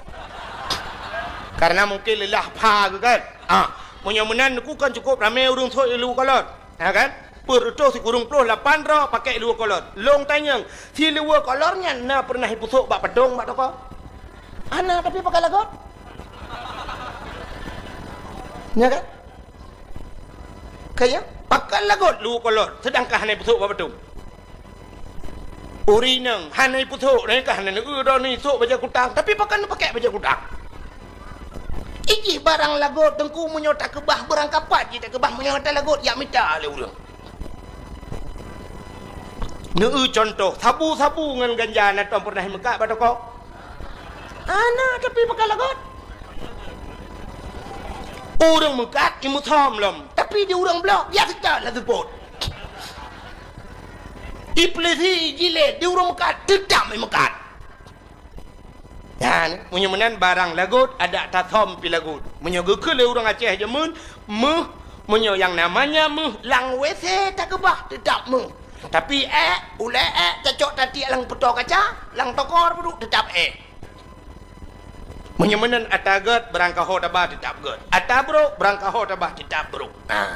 Karena mungkin leulah pha geuh kan. Ah, Meunyoe meunan Teungku kan cukup ramé ureuëng sôk ileue kolor. Ha kan? Peuet reutôh sikureueng ploh lapan droe pakai ileue kolor. Lôn tanyong, sileue kolor nyan na peureunah ipeusôk bak patong bak toko? Hana, tapi pakai lagot. Nya kan? Kaya, pakai lagot leue kolor, seudangkan hana ipeusôk bak patong. Ureuëng inong hana ipeusôk, nyan ka hana neueu droeneuh isôk bajée kutang, tapi pakon neupakék bajée kutang? Ijih barang lagot Teungku, meunyoe takeubah, barang kapat jih takeubah, meunyoe hana lagot, jak mita lé ureuëng. Neueu cuntoh, sabu-sabu ngon ganja na tom peureunah imeukat bak toko? Hana, tapi pakai lagot. Ureuëng meukat imeusom lom, tapi di ureuëng bloe, biasa that laju seupôt. Ipeulisi jilét di ureuëng meukat, teutab imeukat. Nyan, meunyoe meunan barang lagot, adak tasom pih lagot. Meunyoe geukheun lé ureuëng Aceh jameun, méuh, meunyoe nyang namanya méuh, lam WC takeubah, teutab méuh. Tapi ék, ulée ék, cocok tatiek lam peutoe kaca, lam tokor peuduek, teutab ék. Meunyoe meunan ata gét, barang kaho taba teutab gét. Ata brok, barang kaho taba teutab brok. Nah,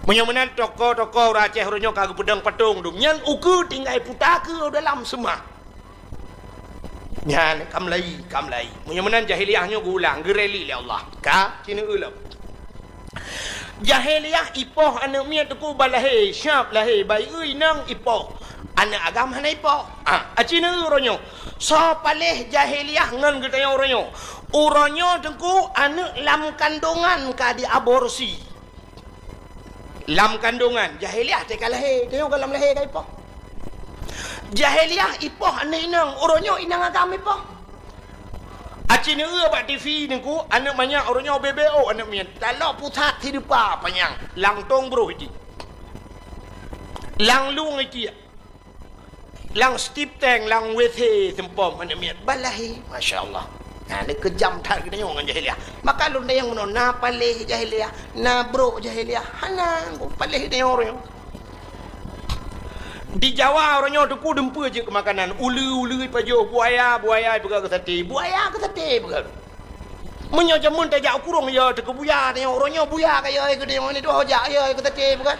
meunyoe meunan toko-toko ureuëng Aceh uroe nyoe ka geupeudong patong dum. Nyan ukeue tinggai puta keu dalam seumah. Nyan ka meulai, ka meulai. Meunyoe meunan jahiliyah nyoe geuulang, geureli lé Allah. Ka, cineue lom. Jahiliyah ipoh aneuëk miet Teungku bak lahé, siab lahé, bayeue inong ipoh. Aneuëk agam hana ipoh. Ah, aci neueu uroe nyoe. Soe paléh jahiliyah ngon geutanyoe uroe nyoe? Uroe nyoe Teungku aneuëk lam kandongan ka diaborsi. Lam kandongan, jahiliyah teuka lahé, tanyoe ka lam lahé ka ipoh. Jahiliyah ipoh aneuëk inong, uroe nyoe inong agam ipoh. Aci neueu bak TV Teungku, aneuëk manyak uroe nyoe B B O aneuëk miet. Talok pusat sideupa panyang, lam tong broh iti. Lam lueng iti. Lam stip tank, lam WC seumpom aneuëk miet. Bak lahé, masya Allah. Nah, ni keujam that geutanyoe ngon jahiliyah. Maka lôn tanyong bunoe, na paléh jahiliyah, na brok jahiliyah. Hana, paléh geutanyoe uroe nyoe. Di Jawa uroe nyoe Teungku dumpeue jeuet keu makanan. Uleue-uleue ipajoh, buaya, buaya ipeugöt keu saté. Buaya keu saté ipeugöt. Meunyoe jameun tajak u kurong, ya teuka buya, tanyoe uroe nyoe buya ka ya keu tanyoe ni tuh jak ya keu saté ipeugöt.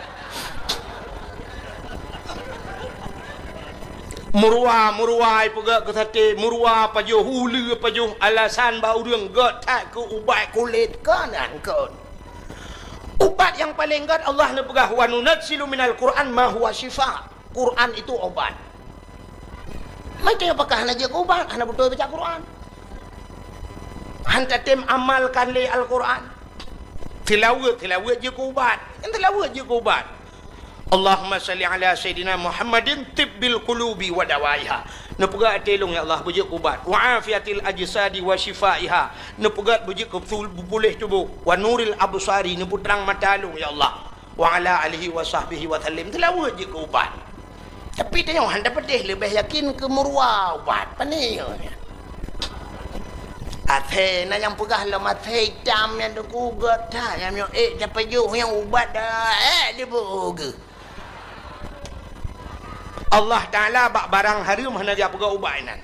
Meuruwa, meuruwa ipeugöt keu saté, meuruwa pajoh, uleue pajoh, alasan bak ureuëng gét that keu ubat kulét, kon nyan kon. Ubat nyang paleng gét Allah neupeugah, "Wa nunazzilu minal Qur'an ma huwa syifa." Quran itu obat. Maka pakon hana jeuet keu ubat, hana beutôi baca Quran. Han tatem amalkan lé Al-Quran. Tilaweuet, tilaweuet jeuet keu ubat. Nyang tilaweuet jeuet keu ubat. Allahumma salli ala Sayyidina Muhammadin tibbil qulubi wa dawaiha. Neupeugah até lôn, ya Allah, beujeuet keu ubat. Wa afiatil ajsadi wa syifaiha. Neupeugah beujeuet keu beupul-, beupuléh tuboh. Wa nuril absari, neupeutrang mata lôn, ya Allah. Wa ala alihi wa sahbihi wa sallim. Tilaweuet jeuet keu ubat. Tapi tanyoe han tapeudeh leubeh yakin keu meuruwa ubat. Pane nyoe? Asèe na nyang peugah lom asèe itam nyang teuku gét that nyang nyoe ék tapajoh nyang ubat dah ék diboh geuh. Allah Taala bak barang hareuem hana geupeugah ubat inan.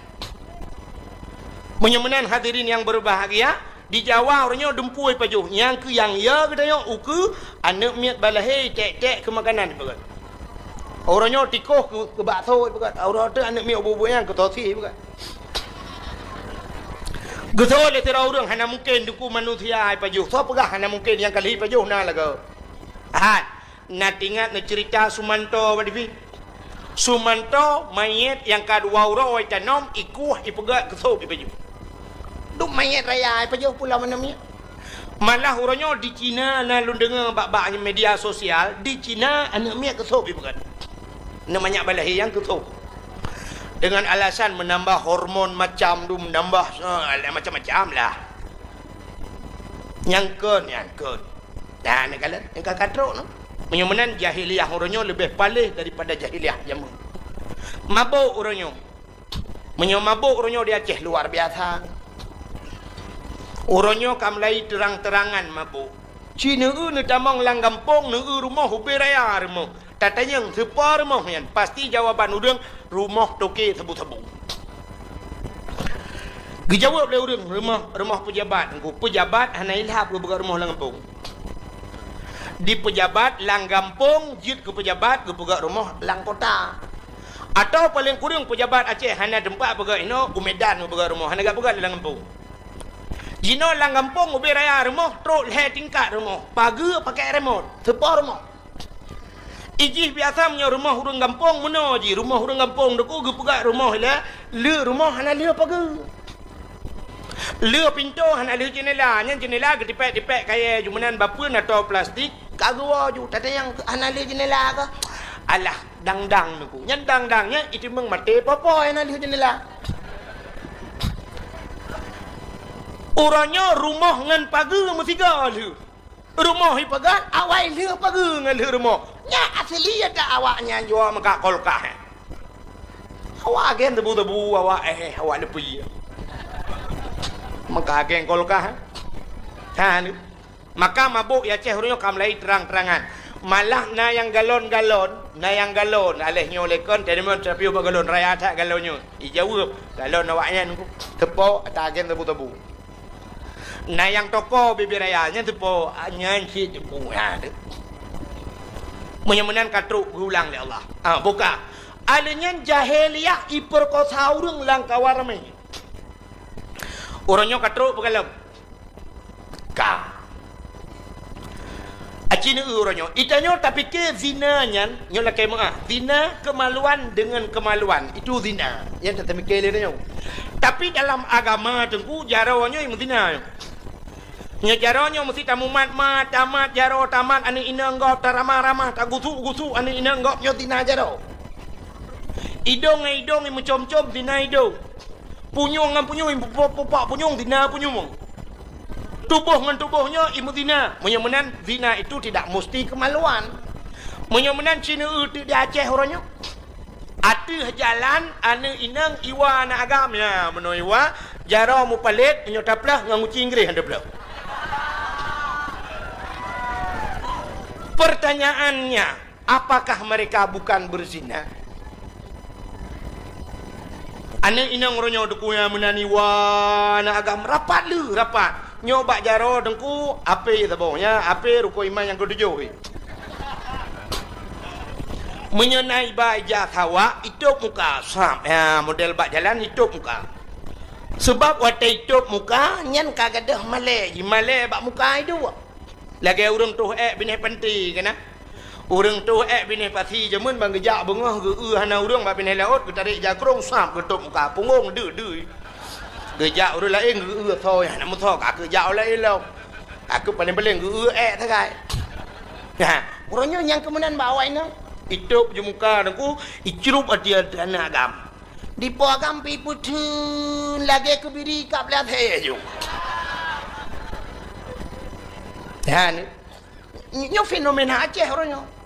Meunyoe meunan hadirin nyang berbahagia, di Jawa uroe nyoe dumpeue pajoh, nyang keu nyang ya geutanyoe ukeue aneuk miet balahé tek-tek keu makanan ipeugöt. Uroe nyoe tikoh keu, keu bakso ipeugöt, uroe teuk aneuk miet ubeut-ubeut nyan keu sosis ipeugöt. Geusoe lé sidroe ureueng hana mungken duku manusia ipajoh. Soe peugah hana mungken nyang ka lheueh ipajoh na lagoe? Hat. Na teuingat neuceurita Sumanto bak TV? Sumanto manyét nyang ka dua uroe itanom, ikueh, ipeugöt keu sôb ipajoh. Duek manyét raya ipajoh pulo aneuk miet. Malah uroe nyoe di Cina na lôn deungoe bak, bak media sosial, di Cina aneuk miet keu sôb ipeugöt. Aneuk manyak balahé nyang keu sôb. Dengan alasan menambah hormon macam tu, menambah, eh, macam-macam lah. Nyang kon, nyang kon. Nah, neukalon, nyang ka, ka trok nyoe. Meunyoe meunan jahiliyah uroe nyoe leubeh paléh daripada jahiliyah jameun. Mabök uroe nyoe. Meunyoe mabök uroe nyoe di Aceh luar biasa. Uroe nyoe ka mulai terang-terangan mabök. Ci neueu neutamong lam gampông, neueu rumoh ubé raya rumoh. Tatanyong sipa rumoh nyan, pasti jawaban ureueng rumoh toke sabu-sabu. Geujaweueb lé ureuëng, rumoh, rumoh peujabat. Teungku, peujabat hana ilhab geupeugah rumoh lam gampông. Di peujabat lam gampông jeuet keu peujabat geupeugah rumoh lam kota. Atawa paleng kureueng peujabat Aceh hana teumpat peugah inoe, u Medan geupeugah rumoh, hana geupeugah lam gampông. Jinoe lam gampông ubé raya rumoh, trok lhée tingkat rumoh, pageue pakai remote, seupôt rumoh. Ijih biasa meunyoe rumoh ureuëng gampông meunoe jih, rumoh ureuëng gampông teungku geupeugah rumoh ilée, le rumoh hana le pageue. Le pintoe hana le jeunela, nyan jeunela geutipék-tipék kayée ju meunan bapeuen atau plastik, ka geuwoe ju, tatanyong hana le jeunela kah? Alah, dang-dang teungku. Nyan dang-dang nyan itimeung maté popo hana le jeunela. Uroe nyoe rumoh ngon pageue meusigoe lheueh. Rumoh ipeugah, awai lheueh pageue ngon lheueh rumoh. Nyan asli ata awak nyan jua meuka kulkas. Awak agen tebu-tebu, awak éh, awak leupie. Meuka agen kulkas. Ha ni. Maka mabök ya Aceh uroe nyoe ka mulai terang-terangan. Malah na nyang galon-galon, na nyang galon, aléh nyoe lekon, teurimong teupiôh bak galon, raya that galon nyoe. Ijaweueb, galon awak nyan teupok ata agen tebu-tebu. Na nyang toko bibir raya nyan teupok, nyan cit teupok. Ha, tu. Meunyoe meunan ka trok geuulang lé Allah. Ha, buka. Aleuh nyan jahiliyah ipeurkosa ureuëng lam kawan ramé. Uroe nyoe ka trok peukalon. Ka. Aci neu uroe nyoe. Itanyoe tapike zina nyan, nyoe lakée meuah. Zina kemaluan dengan kemaluan. Itu zina. Nyan tatamike lé nyoe. Tapi dalam agama teungku, jaroe nyoe meuzina. Nyoe jaroe nyoe meusti tamumat-mat, tamat jaroe, tamat aneuëk inong gob, taramah-ramah, tagusuk-gusuk aneuëk inong gob, nyoe zina jaroe. Idong ngon idong meucom-com zina idong. Punyueng ngon punyueng, pupak-pupak punyueng, zina punyueng. Tuboh ngon tuboh nyoe imeuzina. Meunyoe meunan, zina itu tidak musti kemaluan. Meunyoe meunan, ci neu teuk di Aceh uroe nyoe. Ateueh jalan, aneuëk inong iwa aneuëk agam. Ya, meunoe iwa, jaroe mupalét, nyoe taplah ngon guci Inggréh taplah. Pertanyaannya, apakah mereka bukan berzina? Aneuëk inong uroe nyoe teungku nyang meunan iwa aneuëk agam rapat le, rapat. Nyoe bak jaroe teungku, ape saboh nyan, ape rukon iman nyang keutujôh. Meunyoe na iba ija sawak, itôb muka, sab. Ya, model bak jalan itôb muka. Sebab watée itôb muka, nyan ka gadôh malée, jimalée bak muka iduek. Lagée ureuëng toh ék binéh panti keunan. Ureuëng toh ék binéh pasi jameun ban geujak beungoh geu-eu hana ureuëng bak binéh laôt, geutarek jakrong sab geutôb muka, punggong deuh-deuh. Geujak ureuëng laén geu-eu soe nyang hana meusoe, ka keuh jak ureuëng laén lom. Ka keuh paleng-paleng geu-eu ék sagai. Nah, uroe nyoe nyang keumeunan bak awai nyoe. Itôb ju muka teungku, icrup até aneuëk agam. Dipo agam pi peutheun lagée keubiri kab lhée ju. Nyan, nyoe fenomena Aceh uroe nyoe.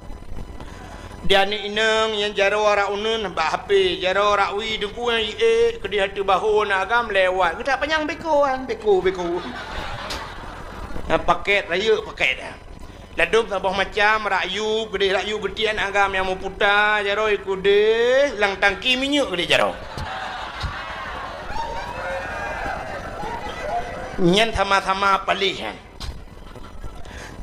Di aneuëk inong nyang jaroe rak uneun bak H P, jaroe rak wie teungku nyang iék keudeh ateueh bahô aneuëk agam lewat. Geutak panyang beko, beko, beko. Nah, paket, rayeuk paket. Ladôm saboh macam, rak yub, keudeh rak yub geutiek aneuëk agam nyang meuputa, jaroe keudeh, lam tangki minyeuk keudeh jaroe. Nyan sama-sama paléh nyan.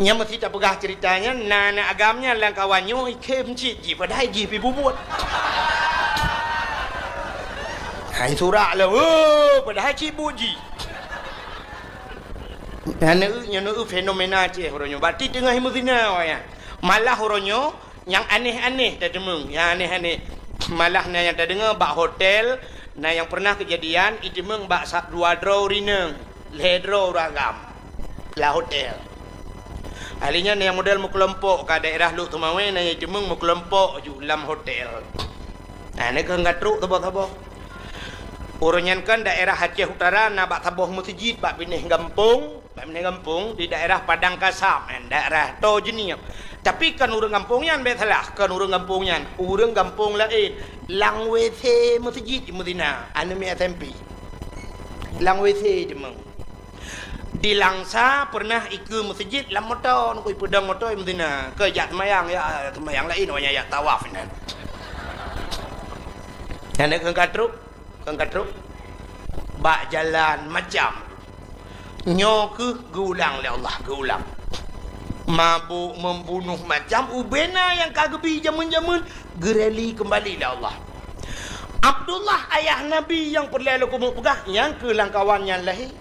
Nyan meusti tapeugah ceurita nyan, na aneuëk agam nyan lam kawan nyoe, ikhem cit jih, padahai jih pi bubuet. Hai surak lom, oh, padahai cit buet jih. Nyan neu-, nyan neu fenomena Aceh uroe nyoe. Berarti teungoh meuzina awaknyan. Malah uroe nyoe nyang aneh-aneh tateumeung, nyang aneh-aneh. Malah na nyang tadeungoe bak hotel, na nyang pernah keujadian iteumeung bak sa-, dua droe ureuëng inong, lhée droe ureuëng agam lam hotel. Ahli nyan nyang model meukelompok ka daerah Lhokseumawe na nyang iteumeung meukelompok ju lam hotel. Nah, nyoe keuh ka trok saboh-saboh. Uroe nyan kan daerah Aceh Utara na bak saboh meuseujid bak binéh gampông, bak binéh gampông di daerah Padang Kasab, eh, daerah Toh Jeunieb. Tapi kon ureuëng gampông nyan, bék salah, kon ureuëng gampông nyan, ureuëng gampông laén. Lam W C meuseujid meuzina, aneuëk miet S M P. Lam W C teuma. Di Langsa pernah ikeue meuseujid lam moto, ngon ipeudong moto meuzina. Keu jak seumayang, ya seumayang laén, awaknyan jak tawaf inan. Nyan keuh ka trok, keuh ka trok. bak jalan macam. Nyoe kheueh geuulang lé Allah, geuulang. Mabök, membunuh, macam ubena nyang ka geubi jameun-jameun, geureli keumbali lé Allah. Abdullah, ayah Nabi nyang peureulée lôn keumeung peugah, nyang keu lamkawan nyan lahé.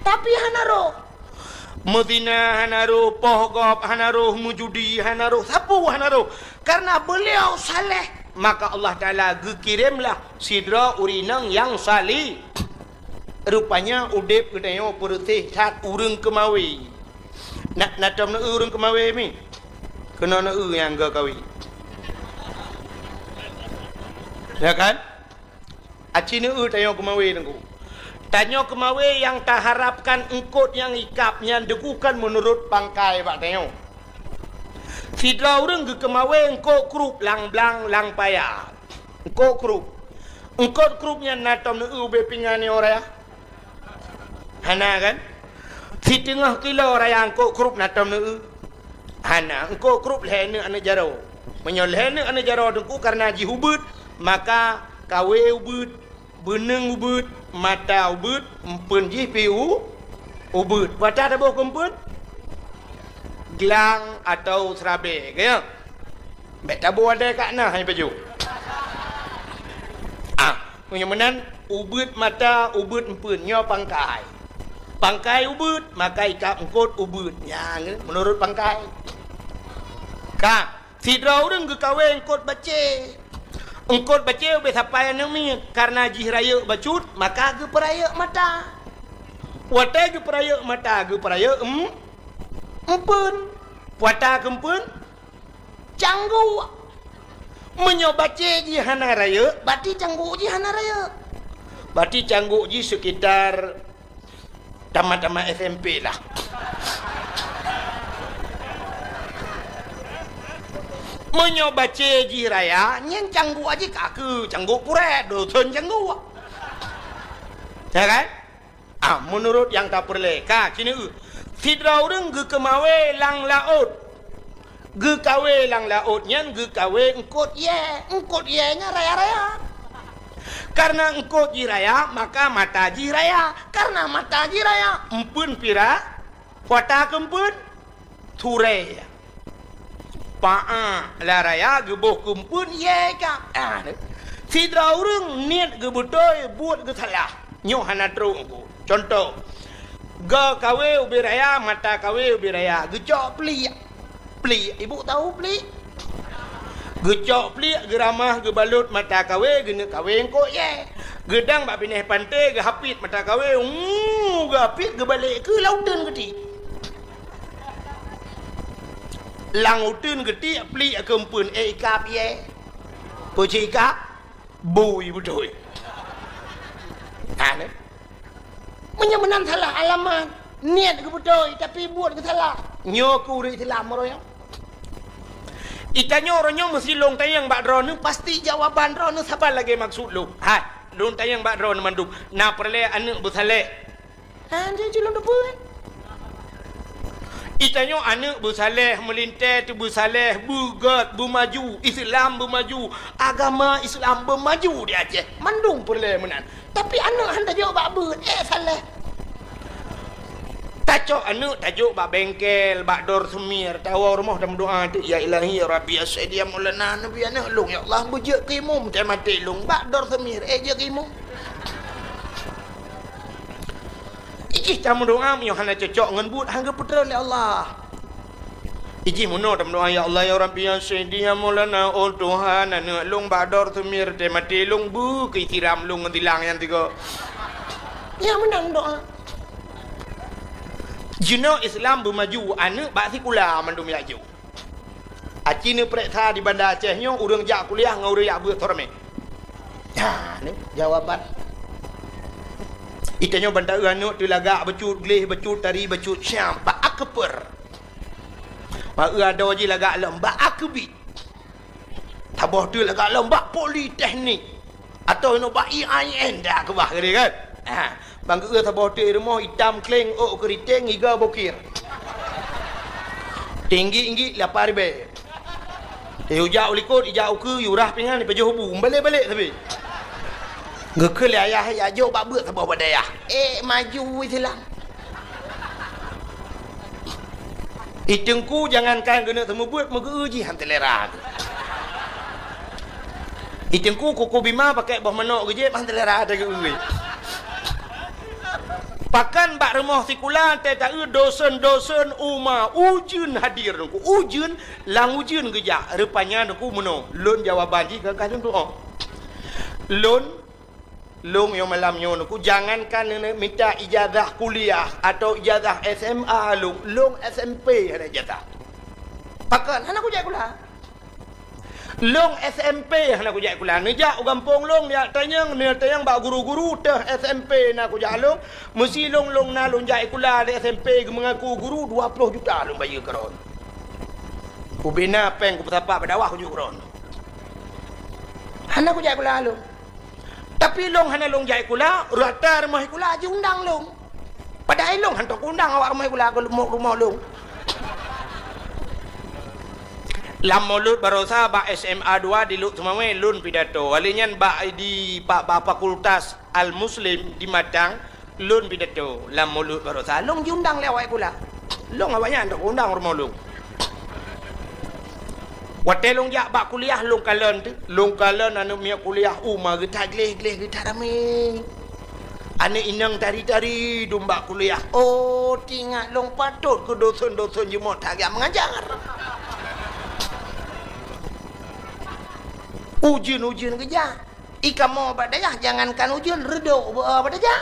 Tapi hana roh. Meuzina hana roh, poh gob hana roh, meujudi hana roh, sapeue hana roh. Karena beliau saleh, maka Allah Taala geukiremlah sidroe ureuëng inong nyang saleh. Rupanya udeb geutanyoe peureuséh that ureuëng keumawé. Na, na tom neueu ureuëng keumawé mi? Keunoe neueu nyang geukawi. Ya kan? Aci neueu tanyoe keumawé Teungku. Tanyoe keumawé nyang taharapkan eungkot nyang ikab nyan Teungku kan meunurot pangkai bak tanyoe. Sidroe ureuëng geukeumawé eungkot krup lam blang lam paya. Eungkot krup. Eungkot krup nyan na tom neueu ubé pingan nyoe raya? Hana kan? Siteungoh kilo raya eungkot krup na tom neueu? Hana, eungkot krup lhée neuk aneuëk jaroe. Meunyoe lhée neuk aneuëk jaroe Teungku karena jih ubeuet, maka kawé ubeuet, beuneueng ubeuet, mata ubeuet, eumpeuen jih pi u-, ubeuet. Watée taboh keu eumpeuen? Glang atawa seurabée, ka nyo? Bék taboh wadée ka na hai pajoh. Ah, meunyoe meunan, ubeuet mata, ubeuet eumpeuen, nyoe pangkai. Pangkai ubeuet, maka ikab eungkot ubeuet. Nyan, meunurot pangkai. Ka, sidroe ureuëng geukawé eungkot bacé. Eungkot bacé ubé sapai aneuëk miet, karena jih rayeuk bacut, maka geupeurayeuk mata. Watée geupeurayeuk mata, geupeurayeuk em-, eumpeuen. Watée keu eumpeuen, cangguk. Meunyoe bacé jih hana rayeuk, berarti cangguk jih hana rayeuk. Berarti cangguk jih sekitar tamat-tamat S M P lah. Meunyoe bacé jih raya, nyan cangguk jih ka keu cangguk purée, dosen cangguk. Ya kan? Ah, meunurot nyang tapeureulée, ka, ci neueu. Sidroe ureuëng geukeumawé lam laôt. Geukawé lam laôt nyan geukawé eungkot yée. Eungkot yée nyan raya-raya. Karena eungkot jih raya, maka mata jih raya. Karena mata jih raya, eumpeuen pira, watée keu eumpeuen? Turée. Paa lam raya geuboh keu eumpeuen yée ka. Ah, sidroe ureuëng niet geubeutôi, buet geusalah. Nyoe hana trok Teungku. Contoh, goe kawé ubé raya, mata kawé ubé raya, geucok pliek. Pliek, ibu tahu pliek? Geucok pliek, geuramah, geubalot mata kawé, geuneuk kawé eungkot yée. Geudang bak binéh panté, geuhapit mata kawé, uu, geuhapit, geubalek keu lam uteuen geuti. Lam uteuen geuti, pliek keu eumpeuen, ék ikab yée. Peue cit ikab? Bui beutôi. Ha, nyoe. Meunyoe meunan salah alamat, niet geubeutôi, tapi buet geusalah. Nyoe keu ureuëng Islam uroe nyoe. Itanyoe uroe nyoe meusi lôn tanyong bak droeneuh, pasti jawaban droeneuh saban lagée maksud lôn. Hai, lôn tanyong bak droeneuh mandum, na peureulée aneuëk beusaléh? Hana jeuet lôn teupeue. Itanyoe aneuëk beusaléh, meulintée teubeusaléh, beugét, beumaju, Islam beumaju, agama Islam beumaju di Aceh. Mandum peureulée meunan. Tapi aneuëk hana tajok bak beuet, ék saléh. Tacok aneuëk tajok bak bengkel, bak dor seumir, tawoe rumoh dan meudoa teuk, "Ya Ilahi, ya Rabbi, ya Sayyidi, ya Maulana, neubi aneuëk lôn, ya Allah, beujeuet keu imum, teuh maté lôn, bak dor seumir, ék jeuet keu imum." Ijih tameudoa meunyoe hana cocok ngon buet, hana geupeutreun lé Allah. Ijih meunoe tameudoa, "Ya Allah, ya Rabbi, ya Sayyidi, ya Maulana, oh Tuhan, aneuëk lôn bak dor seumir, teuh maté lôn, beu keu siram lôn ngon silang nyang tiga." Nyan meunan doa. Jinoe Islam beumaju, aneuëk bak sikula mandum jak jok. Aci neupeuriksa di Banda Aceh nyoe, ureuëng jak kuliah ngon ureuëng jak beuet soe ramé? Ha, ni jawaban. Itanyoe ban taeu aneuëk teulagak bacut gleh, bacut tari, bacut siam, bak akper. Bak eu adoe jih lagak lom, bak akbit. Saboh teuk lagak lom, bak politeknik. Atau inoe bak I A I N dah keubah geude kan? Ha, ban geu saboh teuk rumoh itam kleng, ôk keuriteng, iga bokir. Tinggi-tinggi lapan ribèe. Yue jak u likot, ijak ukeue, yue rah pingan, ipajoh bu, balek-balek sabe. Geukheun lé ayah, "Jak jok bak beuet saboh bak dayah." Eh, maju Islam. I teungku jangankan geuneuk seumeubeuet, meugeu-eu jih han seulera. I teungku kuku bima pakai boh manok geujieb, han seulera tageu-eu. Pakon bak rumoh sikula teuta eu dosen-dosen uma ujeuen hadir teungku. Ujeuen, lam ujeuen geujak. Rupanya teungku meunoe. Lôn jawaban jih ka, ka lôn tu'oh. Lôn Lôn nyang malam nyoe teungku, jangankan neuneuk mita ijazah kuliah atau ijazah S M A lôn, lôn S M P hana ijazah. Pakon? Hana kujak sikula. Lôn S M P hana kujak sikula. Neujak u gampông lôn, neujak tanyong, neujak tanyong bak guru-guru teuh S M P na kujak lôn. Meusi lôn, lôn na lôn jak sikula di S M P geumeungaku guru dua ploh juta lôn bayeue keu droen. Kubina péng kupeusapat bak dakwah kujok keu droen. Hana kujak sikula lôn. Tapi lôn hana lôn jak sikula, rata rumoh sikula jiundang lôn. Padahai lôn hantom kuundang awak rumoh sikula keu rumoh, rumoh lôn. Lam Maulud barosa bak S M A dua di Lhokseumawe lôn pidato. Kali nyan bak di, bak, bak Fakultas Al-Muslim di Matang, lôn pidato. Lam Maulud barosa lôn jiundang lé awak sikula. Lôn awaknyan hantom kuundang rumoh lôn. Watée lôn jak bak kuliah, lôn kalon teuh, lôn kalon aneuk miet kuliah uma geutat gleh-gleh, geutat ramé. Aneuk inong tari-tari dum bak kuliah. Oh, teuingat lôn patot keu dosen-dosen jeuet that geujak meungajar. Ujeuen-ujeuen geujak. I kamoe bak dayah jangankan ujeuen, reudok beu-, bak dayah.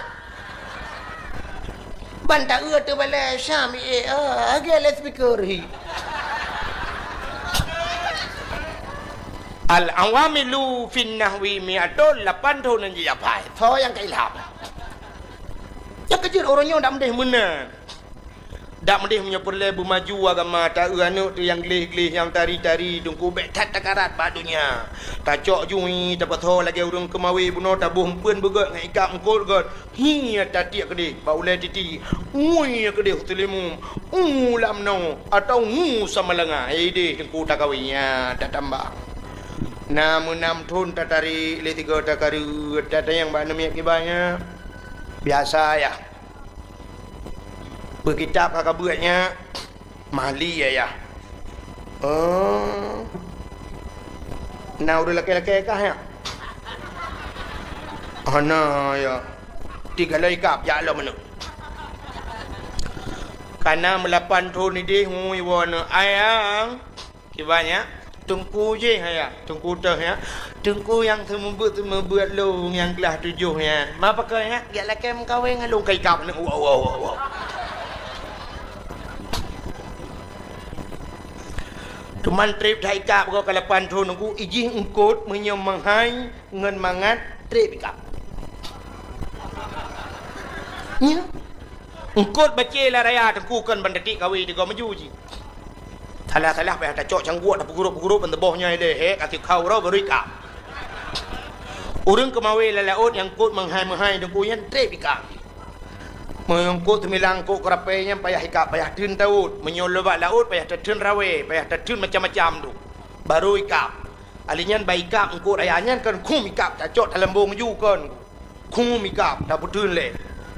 Ban taeu teubalai Syam, eh, eh, lagèe loudspeaker hi. Al-awamilu fin nahwi mi'atun, lapan thôn nyang jijak phai. Soe nyang ka ilham? Nyang keujeuet ureueng nyoe dak meudeh meunan. Dak meudeh meunyoe peureulèe beumaju agama, taeu aneuk teuh nyang gleh-gleh, nyang tari-tari, teungku, bèk that takarat bak donya. Tacok jui, tapasoe lagèe ureueng keumawe bunoe, taboh eumpeuen beugöt ngon ikab eungkôt göt. Hi tatiek keudeh bak ulèe titi. Ngui keudeh u Teulimu. U lam noe atau ngu samalanga. Ideh teungku takawe, nyan tatamba. Na meunam thôn tatarek lé sigoe takareuet, tatanyong bak aneuk miet kiban nyan. Biasa yah. Peukitab ka kabeuet nyan, mali ayah. Oh. Na ureueng lakèe-lakèe kah nyan? Hana, ya. Tiga loi kab jak lom aneuk. Kana meulapan thôn ideh ngui woe aneuk ayang. Kiban nyan, teungku jih nyan, teungku teuh nyan, teungku nyang seumeubeuet-seumeubeuet lôn nyang klah tujoh nyan. Ma pakon nyan, jak lakèe meukawen ngon lôn ka ikab nyan. Wow, wow, wow, wow. Teuma trép that ikab goe ka lapan thôn teungku, ijih eungkôt meunyoe meuhai ngon mangat trép ikab. Nyan. Eungkôt bacé lam raya teungku kon ban tatiek kawen tigoe maju jih. Salah-salah payah tacok cangguek, tapeugurup-gurup ban teuboh nyoe lé, hek, até kau uroe baru ikab. Ureueng keumawe lam laôt nyang eungkôt meuhai-meuhai teungku nyan trép ikab. Meunyoe eungkôt teumilang eungkôt keurapée nyan payah ikab, payah theun taôt. Meunyoe lôn bak laôt payah tatheun rawée, payah tatheun macam-macam tu. Baru ikab. Ali nyan bak ikab eungkôt raya nyan kon khum ikab tacok talambong ju kon. Khum ikab tapeutheun lé.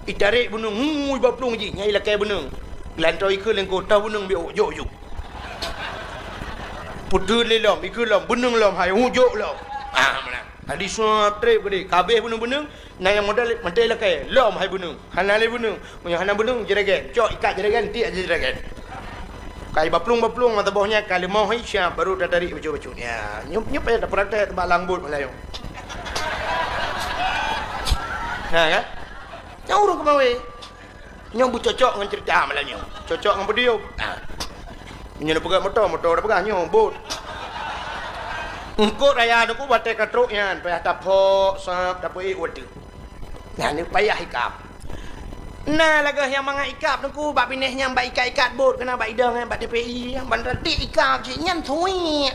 Itarek beuneueng ngui bak plueng jih, nyan ilakée beuneueng. Geulantoe ikheun lé eungkôt, toh beuneueng biôk, jok ju. Peutheun lé lom, ikheun lom, beuneueng lom hai, hu jok lom. Ah, meunan. Tadi sua trép geude, kabeh beuneueng-beuneueng, na nyang modal mantong ilakée, lom hai beuneueng. Hana lé beuneueng. Meunyoe hana beuneueng, jeuregan. Cok ikat jeuregan, tiek jeuregan. Kai baplueng-baplueng mata boh nyan, ka leumoh hai siap, baru tatarik bacut-bacut. Ya, nyoe, nyoe payah tapraktek bak lam bot malam nyoe. Ha, kan? Nyoe ureueng keumawe. Nyoe beucocok ngon cerita malam nyoe. Cocok ngon podium. Ha. Nyoe na peugah moto, moto na peugah nyoe, bot. Eungkôt raya teungku batée ka trok nyan, payah tapok, sab, tapeuék watée. Nyan payah ikab. Na lagée nyang mangat ikab teungku bak binéh nyang bak ikat-ikat bot keunan bak idong nyan bak T P I, ban radik ikab cit nyan suwiek.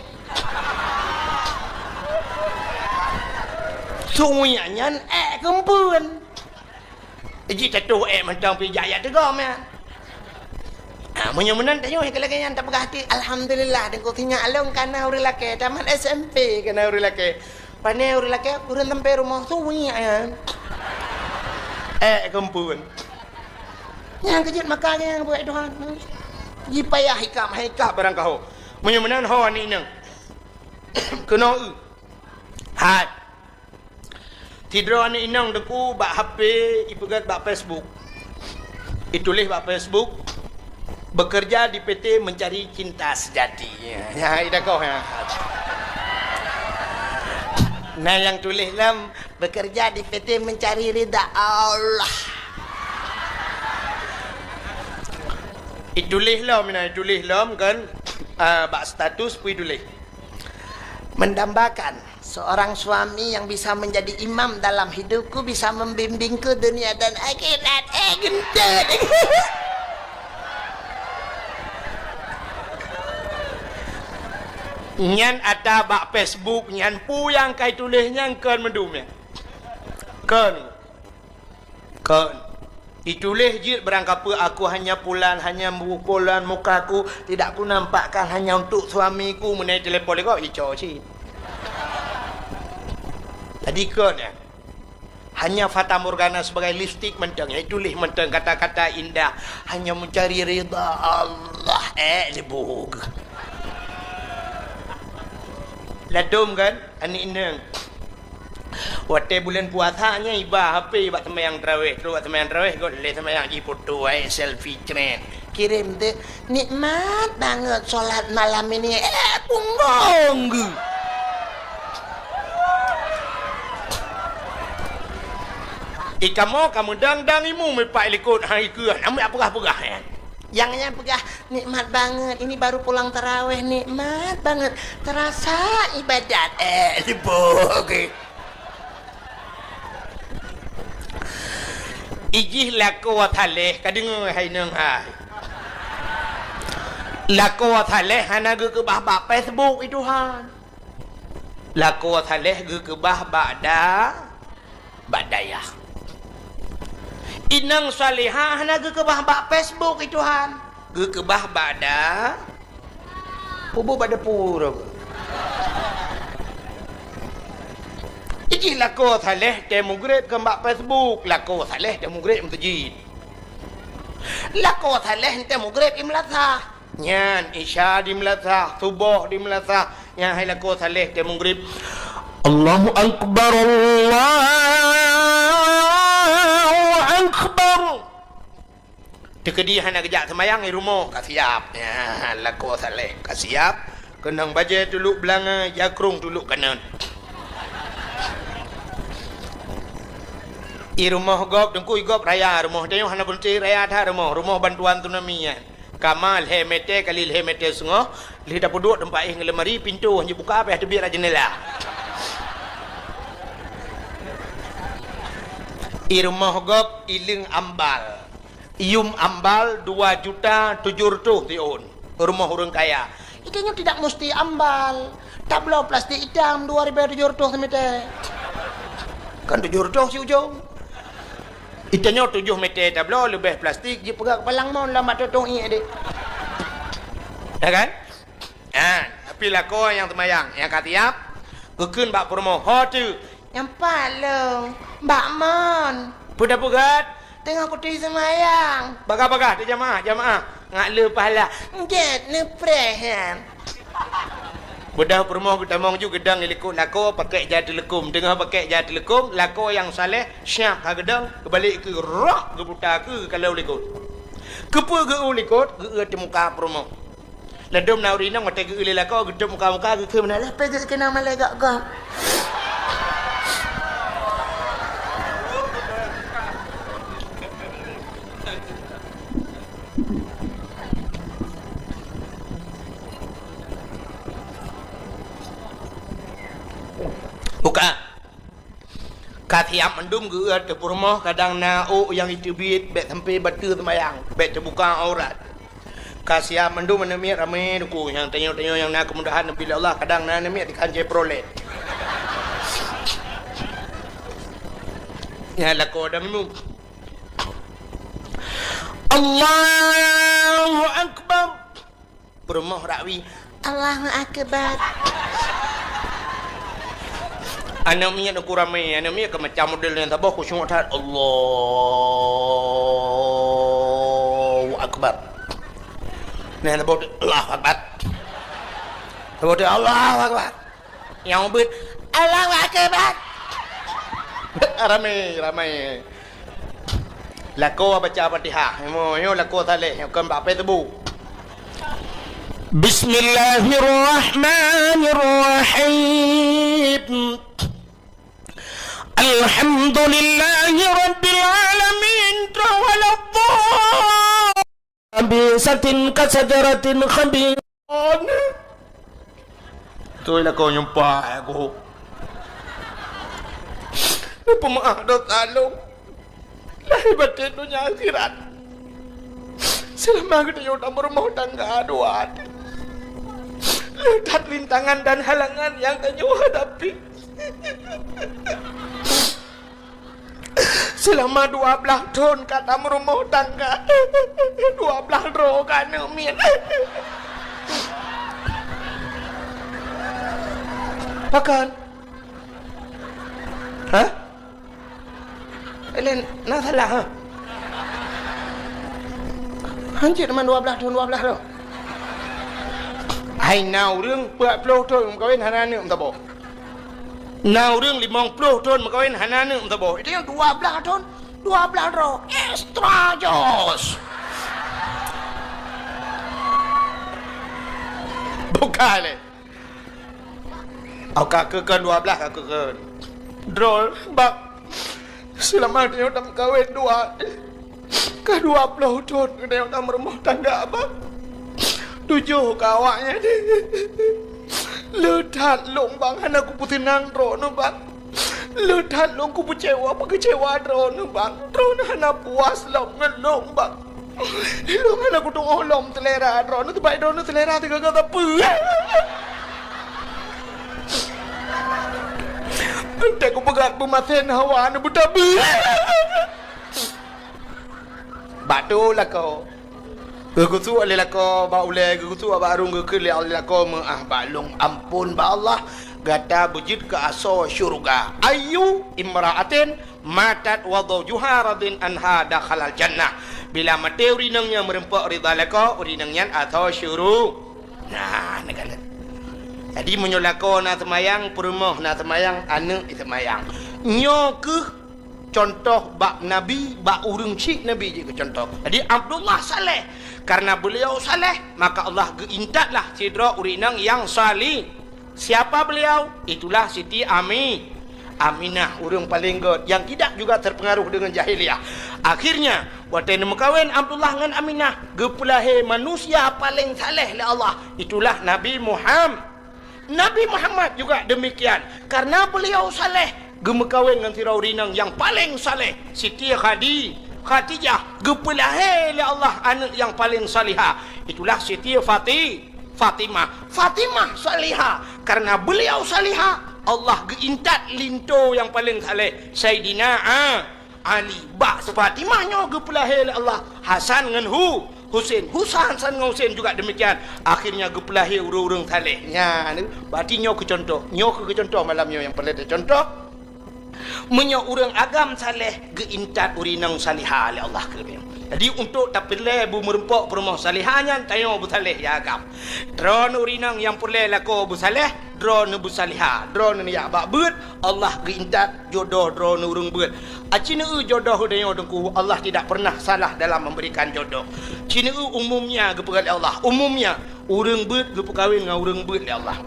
Suwiek nyan ék keumpeuen. Jih tatuh ék mantong pih jak-jak teugom nyan. Ha, meunyoe meunan tanyoe nyang lagée nyan tapeugah até, alhamdulillah, teungku sinyak lôn kana ureueng lakée, tamat S M P kana ureueng lakée. Pane ureuëng lakée, ureuëng sampai rumoh sunyi ayah. Eh, keumpun. Nyang keujeuet maka nyang buet Tuhan. Jipayah hikam, hai kah barang kaho. Meunyoe meunan ho aneuk inong. Keunoe. Hai. Sidroe aneuk inong Teungku bak H P ipeugét bak Facebook. Ituléh bak Facebook, "Bekerja di P T mencari cinta sejati." Ya, ya, ida koh, ya. Nah, nyang tuléh lom, "Bekerja di P T mencari ridha Allah." Ituléh lom, nah, ituléh lom kan, ah, bak status pun ituléh. Mendambakan seorang suami yang bisa menjadi imam dalam hidupku, bisa membimbingku dunia dan akhirat. Eh, geuntut. Nyan ata bak Facebook, nyan peue nyang ka ituléh nyan kon meudum nyan. Kon. Kon. Ituléh jeuet barangkapeue, "Aku hanya pulan, hanya pulan, mukaku tidak kunampakkan hanya untuk suamiku." Meunai telepon lé gob, ico cit. Jadi kon nyan. Hanya fatamorgana sebagai lipstik mantong, ituléh mantong kata-kata indah, "Hanya mencari ridha Allah." Eh, lebug. Ladom kan? Aneuk inong. Watée buleuen puasa nyan iba H P bak seumayang tarawih, trok bak seumayang tarawih got lé seumayang jifoto, ai selfie cret. Kirém teuh, "Nikmat banget sholat malam ini." Eh, punggong geuh. Ikamoe ka meudang-dang imu mipak likot hai keuh, namiet peugah-peugah nyan. Nyang nyan peugah, "Nikmat banget, ini baru pulang tarawih, nikmat banget. Terasa ibadat." Eh, sibuk. Ijih lakoe saleh, ka deungoe hai nong hai. Lakoe saleh hana geukeubah bak Facebook, i Tuhan. Lakoe saleh geukeubah bak da-, bak dayah. Inong salihah hana geukeubah bak Facebook, i Tuhan. Geukeubah bak da-, pubu bak depu. Ijih lakoe saleh teuh mugreb kon bak Facebook, lakoe saleh teuh mugreb meuseujid. Lakoe saleh teuh mugreb i meulasah. Nyan, Isya di meulasah, Suboh di meulasah. Nyan hai lakoe saleh teuh mugreb. Allahu Akbar, Allahu Akbar. Teukeudi hana geujak seumayang, i rumoh ka siap. Nyan, lakoe saleh ka siap. Keunong bajée tuluk beulangöng, jakrong tuluk kanöt. I rumoh gob, Teungku, i gob raya rumoh. Tanyoe hana beuneuti raya that rumoh. Rumoh bantuan tsunami nyan. Kama lhée meter kali lhée meter seungoh, lheueh tapeuduek teumpat éh ngon lemari, pintoe hana jibuka, payah teubiet lam jeundela. I rumoh gob, i leung ambal. Yum ambal dua juta tujoh reutôh siôn. Rumoh ureuëng kaya. Itanyoe tidak musti ambal. Tabloe plastik itam dua ribèe tujoh reutôh simeter. Kan tujoh reutôh si ujong. Itanyoe tujoh meter tabloe leubeh plastik jipeugah keupalang mon lam bak tutong ié deh. Ya kan? Ha, tapi lakoe nyang seumayang, nyang ka siap, geukheun bak peurumoh, "Ho teuh?" "Nyang pat lôn, bak mon." "Peue tapeugah?" "Teungoh kuturi seumayang." "Bagah-bagah, teu jamaah, jamaah. Ngat le pahala." "Gét neupreh nyan." Beudôh peurumoh geutamong ju geudong i likot lakoe, pakèk jai teuleukom. Teungoh pakèk jai teuleukom, lakoe nyang saleh, syah ka geudong, geubalek keu rok geuputa keu kalon likot. Keupeue geu-eu likot, geu-eu teumuka peurumoh. Ladom na ureuëng inong watée geu-eu lé lakoe, geutôb muka-muka, geukheun meunan, "Lheueh peuet geukeunong malée gok-gok." Buka. Ka siap mandum geu-eu ateueh peurumoh, kadang na ôk nyang jiteubiet, bék sampai bateue seumayang, bék teubuka aurat. Ka siap mandum aneuk miet ramé Teungku, nyang tanyoe-tanyoe nyang na keumudahan neubi lé Allah, kadang na aneuk miet dikancé Chevrolet. Nyan lakoe dang imum. Allahu Akbar. Peurumoh rakwi, "Allahu Akbar." Aneuk miet uku ramé, aneuk miet ka macam model nyan saboh khusyuk that. Allahu Akbar. Nyan saboh, Allahu Akbar. Saboh, Allahu Akbar. Nyang ubit, Allahu Akbar. Ramé, ramé. Lakoe baca Fatihah. Nyoe, nyoe lakoe saleh, nyoe kon bak Facebook. Bismillahirrahmanirrahim. Alhamdulillahi rabbil alamin. Tawaladdallin. Khabisatin kasajaratin khabi- Beutôi lakoe nyumpah aku. Neupeumaáh dosa lôn. Lahé batén donya akhirat. Seulama geutanyoe tameurumoh tangga dua. Le that rintangan dan halangan nyang tanyoe hadapi. Seulama dua blaih thon ka tameurumoh tangga, dua blaih droe ka aneuk miet. Pakon? Hah? Laén na salah, ha? Hanjeuet teuma dua blaih thon, dua blaih droe. Hai na ureuëng peuet ploh thon meukawen hana aneuk meusaboh. Na ureuëng limong ploh thon meukawen hana aneuk meusaboh. Itu nyang dua blaih thon, dua blaih droe. Extra jos. Bukan lé. Au ka keukeun dua blaih ka keukeun. Droe, bak. Seulama tanyoe tameukawen dua. Ka dua ploh thon geutanyoe tameurumoh tangga, bang. Tujoh ka awaknyan. Le that lôn, bang, hana kupeuseunang droeneuh, bang. Le that lôn kupeucewa, peukeucewa droeneuh, bang. Droeneuh hana puas lom ngon lôn, bang. Lôn hana kutuoh lom seulera droeneuh, sabab droeneuh seulera teugaga sapeue. Entah kupeugah peumasen hawa neubeutabeue. Bak tu lakoe. Geugusuk lé lakoe bak ulée, geugusuk bak arung, geukheun lé lakoe meuáh bak lôn, ampôn bak Allah, gata beujeuet keu asoe syeuruga. Ayyu imra'atin matat wa zawjuha radin anha dakhalal jannah. Bila maté ureuëng inong nyang meureumpok ridha lakoe, ureuëng inong nyan asoe syeuruga. Nah, neukalon. Jadi meunyoe lakoe na seumayang, peurumoh na seumayang, aneuk seumayang. Nyoe keuh contoh bak Nabi, bak ureuëng chik Nabi jeuet keu contoh. Jadi Abdullah saleh. Karena beliau saleh, maka Allah geuintatlah sidroe ureuëng inong nyang salih. Siapa beliau? Itulah Siti Ami, Aminah, ureuëng paleng gét yang tidak juga terpengaruh dengan jahiliyah. Akhirnya, watée neumeukawen Abdullah ngon Aminah, geupeulahé manusia paleng saleh lé Allah. Itulah Nabi Muhammad. Nabi Muhammad juga demikian. Karena beliau saleh, geumeukawen ngon sidroe ureuëng inong nyang paleng saleh, Siti Khadi-, Khadijah, geupeulahé lé Allah aneuk nyang paleng salihah. Itulah Siti Fati-, Fatimah. Fatimah salihah. Karena beliau salihah, Allah geuintat linto nyang paleng saleh, Saidina A-, Ali. Bak Fatimah nyoe geupeulahé lé Allah Hasan ngon Hu-, Husen. Husa-, Hasan ngon Husen juga demikian. Akhirnya geupeulahé ureuëng-ureuëng saleh. Nyan, berarti nyoe keu contoh. Nyoe keu contoh malam nyoe nyang peureulée teucontoh. Meunyoe ureuëng agam saleh geuintat ureuëng inong salihah lé Allah keu nyoe. Jadi untuk tapeureulée beumeureumpok peurumoh salihah nyan tanyoe beusaleh ya agam. Droeneuh ureuëng inong nyang peureulée lakoe beusaleh, droeneuh beusalihah, droeneuh jak bak beuet, Allah geuintat jodoh droeneuh ureuëng beuet. Aci neueu jodoh geutanyoe Teungku, Allah tidak pernah salah dalam memberikan jodoh. Ci neueu umumnya geupeugah lé Allah, umumnya ureuëng beuet geupeukawen ngon ureuëng beuet lé Allah.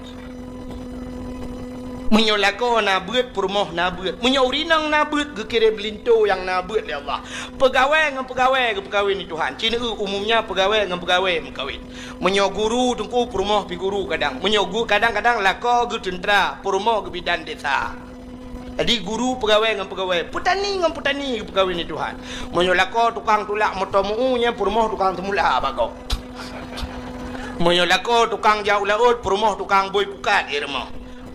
Meunyoe lakoe na beuet, peurumoh na beuet. Meunyoe ureuëng inong na beuet, geukirém linto nyang na beuet lé Allah. Peugawée ngon peugawée geupeukawen lé Tuhan. Ci neueu umumnya peugawée ngon peugawée meukawen. Meunyoe guru Teungku, peurumoh pi guru kadang. Meunyoe gu-, kadang-kadang lakoe geuteuntra, peurumoh geubidan desa. Jadi guru peugawée ngon peugawée, peutani ngon peutani geupeukawen lé Tuhan. Meunyoe lakoe tukang tulak moto meu-u, nyan peurumoh tukang teumula bak gob. Meunyoe lakoe tukang jak u laôt, peurumoh tukang bôi pukat di rumoh.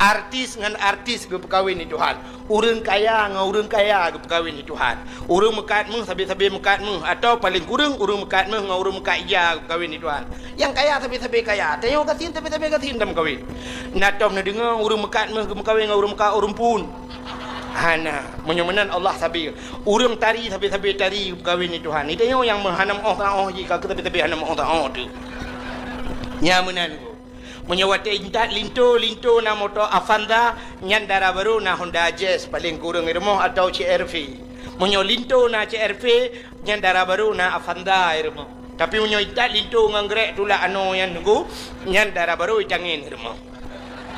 Artis ngon artis geupeukawen di Tuhan. Ureuëng kaya ngon ureuëng kaya geupeukawen di Tuhan. Ureuëng meukat méuh sabe-sabe meukat méuh, atawa paleng kureueng ureuëng meukat méuh ngon ureuëng meukat ija geupeukawen di Tuhan. Nyang kaya sabe-sabe kaya, tanyoe gasien sabe-sabe gasien tameukawen. Na tom neudeungoe ureuëng meukat méuh geumeukawen ngon ureuëng meukat ureuëng phon. Hana, meunyoe meunan Allah sabe. Ureuëng tari sabe-sabe tari geupeukawen di Tuhan. Tanyoe nyang hana meuoh-taoh jih ka keu sabe-sabe hana meuoh-taoh teuh. Nya meunan. Meunyoe watée intat linto, linto na moto Avanza, nyan dara barô na Honda Jazz paleng kureueng i rumoh atawa C R V. Meunyoe linto na C R V, nyan dara barô na Avanza i rumoh. Tapi meunyoe intat linto ngon grek tulak anoe nyan nunggu, nyan dara barô i tangen i rumoh.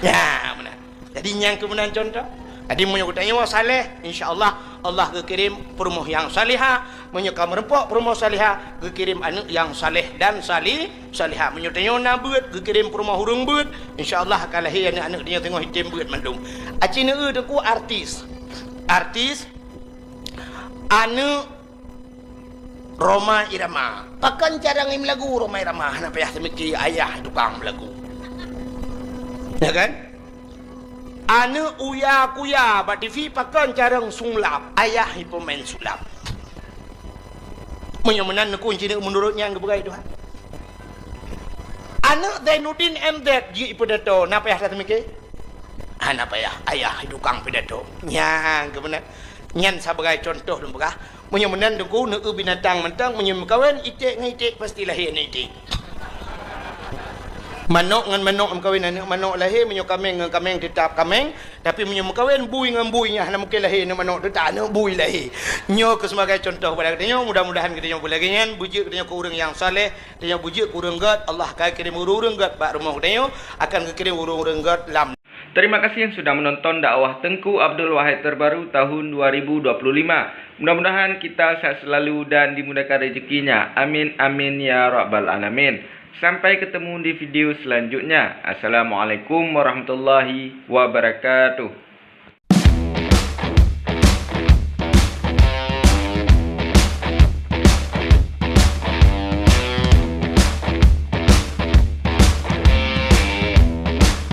Ya, meunan. Jadi nyang keuh meunan contoh. Jadi meunyoe geutanyoe saleh, insya Allah Allah geukirém peurumoh nyang salihah. Meunyoe ka meurumpok peurumoh salihah, geukirém aneuëk nyang saleh dan sali-, salihah. Meunyoe tanyoe na beuet, geukirém peurumoh ureuëng beuet, insya Allah ka lahé aneuëk-aneuëk tanyoe singoh item beuet mandum. Aci neueu teungku artis. Artis, aneuëk Rhoma Irama. Pakon cara ngiém lagu Rhoma Irama? Hana payah teumiki, ayah tukang lagu. Ya kan? Aneuëk Uya Kuya bak T V pakon cara sulap? Ayah peumain sulap. Meunyoe meunan neukun cina meunurot nyang geupeugah Tuhan. Aneuëk Zainuddin M Z jeuet ipeudato, na payah that teumiki? Hana payah, ayah tukang pidato. Nyang keuh meunan. Nyan sabagai contoh lôn peugah. Meunyoe meunan teungku, neueu binatang mantong, meunyoe meukawen iték ngon iték, pasti lahé aneuëk iték. Manok ngon manok meukawen, aneuëk manok lahé, meunyoe kaméng ngon kaméng, teutap kaméng. Tapi meunyoe meukawen bui ngon bui, nyan hana mungken lahé aneuëk manok, teutap aneuëk bui lahé. Nyoe keuh sebagai contoh kepada geutanyoe, mudah-mudahan geutanyoe beulagée nyan, beujeuet geutanyoe keu ureuëng nyang saleh, geutanyoe beujeuet keu ureuëng gét, Allah ka kirém ureuëng-ureuëng gét bak rumoh geutanyoe, akan geukirém ureuëng-ureuëng gét lam Terima kasih sudah menonton dakwah Tengku Abdul Wahid terbaru tahun dua ribu dua puluh lima. Mudah-mudahan kita sehat selalu dan dimudahkan rezekinya. Amin, amin, ya rabbal alamin. Sampai ketemu di video selanjutnya. Assalamualaikum warahmatullahi wabarakatuh.